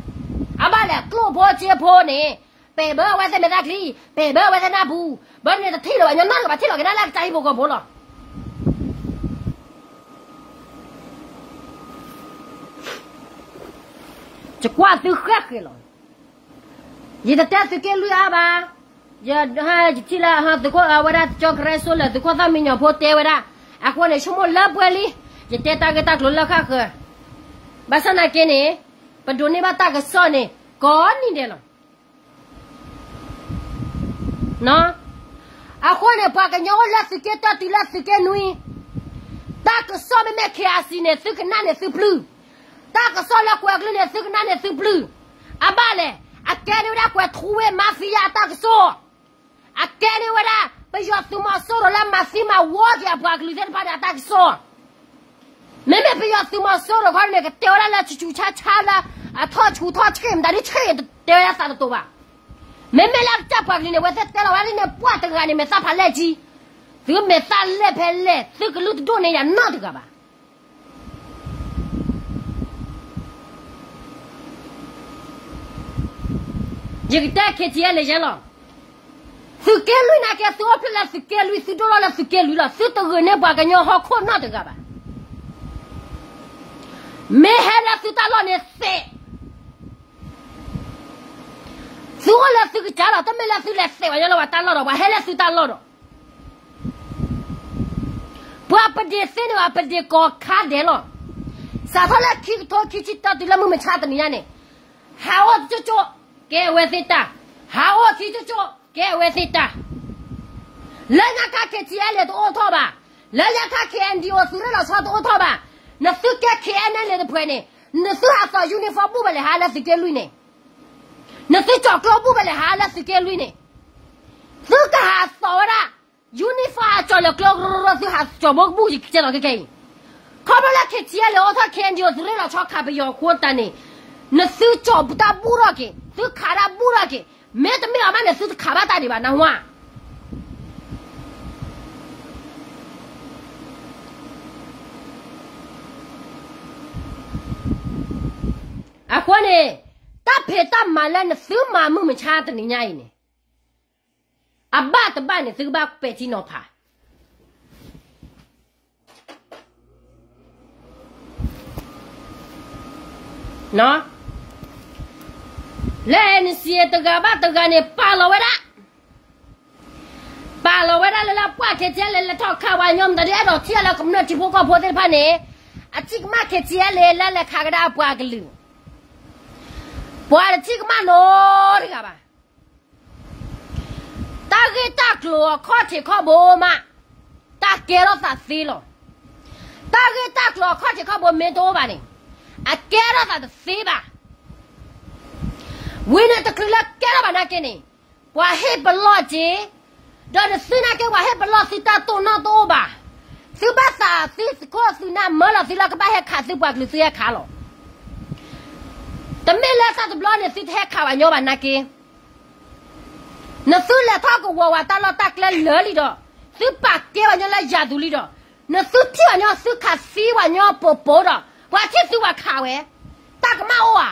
အဘၣ်လဲၣ်ကျိၣ်ဖိစ့ဖိန့ၣ်, ပဲာ်ဘၢအဝဲသ့ၣ်မဲာ်သၣ်ချံ, ပဲာ်ဘၢအဝဲသ့ၣ်နၢ်ပူၤ, ဘၣ်န့ၣ်တထံၣ်လၢၤဘၣ် ညီနီၢ်တဂၤဘၣ်ထံၣ်လီၤက့ၤနၤလၢကစၢ်ဟံၣ်ဖိဃီဖိလီၤ. ယကွၢ်သုဃဲဃဲလီၤ. ယတတဲသုးက့လွံၢ်အါဘၣ်, ယထံၣ်လၢသုးခိၣ်အဝဲဒၣ်ကၠီကရဲစိလၢာ် သုးခိၣ်သၣ်မံညီၤဖိတဲဝဲဒၣ်, အဃိန့ၣ် ဆိကမိၣ်လၢပှဲၤလံ, ယတဲတၢ်ဂ့ၢ်တၢ်ကျိၤလၢဃၣ်ဃၢၤ, ဘၣ်ဆၣ်နာ်က့န့ၣ်, ပဒိးန့ၢ်ဘၣ်တၢ်ကစီၣ်န့ၣ် ကိးနံၤဒဲးလီၤ. အဃိန့ၣ် ပှၤကညီအိၣ်လၢသုးက့တၢတုၤလၢသုးက့နွံ, တၢ်ကစီၣ်မ့မ့ၢ် KIC န့ၣ် သုကနၣ်န့ၣ်သုပျုၢ်, တၢ်ကစီၣ်လၢကွဲၤကလုၢ်န့ၣ် သုကနၣ်န့ၣ်သုပျုၢ်, အဘၣ်လဲၣ်, အကဲန့ၢ်ဝဲဒၣ်ကွဲၤထူဝ့ၣ် mafia အတၢ်ကစီၣ်, အကဲန့ၢ်ဝဲဒၣ် ပယီၤသုးမီၤစိရိၤလၢမၤသံမၤဝီက့ၤအပှၤကလုာ်သ့ၣ်တဖၣ်န့ၣ်အတၢ်ကစီၣ် မ့မ့ၢ်ပယီၤသုးမီၤစိရိၤခီန့ၣ် ကတဲဝဲဒၣ်လၢဆူၣ်ဆူၣ်ဆါဆါလၢ အထီၣ်ဆူၣ်ထီၣ်ဆ့ၣ် မတၤဒ်ဆ့ၣ် တတဲဝဲဒၣ်သးတတိၤဘၣ်. မ့မ့ၢ်လၢကစၢ်ပှၤကလုာ်န့ၣ် အဝဲသ့ၣ်တဲလီၤဝဲဒ်န့ၣ် ပှၢ်တဂၤန့ၣ် မဲာ်သၣ်ဖးလဲၢ်ကံ, သုမဲာ်သၣ်လဲၢ်ဖဲလဲၢ် သုကလုၢ်တဒိၣ်န့ၢ်ယၤနီတဂၤဘၣ်. ယကတဲ KTLA ယဲလီၤ. သုးက့လွံၢ်နာ်က့ သုအိၣ်ဖျဲၣ်လၢသုးက့လွံၢ် သုဒိၣ်ထီၣ်လၢသုးက့လွံၢ်လီၤ. သုတဂ့ၤန့ၢ်ပှၤကညီဟီၣ်ခိၣ်နီတဂၤဘၣ်. မ့ၢ်ဟဲလၢသုတၢ်လီၢ်န့ၣ်သ့း, သုအိၣ်လၢသုကစၢ်လီၤ. တမ့ၢ်လၢသုလဲၤသ့းဝဲညီလၢပှၤတၢ်လီၢ်ဒီး ပှၤဟဲလၢသုတၢ်လီၢ်ဒီး ပှၤပဒ့ၣ်သ့န့ၣ် ပှၤပဒ့ၣ်ကိးခါဒဲးလီၤ. စးထီၣ်လၢခံကထိခံဆံတၢတုၤလၢမုၢ်မဆါတနံၤညါန့ၣ်, ဟးအိၣ်တကၠိၢ်ကၠိၢ် ကဲအဝဲသ့ၣ်တၢ်, ဟးအိၣ်ခံကၠိၢ်ကၠိၢ် ကဲအဝဲသ့ၣ်တၢ်. လၢညါခါ KTLA တအိၣ်ထီၣ်ဘၣ်, လၢညါခါ KNDO သုးရ့ၣ်လီၤဆီတအိၣ်ထီၣ်ဘၣ်. နသုကဲ KNLA တဖုန့ၣ်, နသုဟးသိး uniform ဘူၣ်ဘၣ်လဲၣ်ဟးလၢသုးက့လွံၢ်န့ၣ်, နသုကၠီၤကျိဘူၣ်ဘၣ်လဲၣ်ဟးလၢသုးက့လွံၢ်န့ၣ်, သုကဟးသိးဝဲဒၣ် uniform အကၠီၤလၢကျိရၢရၢ သုဟးကၠီၤဘိကဘူၣ်ယကဲထီၣ်ခဲခဲအံၤ, ခီဖျိလၢ KTLA အိၣ်ထီၣ် KNDO သုးရ့ၣ်လီၤဆီခးပယီၤအဃိတၢ်န့ၣ်, နသုကၠီၤတၢ်ဘူၣ်ထီၣ်က့ၤ, သုခးတၢ်ဘူၣ်ထီၣ်က့ၤ, မ့တမ့ၢ်အီၤမးန့ၣ် သုတခးဘၣ်တၢ်ဒံးဘၣ် နၢ်ဟူဧါ. အဃိန့ၣ်, တၢ်ဖံးတၢ်မၤလၢနသုမၤမုၢ်မဆါတနံၤညါအံၤန့ၣ်, အဘၣ်တဘၣ်န့ၣ် သုကဘၣ်ပဲာ်ထံနီၤဖး လၢ NCA တဂၤဘၣ်တဂၤန့ၣ် ပာ်လီၤဝဲဒၣ်, ပာ်လီၤဝဲဒၣ်လၢလၢပှၢ် KTLA လဲၤထီၣ်ခးပှၤကညီ မတၤဒ်အဲၣ်ဒိးထံၣ်လၢကမျၢၢ်ထံဖိကီၢ်ဖိသ့ၣ်တဖၣ်န့ၣ်, အထံၣ်ကမၣ် KTLA လၢလဲၤခးကဒါအပှၤကလုာ်, ပှၤတထံၣ်ကမၣ်နီတဂၤဘၣ်. တၢ်ဂ့ၢ်တၢ်ကျိၤအခီၣ်ထံးခီၣ်ဘိမး, တၢ်ကဲထီၣ်သးသ့လီၤ. တၢ်ဂ့ၢ်တၢ်ကျိၤအခီၣ်ထံးခီၣ်ဘိမ့ၢ်တအိၣ်ဘၣ်န့ၣ်, အကဲထီၣ်သးတသ့ဘၣ်. ဝံၤန့ၣ်တချုးလၢကဲထီၣ်ဘၣ်နာ်က့န့ၣ်, ပှၤဟ့ၣ်ပလီၢ်က့ၤ, ဒီးနသုနာ်က့ပှၤဟ့ၣ်ပလီၢ်သုတၢ်တိၢ်နီၣ်တအိၣ်ဘၣ်. သုဘၣ်သးသုသကိးသုနၢ်မၢလီၤသုလၢကဘၣ်ဟဲခးသုပှၤကလုာ်သုဟဲခးလီၤ. တမ့ၢ်လၢတၢ်တဘျီန့ၣ်သုတဟဲခးပှၤညီဘၣ်နာ်က့ နသုလဲၤထီၣ်ကဝီၤဝဲတၢ်လီၢ်တၢ်ကျဲလၢာ်လံဒီး, သုပာ်ကဲပှၤညီလၢယၤသူလံဒီး, နသုထံၣ်ပှၤညီသုခးသံပှၤညီပိာ်ပိာ်ဒီး, ပှၤထံၣ်သုပှၤခးဝဲ, တၢ်ကမၣ်အိၣ်ဧါ,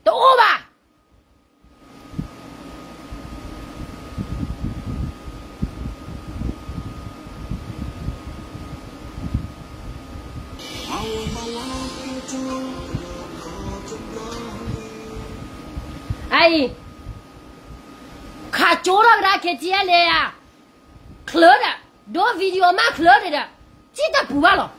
တအိၣ်ဘၣ်. အအံၤ, ခးကၠိထီၣ်ကဒါ ခ့ထံအဲလ့ဧါ, ချၢဒီး, ဒိ video မးချၢန့ၣ်ဒီး, စံၣ်တၢ်ပူၤဘၣ်လီၤ.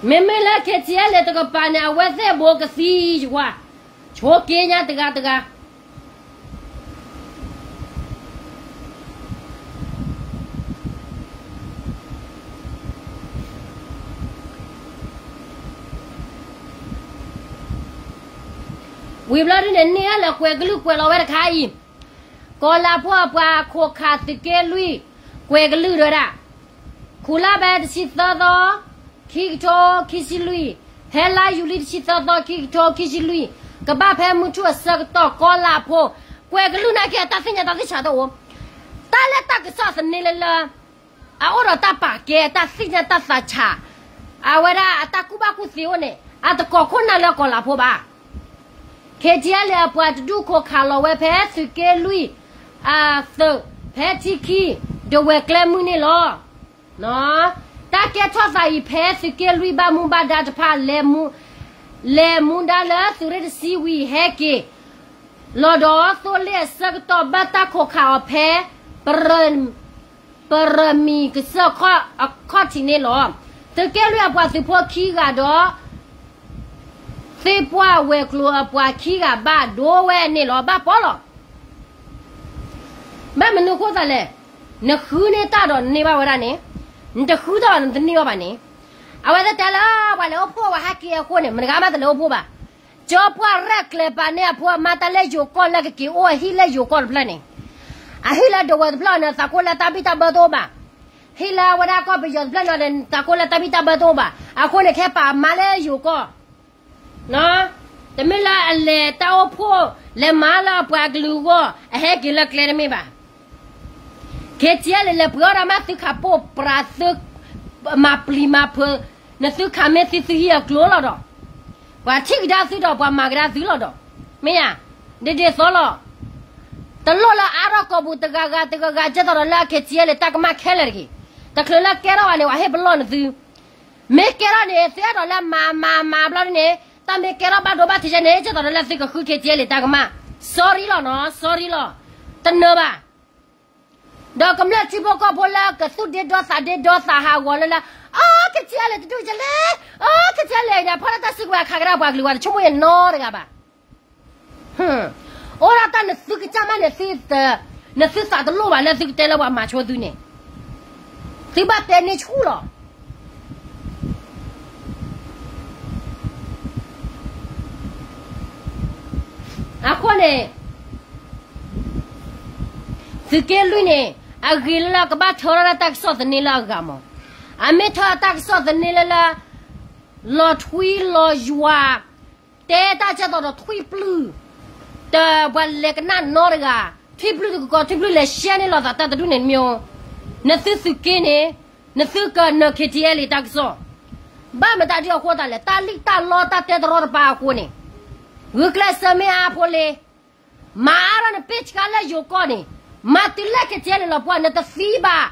မ့မ့ၢ်လၢ ခ့ထံအဲလ့ တကပၤန့ၣ် အဝဲသ့ၣ်ဘိကသံယဝၤ, ဆိးက့ညါတဂၤတဂၤ ဝံၤဘျီဒ်န့ၣ် န့ၢ်လၢကွဲးကလုၢ်ကွဲးလီၤဝဲတခါအံၤ, ကီၤလၤဖိအပှၤခိးခးသုးက့လွံၢ်, ကွဲးကလုၢ်ဒီးဒၣ်, ခူလါဘဲတဆံသၢသီ, ခံကထိခံဆံလွံၢ်, ဖဲလါယူၤလံတဆံသၢသီ ခံကထိခံဆံလွံၢ်, ကဘၣ်ဖဲမုၢ်ထူၣ်အဆၢကတီၢ် ကီၤလၤဖိ, ကွဲးကလုၢ်နာ်က့အတၢ်သ့ၣ်ညါတၢ်သ့ၣ်ဆးတအိၣ်, တၢ်လၢတၢ်ကစီၣ်သန့လၢလၢ အအိၣ်ဒီးတၢ်ပာ်ကဲ တၢ်သ့ၣ်ညါတၢ်သးဆး, အဝဲဒၣ်အတၢ်ကူၣ်ဘၣ်ကူၣ်သ့အိၣ်န့ၣ် အတကိးခိၣ်နၢ်လၢကီၤလၤဖိဘၣ်. ခ့ထံအဲလ့ အပှၤတဒူၣ်ခိးခးလီၤဝဲဖဲသုးက့လွံၢ်, အသုး, ဖဲထံခံ, ဒဝဲၢ်ကျဲမုၢ်န့ၣ်လီၤ. တၢ်ကဲထီၣ်သးအံၤ ဖဲသုးက့လွံၢ်ဘၣ်မူဘၣ်ဒါတဖၣ် လဲၤမူဒါလၢသုးရ့ၣ်တဆံဝံၤဟဲက့ၤလီၤဒီး သိလ့ၣ်အဆၢကတီၢ်ဘၣ်တၢ်ခိးခးအီၤဖဲ ပရမံၤကစၢၢ်ခီၣ်အခီၣ်ထံးန့ၣ်လီၤ. သုးက့လွံၢ်အပှၤသုးဖိခံဂၤဒီး သ့ၣ်ပှၢ်ဝဲၤကျိၤအပှၤခံဂၤဘၣ်ဒိဝဲန့ၣ်လီၤ ဘၣ်ပီလီၤ. ဘၣ်မနုၤအဃိသးလဲၣ်, နဃုန့ၢ်တၢ်ဒီးနန့ၢ်ဘၣ်ဝဲဒၣ်န့ၣ်, နတဃုတၢ်ဒီးနတန့ၢ်ဘၣ်ဘၣ်န့ၣ်, အဝဲသ့ၣ်တဲလၢပှၤလဲၤအိၣ်ဖှိၣ်ပှၤဟဲက့ၤအဃိန့ၣ် မတဂၤမးတလဲၤအိၣ်ဖှိၣ်ဘၣ်. ကၠီပှၢ်ရဲၣ်ကျဲၤပာ်န့ၢ်အဖိအမါတၢ်လၢယိၤကီၢ်လၢကက့ၤအိၣ်အဟံၣ်လၢယိၤကီၢ်တဖျၢၣ်န့ၣ်, အဟံၣ်လၢဒဝဲၢ်တဖျၢၣ်န့ၣ် သးကိၢ်လၢတၢ်ဘံၣ်တၢ်ဘၢတအိၣ်ဘၣ်. ဟံၣ်လၢအဝဲဒၣ်ကီၢ်ပယီၤတဖျၢၣ်န့ၣ် သးကိၢ်လၢတၢ်ဘံၣ်တၢ်ဘၢတအိၣ်ဘၣ်. အဃိန့ၣ် ကဟဲပာ်အမါလၢယိၤကီၢ် တမ့ၢ်လၢအလဲၤတၢ်အိၣ်ဖှိၣ် လဲၤမၤလၢအပှၤကလုာ်အဂီၢ် အဟဲက့ၤလၢကျဲတမ့ၢ်ဘၣ်. ခ့ထံအဲလ့ လဲၤပှ့ၤအီၣ်ဒၣ်မးသုခးပိၢ်ပြးသု မၤပျံၤမၤဖုး, နသုခးမ့ၢ်သံသုဟံၣ်အကျိၤလီၤဒီး, ပှၤထံၣ်ကဒါသုဒီးပှၤမၤကဒါသုလီၤဒီး, မ့ၢ်ဧါ, ဒ်ဒ်သိးလီၤ. တလိၣ်လၢအါထီၣ်ကိာ်ပူၤတဂၤဂၤတဂၤဂၤ ကဲသိးဒီးလၢအ ခ့ထံအဲလ့ တၢ်ကမၣ်ခဲလၢာ်တဂ့ၤ. တချုးလၢကဲထီၣ်ဘၣ်န့ၣ် ပှၤဟ့ၣ်ပလီၢ်နသု မ့ၢ်ကဲထီၣ်န့ၣ် သုအဲၣ်ဒိးလၢမၤမၤမၤဘျီဒ်န့ၣ် တၢ်မ့ၢ်ကဲထီၣ်ဘၣ်ဒိဘၣ်ထံးယဲန့ၣ် ကဲသိးဒီးလၢသုကဃု ခ့ထံအဲလ့ တၢ်ကမၣ်, sorry လီၤနီၤ, sorry လီၤ. တနၢၤဘၣ်. ဒီးကမျၢၢ်ထံဖိကီၢ်ဖိလၢကသူၣ်ဒ့ဒီသးဒ့ဒီသးဟးဂီၤလၢလၢ, အ ခ့ထံအဲလ့ တဒူၣ်ကလဲၣ်, အ ခ့ထံအဲလ့ ညါဖီၣ်တၢ်စုကဝဲၤခးကဒါပှၤကလုာ်ဝဲ တဆိကမိၣ်ယနီတဂၤဘၣ်. အိၣ်ဒၣ်တၢ်နသုကစၢ်မးန့ၣ်, နသုသးတလိၣ်ဘၣ်လၢသုကတဲလၢပှၤမၤဆိသုန့ၣ်, သုဘၣ်တဲန့ၢ်ဆူၣ်လီၤ. အဃိန့ၣ် သုးက့လွံၢ်န့ၣ် အဂ့ၤလၢလၢကဘၣ်ထၢထီၣ်တၢ်ကစီၣ်သန့လၢအဂၤမး, အမ့ၢ်ထၢတၢ်ကစီၣ်သန့လၢလၢ လီၤထွံလီၤယွၤ တဲတၢ်ကဲသိးဒီးထွံၣ်ပျုၢ်, တပှၤလဲၤကနၣ်နီတဂၤ, ထွံၣ်ပျုၢ်တကကီး ထွံၣ်ပျုၢ်လဲၤရှဲန့ၢ်လိာ်သးတၢ်တဒူၣ်န့ၣ်တမ့ၢ်, နသုသုးက့န့ၣ်, နသုကနၢၤ ခ့ထံအဲလ့ တၢ်ကစီၣ်, ဘၣ်မတၤဒ်အဃိသတးလဲၣ်, တၢ်လံၣ်တၢ်လီတၢ်တဲတရီတပါအဃိန့ၣ်, ဂုာ်ကျဲးစၢးမ့ၢ်အါဖိလ့ မၤအါထီၣ်နပ့ၢ်ဆှါလၢယိၤကီၢ်န့ၣ်, မၤတုၤလၢ ခ့ထံအဲလ့ လီၤပှီၢ် နတသံဘၣ်,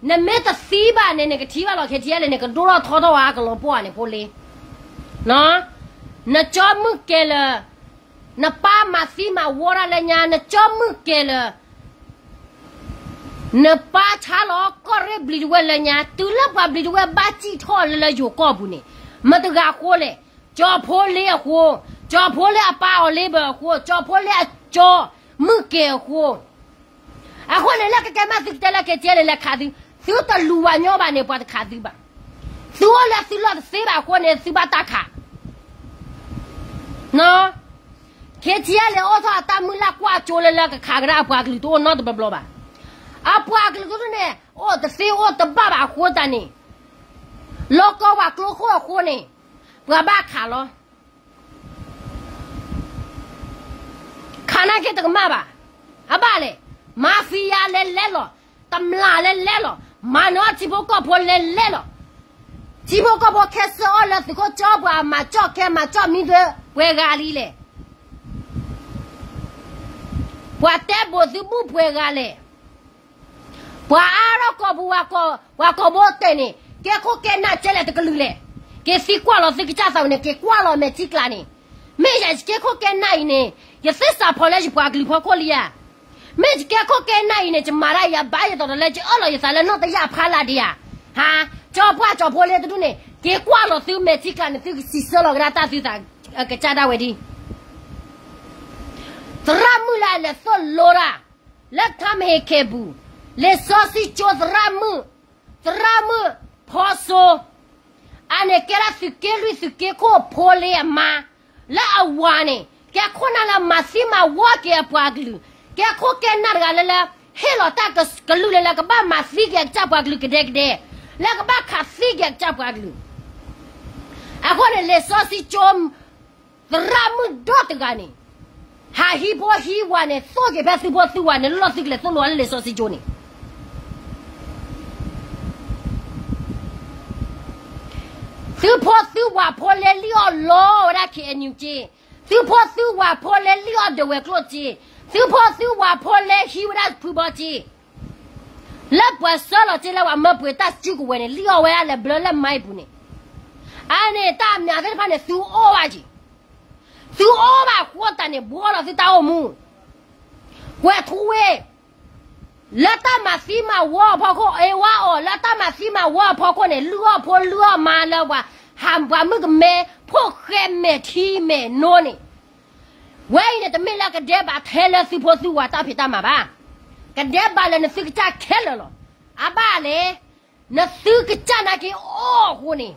နမ့ၢ်တသံဘၣ်န့ၣ် နကထံၣ်ဘၣ်လီၤ ခ့ထံအဲလ့ န့ၣ် ကဒိၣ်ထီၣ်ထီထီၣ်ဝဲအကလီၤပှီၢ်န့ၣ်ဖိလ့ နကၠီမုၢ်ကဲၤလၢာ်, နပၢ်မၤသံမၤဝီတၢ်လၢညါ, နကၠီမုၢ်ကဲၤလၢာ်, နပၢ်ဆါလီၤကီၢ်ရ့ၣ်ဘျံးတဝဲၢ်လၢညါ, တုၤလၢပှၤဘျံးတဝဲၢ်ဘၣ်စံၣ်ထီၣ်လၢလၢယိၤကီၢ်ပူၤန့ၣ်, မတၤတဂၤအဃိလဲၣ်, ကၠီဖိလ့အဃိ, ကၠီဖိလ့အပၢ်အီၤလ့ဘၢအဃိ, ကၠီဖိလ့အကၠီမုၢ်ကဲၤအဃိ အဃိန့ၣ် လၢကကဲမးသုကတဲလၢ ခ့ထံအဲလ့ လဲၤခးသု, သုတလူၤဝဲညီဘၣ်န့ၣ် ပှၤတခးသုဘၣ်. သုအိၣ်လၢသုလီၢ်တသ့ဘၣ်အဃိန့ၣ် သုဘၣ်တၢ်ခး. နီၢ်, ခ့ထံအလဲၤအိၣ်ထီၣ်အတၢ်မုၢ်လၢ်ကွၢ်ကၠိလၢလၢကခးကဒါအပှၤကလုာ်တအိၣ်နီတဘျီဘျီဘၣ်. အပှၤကလုာ်ကဒုန့ၣ် အိၣ်တသ့အိၣ်တဘၣ်ဘၣ်အဃိတၢ်န့ၣ်, လီၢ်ကီၢ်ပှၤကျိခိၣ်အဃိန့ၣ်, ပှၤဘၣ်ခးလီၤ. ခးနာ်က့တကမၣ်ဘၣ်. အဘၣ်လဲၣ်, မၤဖံယၤလဲၤလဲလီၤ, တမျၢ်လဲၤလဲလီၤ, မၤနၢၤထံဖိကီၢ်ဖိလဲၤလဲလီၤ. ထံဖိကီၢ်ဖိခဲစၢအီၣ်လၢသုးခိၣ်ကၠီပှၤမၤကၠီၣ်ခဲမၤကၠီၣ်မံဒၢ ပှဲၤဂၤလံလဲၣ်. ပှၤတဲဘိးသုဘူၣ်ပှဲၤဂၤလဲၣ်. ပှၤအါထီၣ်ကီၢ်ပူၤ, ပှၤကီၢ်ဖိတဲာ်န့ၣ် ကဲခိၣ်ကဲနၢ်ကဲလဲၣ်တကလုာ်လဲၣ်. က့ၤသံကွၢ်လီၤသုကစၢ်သးဝဲန့ၣ် က့ၤကွၢ်လီၤမဲာ်ထံကျါန့ၣ်, မ့ၢ်ယကဲခိၣ်ကဲနၢ်အံၤန့ၣ်, ယသ့ၣ်စးဖီလၢယပှၤကလုာ်ဖီခိၣ်လံဧါ. မ့ၢ်ယကဲခိၣ်ကဲနၢ်အံၤန့ၣ် ယမၤဒၣ်ယၤဘၣ်ယသီဒီးလၢယအၢၣ်လီၤယသးလၢနီၢ်တယၢ်ဖးလၢ်ဒံးဧါ. ဟါ, ကၠီပှၢ်ကၠီဖိလ့တဒူၣ်န့ၣ် က့ၤကွၢ်လီၤသုမဲာ်ထံကျါန့ၣ် သုကစံးဆၢလီၤကဒါတၢ်သုသး, ကစၢ်ဒၣ်ဝဲဒၣ် သရၣ်မုၣ်လၢအလဲၤသိၣ်လိတၢ် လၢထါမဟ့ၤခဲပူၤ, လံာ်စီဆှံကၠိသရၣ်မုၣ်, သရၣ်မုၣ်ဖီစိ, အန့ၣ်ကဲဒၣ်သုးက့လွံၢ်သုးက့ခိၣ်ဖိလ့အမါ, လၢအဝၤန့ၣ် ကဲခိၣ်နၢ်လၢမၤသံမၤဝီက့ၤအပှၤကလုာ်, ကဲခိၣ်ကဲနၢ်တဂၤလၢလၢ ဟ့ၣ်လီၤတၢ်ကလုၢ်လၢလၢကဘၣ်မၤသံက့ၤအကစၢ်ပှၤကလုာ်ကဒဲကဒဲ, လၢကဘၣ်ခးသံက့ၤအကစၢ်ပှၤကလုာ်. အဃိန့ၣ် လံာ်စီဆှံကၠိ သရၣ်မုၣ်ဒီတဂၤန့ၣ်, ဟးဟံးဖိဟံးဝၤန့ၣ် သိၣ်က့ၤဖဲသုဖိသုဝၤန့ၣ် လီၢ်သုကလဲၤသိၣ်လိအီၤလၢလံာ်စီဆှံကၠိန့ၣ်, သုဖိသုဝၤဖိလ့လံၣ်အီၣ်လီဝဲဒၣ် ခ့ၣ်အဲၣ်ယူၣ်ကၠ့, သုဖိသုဝၤဖိလ့လံၣ်အီၣ်ဒဝဲၢ်ကျိၣ်ကၠ့, သုဖိသုဝၤဖိလ့ဟံးဝဲဒၣ်ဖုဘီကၠ့, လၢပှၤဆှၢလီၤကၠ့လၢပှၤမၢပှဲၤတၢ်စုကဝဲၤန့ၣ် လံၣ်အီၣ်ဝဲဒၣ်လဲၤဘျၢလၢမါအံၤပူၤန့ၣ်, အန့ၣ်တၢ်အမံၤသ့ၣ်တဖၣ်န့ၣ် သုအိၣ်ဘၣ်က့ၤ, သုအိၣ်ဘၣ်အဃိတၢ်န့ၣ် ဘှီလီၤသုတၢ်အိၣ်မူ, ကွဲးထူဝ့ၣ် လၢတၢ်မၤသံမၤဝီအဖီခိၣ်, အ့ဝါအီၤ လၢတၢ်မၤသံမၤဝီအဖီခိၣ်န့ၣ် လုၢ်အီၣ်ဖိလုၢ်အီၣ်မါလၢပှၤ, ဟးပှၤမုၣ်ကမဲ ဖိၣ်ဃဲမဲာ်ထံမဲာ်နိန့ၣ်, ဝဲအံၤန့ၣ် တမ့ၢ်လၢကဒဲးဘးထဲလၢသုဖိသုဝၤတၢ်ဖံးတၢ်မၤဘၣ်, ကဒဲးဘးလၢနသုကစၢ်ခဲလၢာ်လီၤ. အဘၣ်လဲၣ်, နသုကစၢ်နာ်က့အီၣ်အဃိန့ၣ်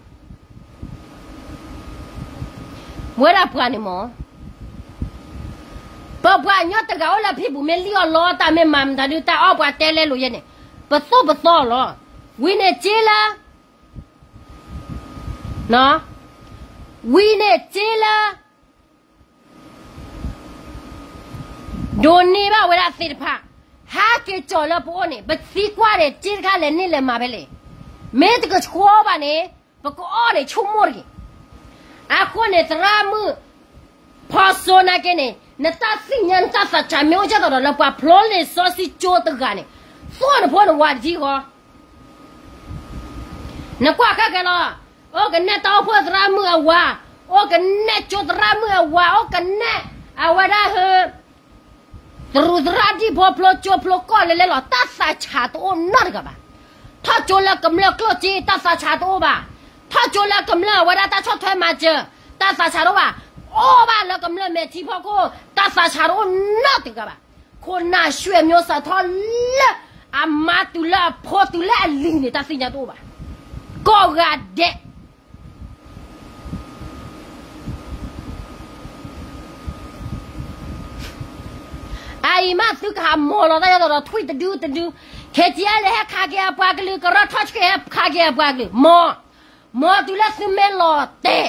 ဝဲဒၣ်ပှၤန့ၣ်မ့ၢ်, ပပှၤကညီတဂၤအိၣ်လၢဖံပူၤ မ့ၢ်လံၣ်အီၣ်လီတၢ် မ့ၢ်မၤမတၤဒုး တၢ်အီၣ်ပှၤတဲလဲလိာ်ယဲန့ၣ်, ပသိၣ်ပသီလီၤ. ဝံၤန့ၣ်စ့လၢ, ဝံၤန့ၣ်စ့လၢ ဒိးန့ၢ်ဘၣ်ဝဲဒၣ်သ့ၣ်တဖၣ်, ဟးက့ၤကၠီၣ်လၢပအိၣ်န့ၣ် ပသံကွၢ်န့ၣ် စ့တခါလဲၤန့ၢ်လဲၤမၤဖဲလဲၣ်, မ့ၢ်တကဆှီဘၣ်န့ၣ် ပကအီၣ်န့ၣ်ဆိကမိၣ်တဂ့ၤ. အဃိန့ၣ် သရၣ်မုၣ် ဖီစိနာ်က့န့ၣ် နတၢ်သ့ၣ်ညါနတၢ်သးဆးမ့ၢ်အိၣ်ကဲသိးဒီးလၢပှၤဖျိလံာ်စီဆှံကၠိတဂၤန့ၣ်, သိၣ်နဖိနဝၤတထံဃီ နကွၢ်ခဲကဲလီၤ, အိၣ်ကနဲၣ်တၢ်အိၣ်ဖှိၣ်သရၣ်မုၣ်အဝၤ, အိၣ်ကနဲၣ်ကၠိသရၣ်မုၣ်အဝၤ, အိၣ်ကနဲၣ်အဝဲဒၣ်ဟၢ, သရူးသရၣ်ဒံၣ်ဖိဖျိကၠိဖျိကီၢ်လဲလဲလီၤ, တၢ်သးဆးတအိၣ်နီတဂၤဘၣ်. ထီၣ်ကၠိလၢကမျၢၢ်ကျိၣ်စ့ တၢ်သးဆးတအိၣ်ဘၣ်. ထီၣ်ကၠိလၢကမျၢၢ်အဝဲဒၣ်တၢ်ဆီၣ်ထွဲမၤစၢၤ တၢ်သးဆးတအိၣ်ဘၣ်. အိၣ်ဘၣ်လၢကမျၢၢ်မဲာ်ထံဖီခိၣ် တၢ်သးဆးတအိၣ်နီတဂၤဘၣ်. ခိၣ်နၢ်ရွှ့ၣ်မျိုးစးထီၣ်လၢအမါတုၤလၢအဖိတုၤလၢအလံၤန့ၣ် တၢ်သ့ၣ်ညါတအိၣ်ဘၣ်. ကိးဂၤဒဲး အအံၤမးသုကဟးမိၤလီၤတၢ်ယဲသိးဒီးထွံၣ်တဒုတဒု, ခဲကဲလဲၤဟဲခးက့ၤအပှၤကလုာ်, ကရၢထီၣ်ဆှဲဟဲခးက့ၤအပှၤကလုာ်, မိၤ, မိၤတုၤလၢသုမဲာ်လီၤတဲာ်,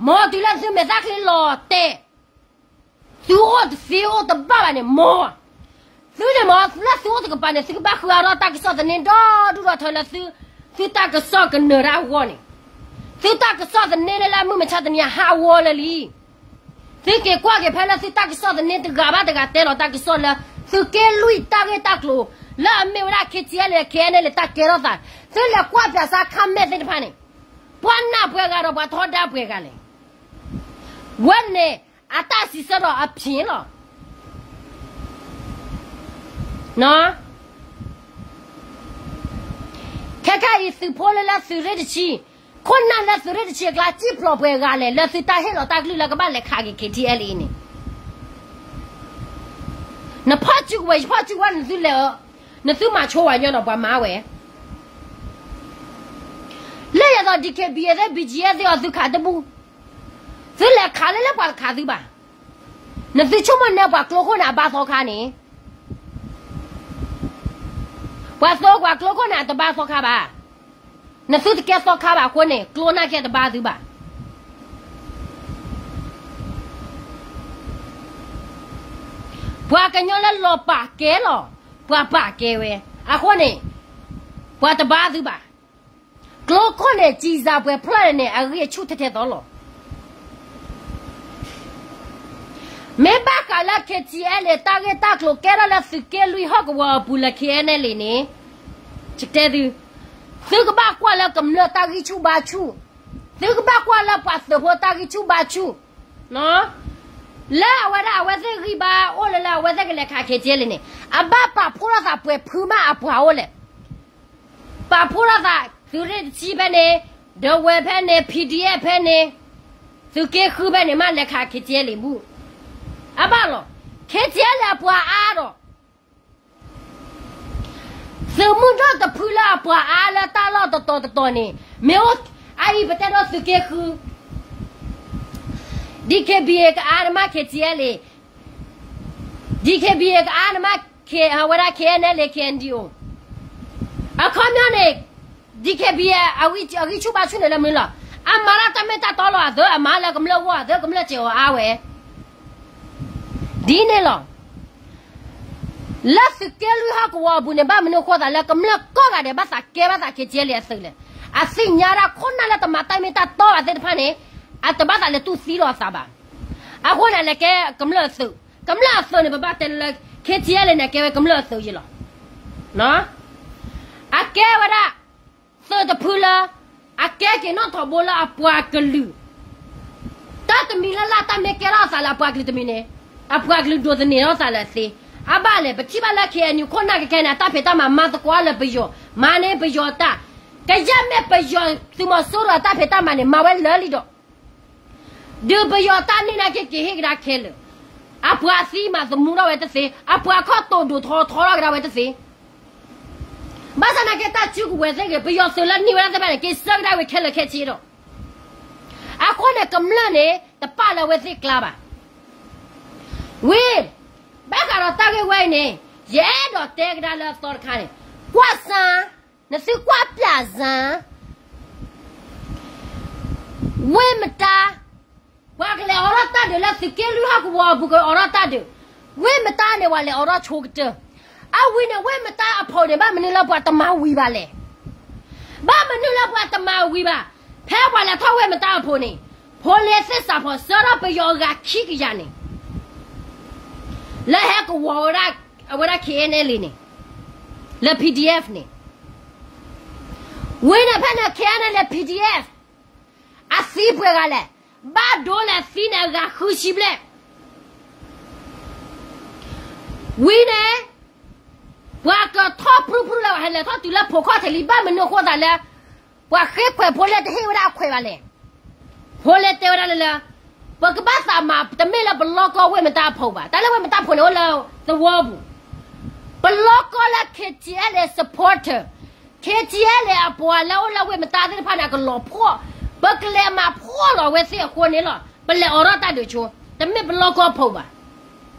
မိၤတုၤလၢသုမဲာ်သၣ်ချံလီၤတဲာ်, သုအိၣ်တသ့အိၣ်တဘၣ်ဘၣ်န့ၣ်မိၤ, သုန့ၣ်မ့ၢ်လၢသုအိၣ်တကပၤန့ၣ် သုကဘၣ်ဃုအါထီၣ်တၢ်ကစီၣ်သန့ဒီဒူၣ်ဒီထၢလၢသု, သုတၢ်ကစီၣ်ကနၢၤတၢ်အဂီၢ်န့ၣ်, သုတၢ်ကစီၣ်သန့လၢလၢမုၢ်မဆါတနံၤအဟးဂီၤလၢာ်လံ. သုက့ၤကွၢ်က့ၤဖဲလၢသုတၢ်ကစီၣ်သန့တဂၤဘၣ်တဂၤတဲလီၤတၢ်ကစီၣ်လၢ သုးက့လွံၢ်တၢ်ဂ့ၢ်တၢ်ကျိၤ, လၢအမ့ၢ်ဝဲဒၣ် ခ့ထံအဲလ် ခ့အဲလ် တၢ်ကဲထီၣ်သး, သုလဲၤကွၢ်ပၠးစါခါမဲာ်သ့ၣ်တဖၣ်န့ၣ်, ပှၤနၢ်ပှဲၤဂၤဒီးပှၤထီဒါပှဲၤဂၤလဲၣ်. ဝဲန့ၣ် အတၢ်စံးဆၢဒီးအဖျ့လီၤ. ခဲခါအံၤ သုးဖိလၢလၢသုးရ့ၣ်တဆံ, ခိၣ်နၢ်လၢသုးရ့ၣ်တဆံအကျါ စံၣ်ဖျိးပှဲၤဂၤလဲၣ် လၢသုတၢ်ဟ့ၣ်လီၤတၢ်ကလုၢ်လၢကဘၣ်လဲၤခးက့ၤ ခ့ထံအဲလ်အံၤန့ၣ်, နဖီၣ်စုကဝဲၤ ယဖီၣ်စုကဝဲၤ နသုလဲၤ, နသုမၤဆိဝဲညီဒီးပှၤမၤဝဲ, လၢယသိး DKBA သ့ၣ် ဘီၣ်ကၠံၣ်အဲၣ်သ့ၣ်အီၤ သုခးတဘူၣ်, သုလဲၤခးလၢလၢပှၤတခးသုဘၣ်. နသုဆိကမိၣ်နဲပှၤကျိခိၣ်န့ၣ်အဘါသီခါန့ၣ်, ပှၤသုပှၤကျိခိၣ်န့ၣ်အတဘါသီခါဘၣ်. နသုတကဲသီခါဘၣ်အဃိန့ၣ် ကျိနာ်က့တဘါသုဘၣ်. ပှၤကညီလၢလီၤပာ်ကဲလီၤ, ပှၤပာ်ကဲဝဲ, အဃိန့ၣ် ပှၤတဘါသုဘၣ်. ကျိခိၣ်န့ၣ် စံးစၢ်ပှဲၤဖျၢၣ်န့ၣ် အဂံၢ်အဆူၣ်ထဲထဲသိးလီၤ. မ့ၢ်ဘၣ်ဃးလၢ ခ့ထံအဲလ် တၢ်ဂ့ၢ်တၢ်ကျိၤကဲထီၣ်လၢသုးက့လွံၢ်ဟီၣ်ကဝီၤအပူၤလၢ ခ့အဲၣ်အဲလ်အ့န့ၣ်, ယတဲသု, သုကဘၣ်ကွၢ်လၢကမျၢၢ်တၢ်ဂံၢ်ဆူၣ်ဘါဆူၣ်, သုကဘၣ်ကွၢ်လၢပှၤသုးဖိတၢ်ဂံၢ်ဆူၣ်ဘါဆူၣ်, လၢအဝဲဒၣ်အဝဲသ့ၣ်ဂံၢ်ဘါအိၣ်လၢလၢအဝဲသ့ၣ်ကလဲၤခး ခ့ထံအဲလ်အ့န့ၣ် အဘၣ်ပာ်ဖှိၣ်ထီၣ်သးပှဲၤဖုမးအပှၤအိၣ်လဲၣ်. ပာ်ဖှိၣ်ထီၣ်သး သုးရ့ၣ်တဆံဖဲန့ၣ်, ဒဝဲဖဲန့ၣ်, ဖံဒံအဲၣ်ဖဲန့ၣ်, သုးက့ဃုဖဲန့ၣ် မ့ၢ်လဲၤခး ခ့ထံအဲလ်အ့ဘူၣ်, အဘၣ်လီၤ. ခ့ထံအဲလ်အ့အပှၤအါဒီး သုးမုၢ်ဒိၣ်တဖုလၢအပှၤအါလၢတၢ်လီၢ်တတီၤတတီၤန့ၣ် မ့ၢ်အိၣ်, အအံၤပတဲဒီးသုးက့ဃု DKBA ကအါန့ၣ်မး ခ့ထံအဲလ်အ့, DKBA ကအါန့ၣ်မး ဝဲဒၣ် ခ့အဲၣ်အဲလ်အ့ ခ့အဲၣ်အဲၣ်ဒီးအိၣ်, အခီပညီန့ၣ် DKBA အဂံၢ်ဆူၣ်ဘါဆူၣ်န့ၣ်လၢမနုၤလီၤ. အမၤတၢ်တၢ်မ့ၢ်တၢ်တီလီၤအသး အမၤလၢကမျၢၢ်ဂီၢ်အသး ကမျၢၢ်စ့ၢ်ကီးအါဝဲ ဒ်န့ၣ်လီၤ. လၢသုးက့လွံၢ်ဟီၣ်ကဝီၤအပူၤန့ၣ် ဘၣ်မနုၤအဃိသးလၢကမျၢၢ်ကိးဂၤဒဲး ဘၣ်သးကဲဘၣ်သး ခ့ထံအဲလ်အ့အသုးလဲၣ်. အသ့ၣ်ညါဒၣ်ခိၣ်နၢ်လၢတမၤတၢ်မ့ၢ်တၢ်တီဘၣ်သ့ၣ်တဖၣ်န့ၣ် အတဘၣ်သးလဲၤတူၢ်သံလီၤအသးဘၣ်. အဃိန့ၣ် အလဲၤကဲကမျၢၢ်အသုး, ကမျၢၢ်အသုးန့ၣ် ပဘၣ်တဲလၢ ခ့ထံအဲလ်အ့န့ၣ် အကဲဝဲကမျၢၢ်အသုးယံၤလီၤ. အကဲဝဲဒၣ် သုးတဖုလၢ အကဲက့ၤနီၣ်ထီၣ်ဘိလၢအပှၤကလုာ် တၢ်တမံၤလၢ်လၢ် တၢ်မ့ၢ်ကဲထီၣ်အသးလၢအပှၤကလုာ်တမံၤန့ၣ် အပှၤကလုာ်ဒိးသန့ၤထီၣ်သးလၢအသ့. အဘၣ်လဲၣ် ပထံၣ်ဘၣ်လၢ ခ့အဲၣ်ယူၣ် ခိၣ်နၢ်ကကဲန့ၣ် အတၢ်ဖံးတၢ်မၤမၤသကိးလၢပယီၤ, မၤန့ၢ်ပယီၤတၢ်, ကယဲၢ်မ့ၢ်ပယီၤသုးမီၤစိရိၤအတၢ်ဖံးတၢ်မၤန့ၣ် မၤဝဲလၢာ်လံဒီး ဒုးပယီၤတၢ်န့ၢ်နာ်က့က့ၤဟ့ၣ်ကဒါခဲလၢာ်, အပှၤသံမးသမူထီၣ်ဝဲတသ့, အပှၤခီၣ်တိာ်ဒိၣ်ထီထီထီၣ်ကဒါဝဲတသ့. ဘၣ်ဆၣ်နာ်က့တၢ်စုကဝဲၤသ့ၣ်ဂ့ၤ ပယီၤသုးလၢန့ၢ်ဝဲဒၣ်သ့ၣ်တဖၣ်န့ၣ် က့ၤဆှၢကဒါဝဲခဲလၢာ်ခဲဆ့ဒီး, အဃိန့ၣ် ကမျၢၢ်န့ၣ် တပာ်လၢအဝဲသ့ၣ်ကျါဘၣ်. ဝံၤ ဘၣ်ဃးဒီးတၢ်ဂ့ၢ်ဝဲအံၤန့ၣ် ယအဲၣ်ဒိးတဲကဒါလၢအသီတခါန့ၣ်, ကွၢ်စၢ်, နသုကွၢ်ပျၢ်စၢ် ဝ့ၢ်မတါ, ပှၤကလဲၤအိးထီၣ်တၢ်ဒုးလၢသုးက့လွံၢ်ဟီၣ်ကဝီၤအပူၤ ကအိးထီၣ်တၢ်ဒုး, ဝ့ၢ်မတါန့ၣ် ပှၤလဲၤအိးထီၣ်ဆိကတၢၢ်, အဝံၤန့ၣ် ဝ့ၢ်မတါအဖိးန့ၣ် ဘၣ်မနုၤလၢပှၤတမၤဝံၤဘၣ်လဲၣ်. ဘၣ်မနုၤလၢပှၤတမၤဝံၤဘၣ်. ဖဲပှၤလဲၤထီၣ်ဝ့ၢ်မတါအဖိးန့ၣ် ဖိးလ့သ့ၣ်စးဖီ ဆှၢထီၣ်ပယီၤအဂၤခံကယၤန့ၣ် လၢဟဲကဝီၤဝဲဒၣ် အဝဲဒၣ် ခ့အဲၣ်အဲၣ်လ့န့ၣ် လၢ ပီၣ်တီၣ်အ့ၣ် န့ၣ်, ဝံၤန့ၣ်ဖဲန့ၣ် ခ့အဲၣ်အဲၣ်လ့ ပီၣ်တီၣ်အ့ၣ် အသံပှဲၤဂၤလဲၣ်, ဘၣ်ဒိလၢအသံန့ၣ် အဂၤဃုဆံဘျဲၣ်. ဝံၤန့ၣ် ပှၤကထီၣ်ပြူပြူလၢ ပှၤဟဲလဲၤထီၣ်တုၤလၢဖိးခီၣ်ထံးလံ, ဘၣ်မနုၤအဃိသးလၢ ပှၤဃ့ခွဲးဖိလ့တဟ့ၣ်ဝဲဒၣ်အခွဲးဘၣ်လဲၣ်. ဖိလ့တဲဝဲဒၣ်လၢ ပကဘၣ်သးမၤ တမ့ၢ်လၢပလီၢ်ကီၢ်ဝ့ၢ်မတါအဖိးဘၣ်, တၢ်လၢဝ့ၢ်မတါဖိးန့ၣ်အိၣ်လၢသဝီပူၤ, ပလီၢ်ကီၢ်လၢ ခ့ထံအဲၣ်လ့ supporter, ခ့ထံအဲၣ်လ့ အပှၤလၢအိၣ်လၢဝ့ၢ်မတါသ့ၣ်တဖၣ်န့ၣ် အကလီၤဖှီၣ်, ပကလဲၤမၤဖှီၣ်လီၤဝဲသ့ၣ်အဃိန့ၣ်လီၤ. ပလဲၤအိးထီၣ်တၢ်ဒုးဆိ, တမ့ၢ်ပလီၢ်ကီၢ်ဖိးဘၣ်.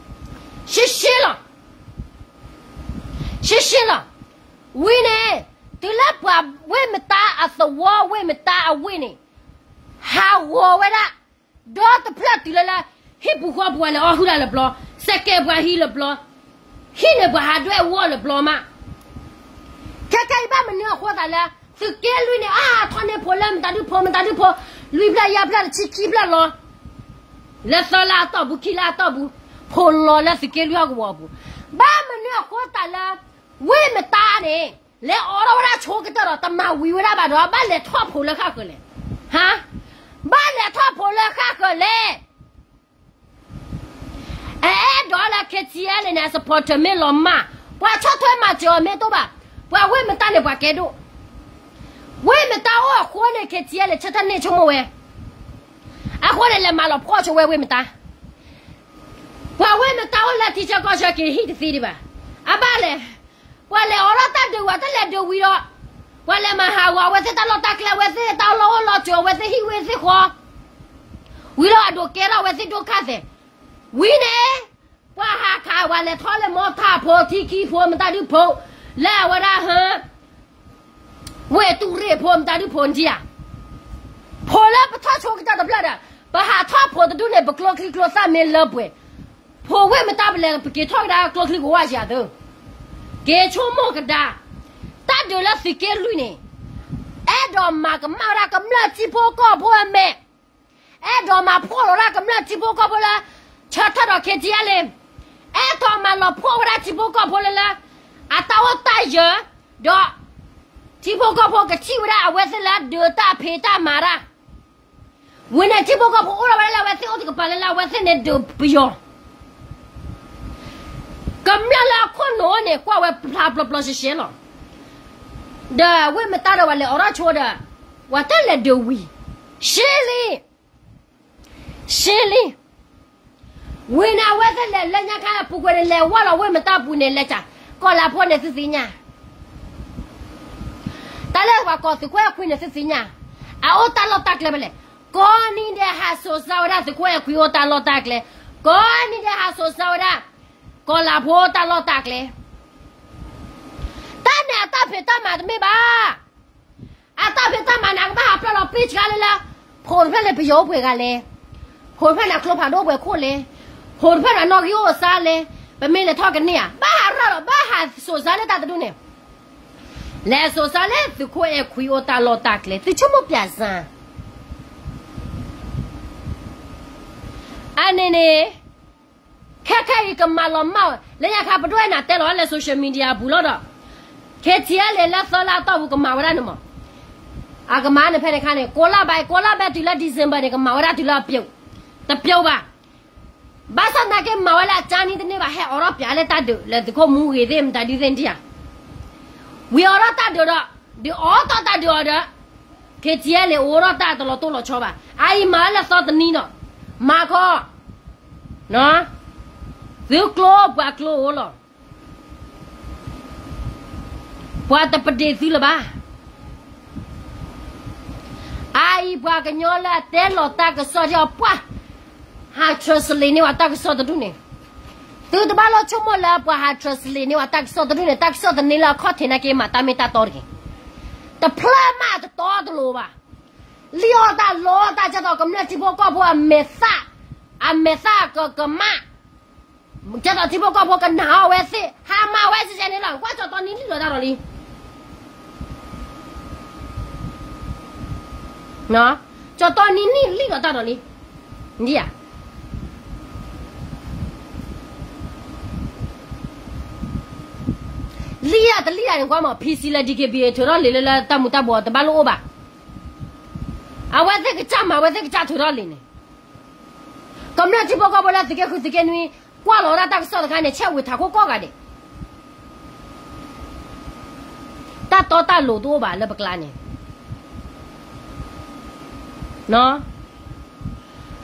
ရှဲရှဲလီၤ. ရှဲရှဲလီၤ. ဝံၤန့ၣ် တုၤလၢပှၤဝ့ၢ်မတါအသဝီ ဝ့ၢ်မတါအဝ့ၢ်န့ၣ် ဟးဂီၤဝဲဒၣ်, ဒီတဖျၢၣ်တုၤလၢလၢ ဟံၣ်ပူၤဃီပူၤ ပှၤလဲၤအီၣ်ဟုၣ်တၢ်လၢပျီ, စဲးကဲးပှၤဟံးလၢပျီ, ဟံၣ်န့ၣ်ပှၤဟးဒွဲၣ်ဝီလၢပျီမး. ခဲခဲအံၤဘၣ်မနုၤအဃိသးလၢ သုးက့လွံၢ်န့ၣ် အါထီၣ်န့ၢ်ဖိးလၢမတၤဒုဖိး မတၤဒုဖိး, လွံၢ်ဖျၢၣ်ယဲၢ်ဖျၢၣ်တဆံခံဖျၢၣ်လီၤ. လၢသၢလၢအတီၢ်ပူၤ ခံလၢအတီၢ်ပူၤ, ဖိးလီၤလၢသုးက့လွံၢ်ဟီၣ်ကဝီၤအပူၤ. ဘၣ်မနုၤအဃိသးလၢ ဝ့ၢ်မတါန့ၣ် လဲၤအိးထီၣ်ဝဲဒၣ်ဆိကတၢၢ်ဒီး တမၤဝံၤဝဲဒၣ်ဘၣ်ဒီး ဘၣ်လဲၤထီၣ်ဖိးလၢဃၣ်ဃၢၤလဲၣ်. ဟါ, ဘၣ်လဲၤထီၣ်ဖိးလၢဃၣ်ဃၢၤလဲၣ်. အအဲၣ်ဒိးလၢ ခ့ထံအဲၣ်လ့န့ၣ် အ supporter မ့ၢ်လီၤမၢ်, ပှၤဆီၣ်ထွဲမၤစၢၤအီၤမ့ၢ်တအိၣ်ဘၣ်, ပှၤဝ့ၢ်မတါန့ၣ်ပှၤကဲဒိၣ်, ဝ့ၢ်မတါအိၣ်အဃိန့ၣ် ခ့ထံအဲၣ်လ့ ဆၢထၢၣ်န့ၢ်ဆိကမိၣ်ဝဲ, အဃိန့ၣ် လဲၤမၤလီၤဖှီၣ်ဆိဝဲဝ့ၢ်မတါ. ပှၤဝ့ၢ်မတါအိၣ်လၢထံဆၢကီၢ်ဆၢ က့ၤဟံၣ်တသ့ဒံးဘၣ်. အဘၣ်လဲၣ်, ပှၤလဲၤအိးထီၣ်တၢ်ဒုးဝဲ တလဲၤဒုးဝံၤဒီး, ပှၤလဲၤမၤဟးဂီၤအဝဲသ့ၣ်တၢ်လီၢ်တၢ်ကျဲ အဝဲသ့ၣ်တၢ်လီၢ်အိၣ်လီၤစၢၤ အဝဲသ့ၣ်ဟံၣ်ဝ့ၢ်သ့ၣ်ဃီ, ဝံၤလီၤအဒိးကဲထီၣ်ဝဲသ့ၣ်ဒိၣ်ခါသဲး, ဝံၤန့ၣ် ပှၤဟးခးဝဲလဲၤထီၣ်လၢမိၢ်ထးဖိ ထံခံဖိ မတၤဒုဖိ လၢအဝဲဒၣ်ဟၢ ဝ့ၢ်တူၢ်ရ့ၣ်ဖိ မတၤဒုဖိဒံဧါ, ဖိလၢပထီၣ်ဆိကတၢၢ်တဖျၢၣ်ဒီး ပဟးထီၣ်ဖိတဒူၣ်န့ၣ် ပကျိချံကျိသၣ်မ့ၢ်လၢပှဲၤ, ဖိဝ့ၢ်မတၤပလဲၤ ပက့ၤထီၣ်ကဒါကျိချံကဝၢ်ယၤသု, က့ၤဆိကမိၣ်ကဒါ, တၢ်ဒုးလၢသုးက့လွံၢ်န့ၣ် အဲၣ်ဒိးမၤကမၣ်ဝဲဒၣ်ကမျၢၢ်ထံဖိကီၢ်ဖိအမဲာ် အဲၣ်ဒိးမၤဖှီၣ်လီၤဒၣ်ကမျၢၢ်ထံဖိကီၢ်ဖိလၢ ဆၢထၢၣ်ဒီး ခဲထံအါလ့, အဲၣ်ဒိးမၤလီၤဖှီၣ်ဝဲဒၣ်ထံဖိကီၢ်ဖိလၢလၢ အတၢ်အိၣ်တၢ်ယၢၤ, ဒီး ထံဖိကီၢ်ဖိကထံၣ်ဝဲဒၣ်အဝဲသ့ၣ်လၢဒုးတၢ်ဖံးတၢ်မၤတၢ်, ဝံၤန့ၣ်ထံဖိကီၢ်ဖိအိၣ်လီၤဝဲဒၣ်လၢအဝဲသ့ၣ်အိၣ်တကပၤလၢလၢအဝဲသ့ၣ်န့ၣ်ဒုးပယီၤ ကမျၢၢ်လၢအခိၣ်နူာ်န့ၣ် ကွၢ်ဝဲဖျါပျီပျီရှဲရှဲလီၤ. ဒီးဝ့ၢ်မတၤဒီးပှၤလဲၤအိးထီၣ်ဆိဒီး ပှၤတလဲၤဒုးဝံၤ ရှဲလံ, ရှဲလံ, ဝံၤန့ၣ်အဝဲသ့ၣ်လဲၤလၢညါခါပူၤကွံာ်န့ၣ် လဲၤဝဲလီၤဝ့ၢ်မတၤပူၤန့ၣ် လဲၤစး ကီၢ်လၤဖိန့ၣ်သုသ့ၣ်ညါ တၢ်လၢပှၤကိးသုးခိၣ်အဲၣ်ခွံန့ၣ်သုသ့ၣ်ညါ, အအိၣ်တၢ်လီၢ်တၢ်ကျဲဖဲလဲၣ်, ကိးနံၤဒဲးဟးစိာ်စၢၤဝဲဒၣ်သုးခိၣ်အဲၣ်ခွံအိၣ်တၢ်လီၢ်တၢ်ကျဲ, ကိးနံၤဒဲးဟးစိာ်စၢၤဝဲဒၣ် ကီၢ်လၤဖိတၢ်လီၢ်တၢ်ကျဲ, တၢ်န့ၣ်အတၢ်ဖံးတၢ်မၤတမ့ၢ်ဘၣ် အတၢ်ဖံးတၢ်မၤန့ၣ် အကဘၣ်ဟးဖျိးလီၤပ့ၢ်ဆှါလၢလၢ, ဖိတဖျၢၣ်လၢပယီၤအိၣ်ပှဲၤဂၤလဲၣ်, ဖိတဖျၢၣ်န့ၣ်ကျိဖးဒိၣ်ပှဲၤခိၣ်လဲၣ်, ဖိတဖျၢၣ်န့ၣ်နီၣ်ဂံၢ်အိၣ်အစါလဲၣ်, ပမ့ၢ်လဲၤထီၣ်ကန့ၢ်ဧါ, ဘၣ်ဟးရၢၢ်လီၤ ဘၣ်ဟးစိာ်စၢၤလၢတၢ်တဒူၣ်န့ၣ်, လဲၤစိာ်စၢၤလၢသုးခိၣ်အဲၣ်ခွံအိၣ်တၢ်လီၢ်တၢ်ကျဲ သုဆိကမိၣ်ပျးစၢ် အန့ၣ်န့ၣ် ခဲခဲအံၤကမၤလီၤမၢ်ဝဲ လၢညါခါပဒိၣ်အဲၣ်နၤတဲလီၤလၢ social media အပူၤလီၤဒီး ခဲထံအါလ့ လၢသၢလါအတီၢ်ပူၤကမၤဝဲဒၣ်န့ၣ်မး, အကမၤန့ၣ်ဖဲန့ၣ်ခါန့ၣ် ကိးလါဘၣ် ကိးလါဘၣ်တုၤလၢ December န့ၣ် ကမၤဝဲဒၣ်တုၤလၢအပျိာ်, တပျိာ်ဘၣ်, ဘၣ်ဆၣ်သနာ်က့မၤဝဲလၢအကၠါနံတန့ၢ်ဘၣ် ဟဲအိးထီၣ်ပျးလၢတၢ်ဒုးလၢသုးခိၣ်မူဂ့ၤသ့ၣ် မတၤဒုသ့ၣ်ဒံးဧါ, ဝံၤအိးထီၣ်တၢ်ဒုးဒီး ဒုးအိးထီၣ်တၢ်ဒုးအီၤဒီး ခဲထံအါလ့ အိးထီၣ်တၢ်တလီၤတိၢ်လီၤဆီဘၣ်, အအံၤမၤဝဲလၢသီတနံၤဒီး မၤခီ သုကျိပှၤကျိအိၣ်လီၤ, ပှၤတပဒ့ၣ်သုလၢၤဘၣ်, အအံၤပှၤကညီလၢအတဲလီၤတၢ်ကစီၣ်ဒ်အီၤပှၢ် ဟး translate န့ၢ်ဝဲတၢ်ကစီၣ်တဒူၣ်န့ၣ်, သုတဘၣ်လိၣ်ဆိကမိၣ်လၢပှၤဟး translate န့ၢ်ဝဲတၢ်ကစီၣ်တဒူၣ်န့ၣ် တၢ်ကစီၣ်သန့လၢအခီၣ်ထံးနာ်က့မၤတၢ်မ့ၢ်တၢ်တီတဂ့ၤ, တဖျၢၣ်မးတတီတလိၤဘၣ်, လံၣ်အီၣ်တၢ်လီတၢ်ကဲသိးကမျၢၢ်ထံဖိကီၢ်ဖိအမဲာ်သၣ်, အမဲာ်သၣ်ကကမၣ် ကဲသိးထံဖိကီၢ်ဖိကနာ်အီၤဝဲသ့ၣ် ဟးမၤဝဲစဲစဲန့ၣ်လီၤ, ကွၢ်ကၠီတီနံၤလံၣ်လီၤတၢ်ဒီးလံ, ကၠီတီနံၤနံၣ်လံၣ်လီၤတၢ်ဒီးလံ, ဒ်ဧါ, လံၣ်တၢ်တလံၣ်တၢ်န့ၣ်ကွၢ်မး PC လၢ DKBA ထုးထီၣ်လံာ်လၢလၢတၢ်မူၤတၢ်ဘှီးတဘၣ်လိၣ်အိၣ်ဘၣ်, အဝဲသ့ၣ်ကစၢ်မၤဝဲသ့ၣ်ကစၢ်ထုးထီၣ်လံာ်န့ၣ် ကမျၢၢ်ထံဖိကီၢ်ဖိလၢသုးက့ဃုသုးက့နွံ ကွၢ်လီၤဝဲဒၣ်တၢ်ကစီၣ်တခါန့ၣ် ဆဲးဝံၤထးခိၣ်ကိးဂၤဒဲး, တၢ်တီတၢ်လိၤတအိၣ်ဘၣ်လၢပကျါန့ၣ်,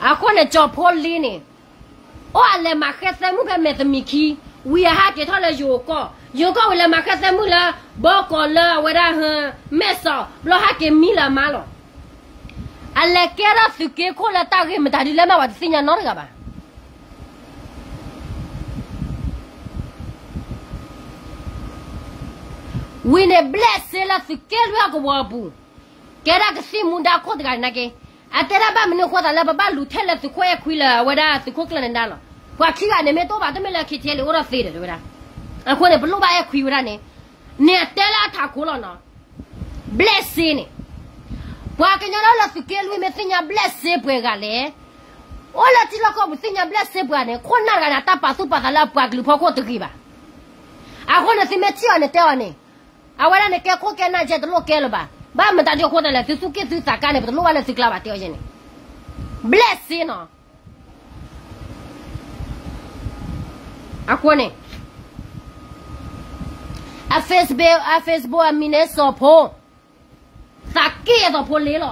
အဃိန့ၣ် ကၠီၤဖိလ့န့ၣ် အိၣ်အလဲၤမၤဃဲသဲမုၣ်ဖဲမဲာ်သမံးခံ, ဝံၤအဟးက့ၤထီၣ်လၢယိၤကီၢ်, ယိၤကီၢ်ဝံၤလဲၤမၤဃဲသဲမုၣ်လၢ ဘီကီးလၢအဝဲဒၣ်ဟၢ မဲၢ်စီး ဘျီဟးက့ၤမံလၢအမါလီၤ. အလဲၤကဲထီၣ်သုးက့ခိၣ်လၢတၢ်ဂ့ၢ်မတၤဒ်လဲၣ်မး ပှၤတသ့ၣ်ညါနီတဂၤဘၣ်. ဝံၤန့ၣ်ဘျဲၣ်စ့လၢသုးက့လွံၢ်ဟီၣ်ကဝီၤအပူၤ, ကဲဒၣ်ကသံၣ်မူဒါခိၣ်တဂၤန့ၣ်နာ်က့, အတဲဒၣ်ဘၣ်မနုၤအဃိသးလၢပဘၣ်လူၤထဲလဲၣ်သုးခိၣ်အဲၣ်ခွံလၢအဝဲဒၣ်သုးခိၣ်ကျၢၢ်န့ၣ်ဒါလီၤ. ပှၤခံဂၤန့ၣ်မ့ၢ်တအိၣ်ဘၣ်တမ့ၢ်လၢ KTLA အိၣ်ထီၣ်သ့ဒီးတဲဝဲဒၣ်, အဃိန့ၣ် ပလိၣ်ဘၣ်အဲၣ်ခွံဝဲဒၣ်န့ၣ်, န့ၣ်အတဲလၢအထးခိၣ်လီၤနီၤ. ဘျဲၣ်စ့န့ၣ်, ပှၤကညီလၢလၢသုးက့လွံၢ်မ့ၢ်သ့ၣ်ညါဘျဲၣ်စ့ပှဲၤဂၤလဲၣ်. အိၣ်လၢထံလီၢ်ကီၢ်ပူၤသ့ၣ်ညါဘျဲၣ်စ့ပှဲၤဂၤန့ၣ် ခိၣ်နၢ်တဂၤန့ၣ် အတၢ်ပာ်သူၣ်ပာ်သးလၢအပှၤကလုာ်ဖီခိၣ်တဂ့ၤဘၣ်. အဃိန့ၣ်သုမ့ၢ်ထံၣ်အီၤန့ၣ်တဲအီၤန့ၣ်, အဝဲဒၣ်န့ၣ်ကဲခိၣ်ကဲနၢ်ကဲတလိၣ်ကဲလၢၤဘၣ်. ဘၣ်မတၤဒ်အဃိသတးလဲၣ် သုသူၣ်က့ၣ်သုသးကါန့ၣ် ပတလိၣ်ဘၣ်လၢသုကျါဘၣ်တဲအီၤယဲန့ၣ်, ဘျဲၣ်စ့နီၤ. အဃိန့ၣ် အ Facebook အ Facebook အမံၤန့ၣ်စီၤဖိ, သးက့ၣ်အသိးဖိလ့လီၤ.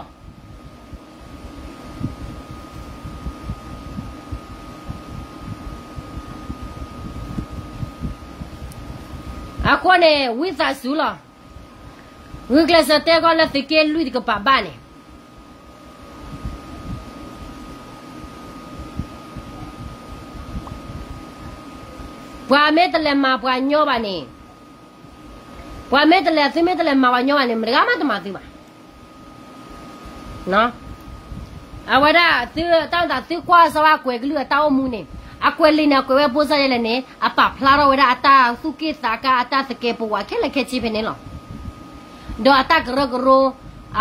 အဃိန့ၣ် ဝံသးစူၤလီၤ. ဂုာ်ကျဲးစၢးတဲကီးလၢသုးက့လွံၢ်တကပၤဘၣ်န့ၣ်, ပှၤမ့ၢ်တလဲၤမၤပှၤညီဘၣ်န့ၣ်, ပှၤမ့ၢ်တလဲၤ သုမ့ၢ်တလဲၤမၤပှၤညီဘၣ်န့ၣ် မတဂၤမးတမၤသုဘၣ်. အဝဲဒၣ်သုတၢ်မၤသး သုကွၢ်စၢၤဝဲကွဲၤကလုၢ်အတၢ်အိၣ်မူန့ၣ်, အကွဲၤလ့ၤန့ၣ် အကွဲးဝဲဖိစၢ်ယဲလဲၣ်န့ၣ် အပာ်ဖျါထီၣ်ဝဲဒၣ်အတၢ်သူၣ်က့ၣ်သးကါ အတၢ်သကဲးပဝးခဲလၢာ်ခဲဆ့ဖဲန့ၣ်လီၤ. ဒီးအတၢ်ကရၢကရိ,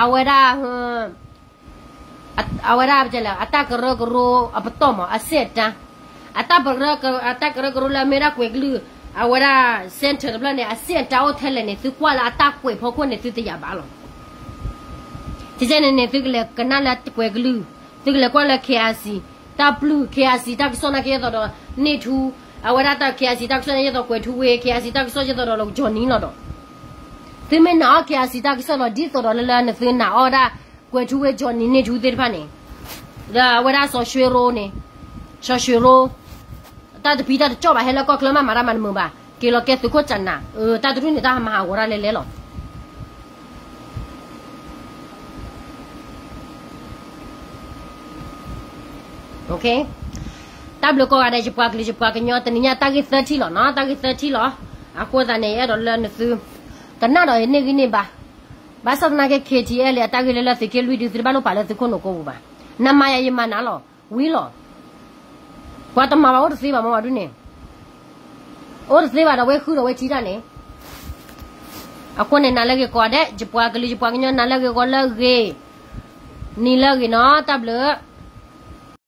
အဝဲဒၣ် အဝဲဒၣ် အတၢ်ကရၢကရိအပတီၢ်မး အဆင့်အတန်း, အတၢ်ကရၢ, အတၢ်ကရၢကရိလၢအမ့ၢ်ဒၣ်ကွဲၤကလုၢ်, အဝဲဒၣ် center တဖျၢၣ်န့ၣ် အဆင့်အတန်းအိၣ်ထဲလဲၣ်န့ၣ် သုကွၢ်လၢအတၢ်ကွဲးဖီခိၣ်န့ၣ် သုတယာ်ဘၣ်လီၤ. ကဲန့ၣ်န့ၣ် သုကလဲၤကနၣ်လၢကွဲၤကလုၢ်, သုကလဲၤကွၢ်လၢ KIC တၢ်ပျုၢ် KIC တၢ်ကစီၣ်နာ်က့ ယဲသိးဒီးန့ၢ်ထူ, အဝဲဒၣ်တၢ် KIC တၢ်ကစီၣ်န့ၣ် ယဲသိးကွဲၤထူဝ့ KIC တၢ်ကစီၣ် ယဲသိးဒီးလၢ Johnny လီၤဒီး, သုမ့ၢ်နာ်အီၤ KIC တၢ်ကစီၣ်ဒီး ဒ်သိးဒီးလၢလၢနသုနာ်အီၤဒၣ် ကွဲၤထူဝ့ Johnny န့ၢ်ထူသ့ၣ်တဖၣ်န့ၣ်, ဒီးအဝဲဒၣ်စီၤရွှ့ရိန့ၣ်, စီၤရွှ့ရိ, တၢ်တပံတၢ်တကီၢ်ဘၣ် ဟဲလၢကီၢ်ချၢမး မၤတၢ်မၤတမုာ်ဘၣ်, က့ၤလီၤကဲသုးခိၣ်ကနၣ်, တၢ်တဒူၣ်န့ၣ် တၢ်မၤဟးဂီၤတၢ်လဲၤလဲၤလီၤ. တၢ်ဘျုးကိးဂၤဒဲး ယပှၤကလုာ်ယပှၤကညီ တနံၤညါတၢ်ဂ့ၢ်သၢထံၣ်လီၤနီၤ, တၢ်ဂ့ၢ်သၢထံၣ်လီၤ. အဃိသတးန့ၣ် ယအဲၣ်ဒိးလၢနသု ကနၣ်ဒီးန့ၢ်ဂံၢ်န့ၢ်ဘါ, ဘၣ်ဆၣ်သနာ်က့ KTLA အတၢ်ဂ့ၢ်လၢလၢသုးက့လွံၢ်ဒု သုတဘၣ်လိၣ်ပာ်လၢသုခိၣ်နူာ်ကိပူၤဘၣ်. နမၤယၤယမၤနၤလီၤ, ဝံၤလီၤ. ပှၤတမၤဘၣ်အိၣ်တသ့ဘၣ်မ့ၢ်ဝဲဒၣ်န့ၣ်, အိၣ်တသ့ဘၣ်ဒီးဝဲဃုာ်ဒီးဝဲထံတၢ်န့ၣ်, အဃိန့ၣ် နၤလၢအဂ့ၤကိးဂၤဒဲး ယပှၤကလုာ်ယပှၤကညီ နၤလၢအဂ့ၤ ဂီၤလၢအဂ့ၤ, နံၤလၢအဂ့ၤနီၤ, တၢ်ဘျုး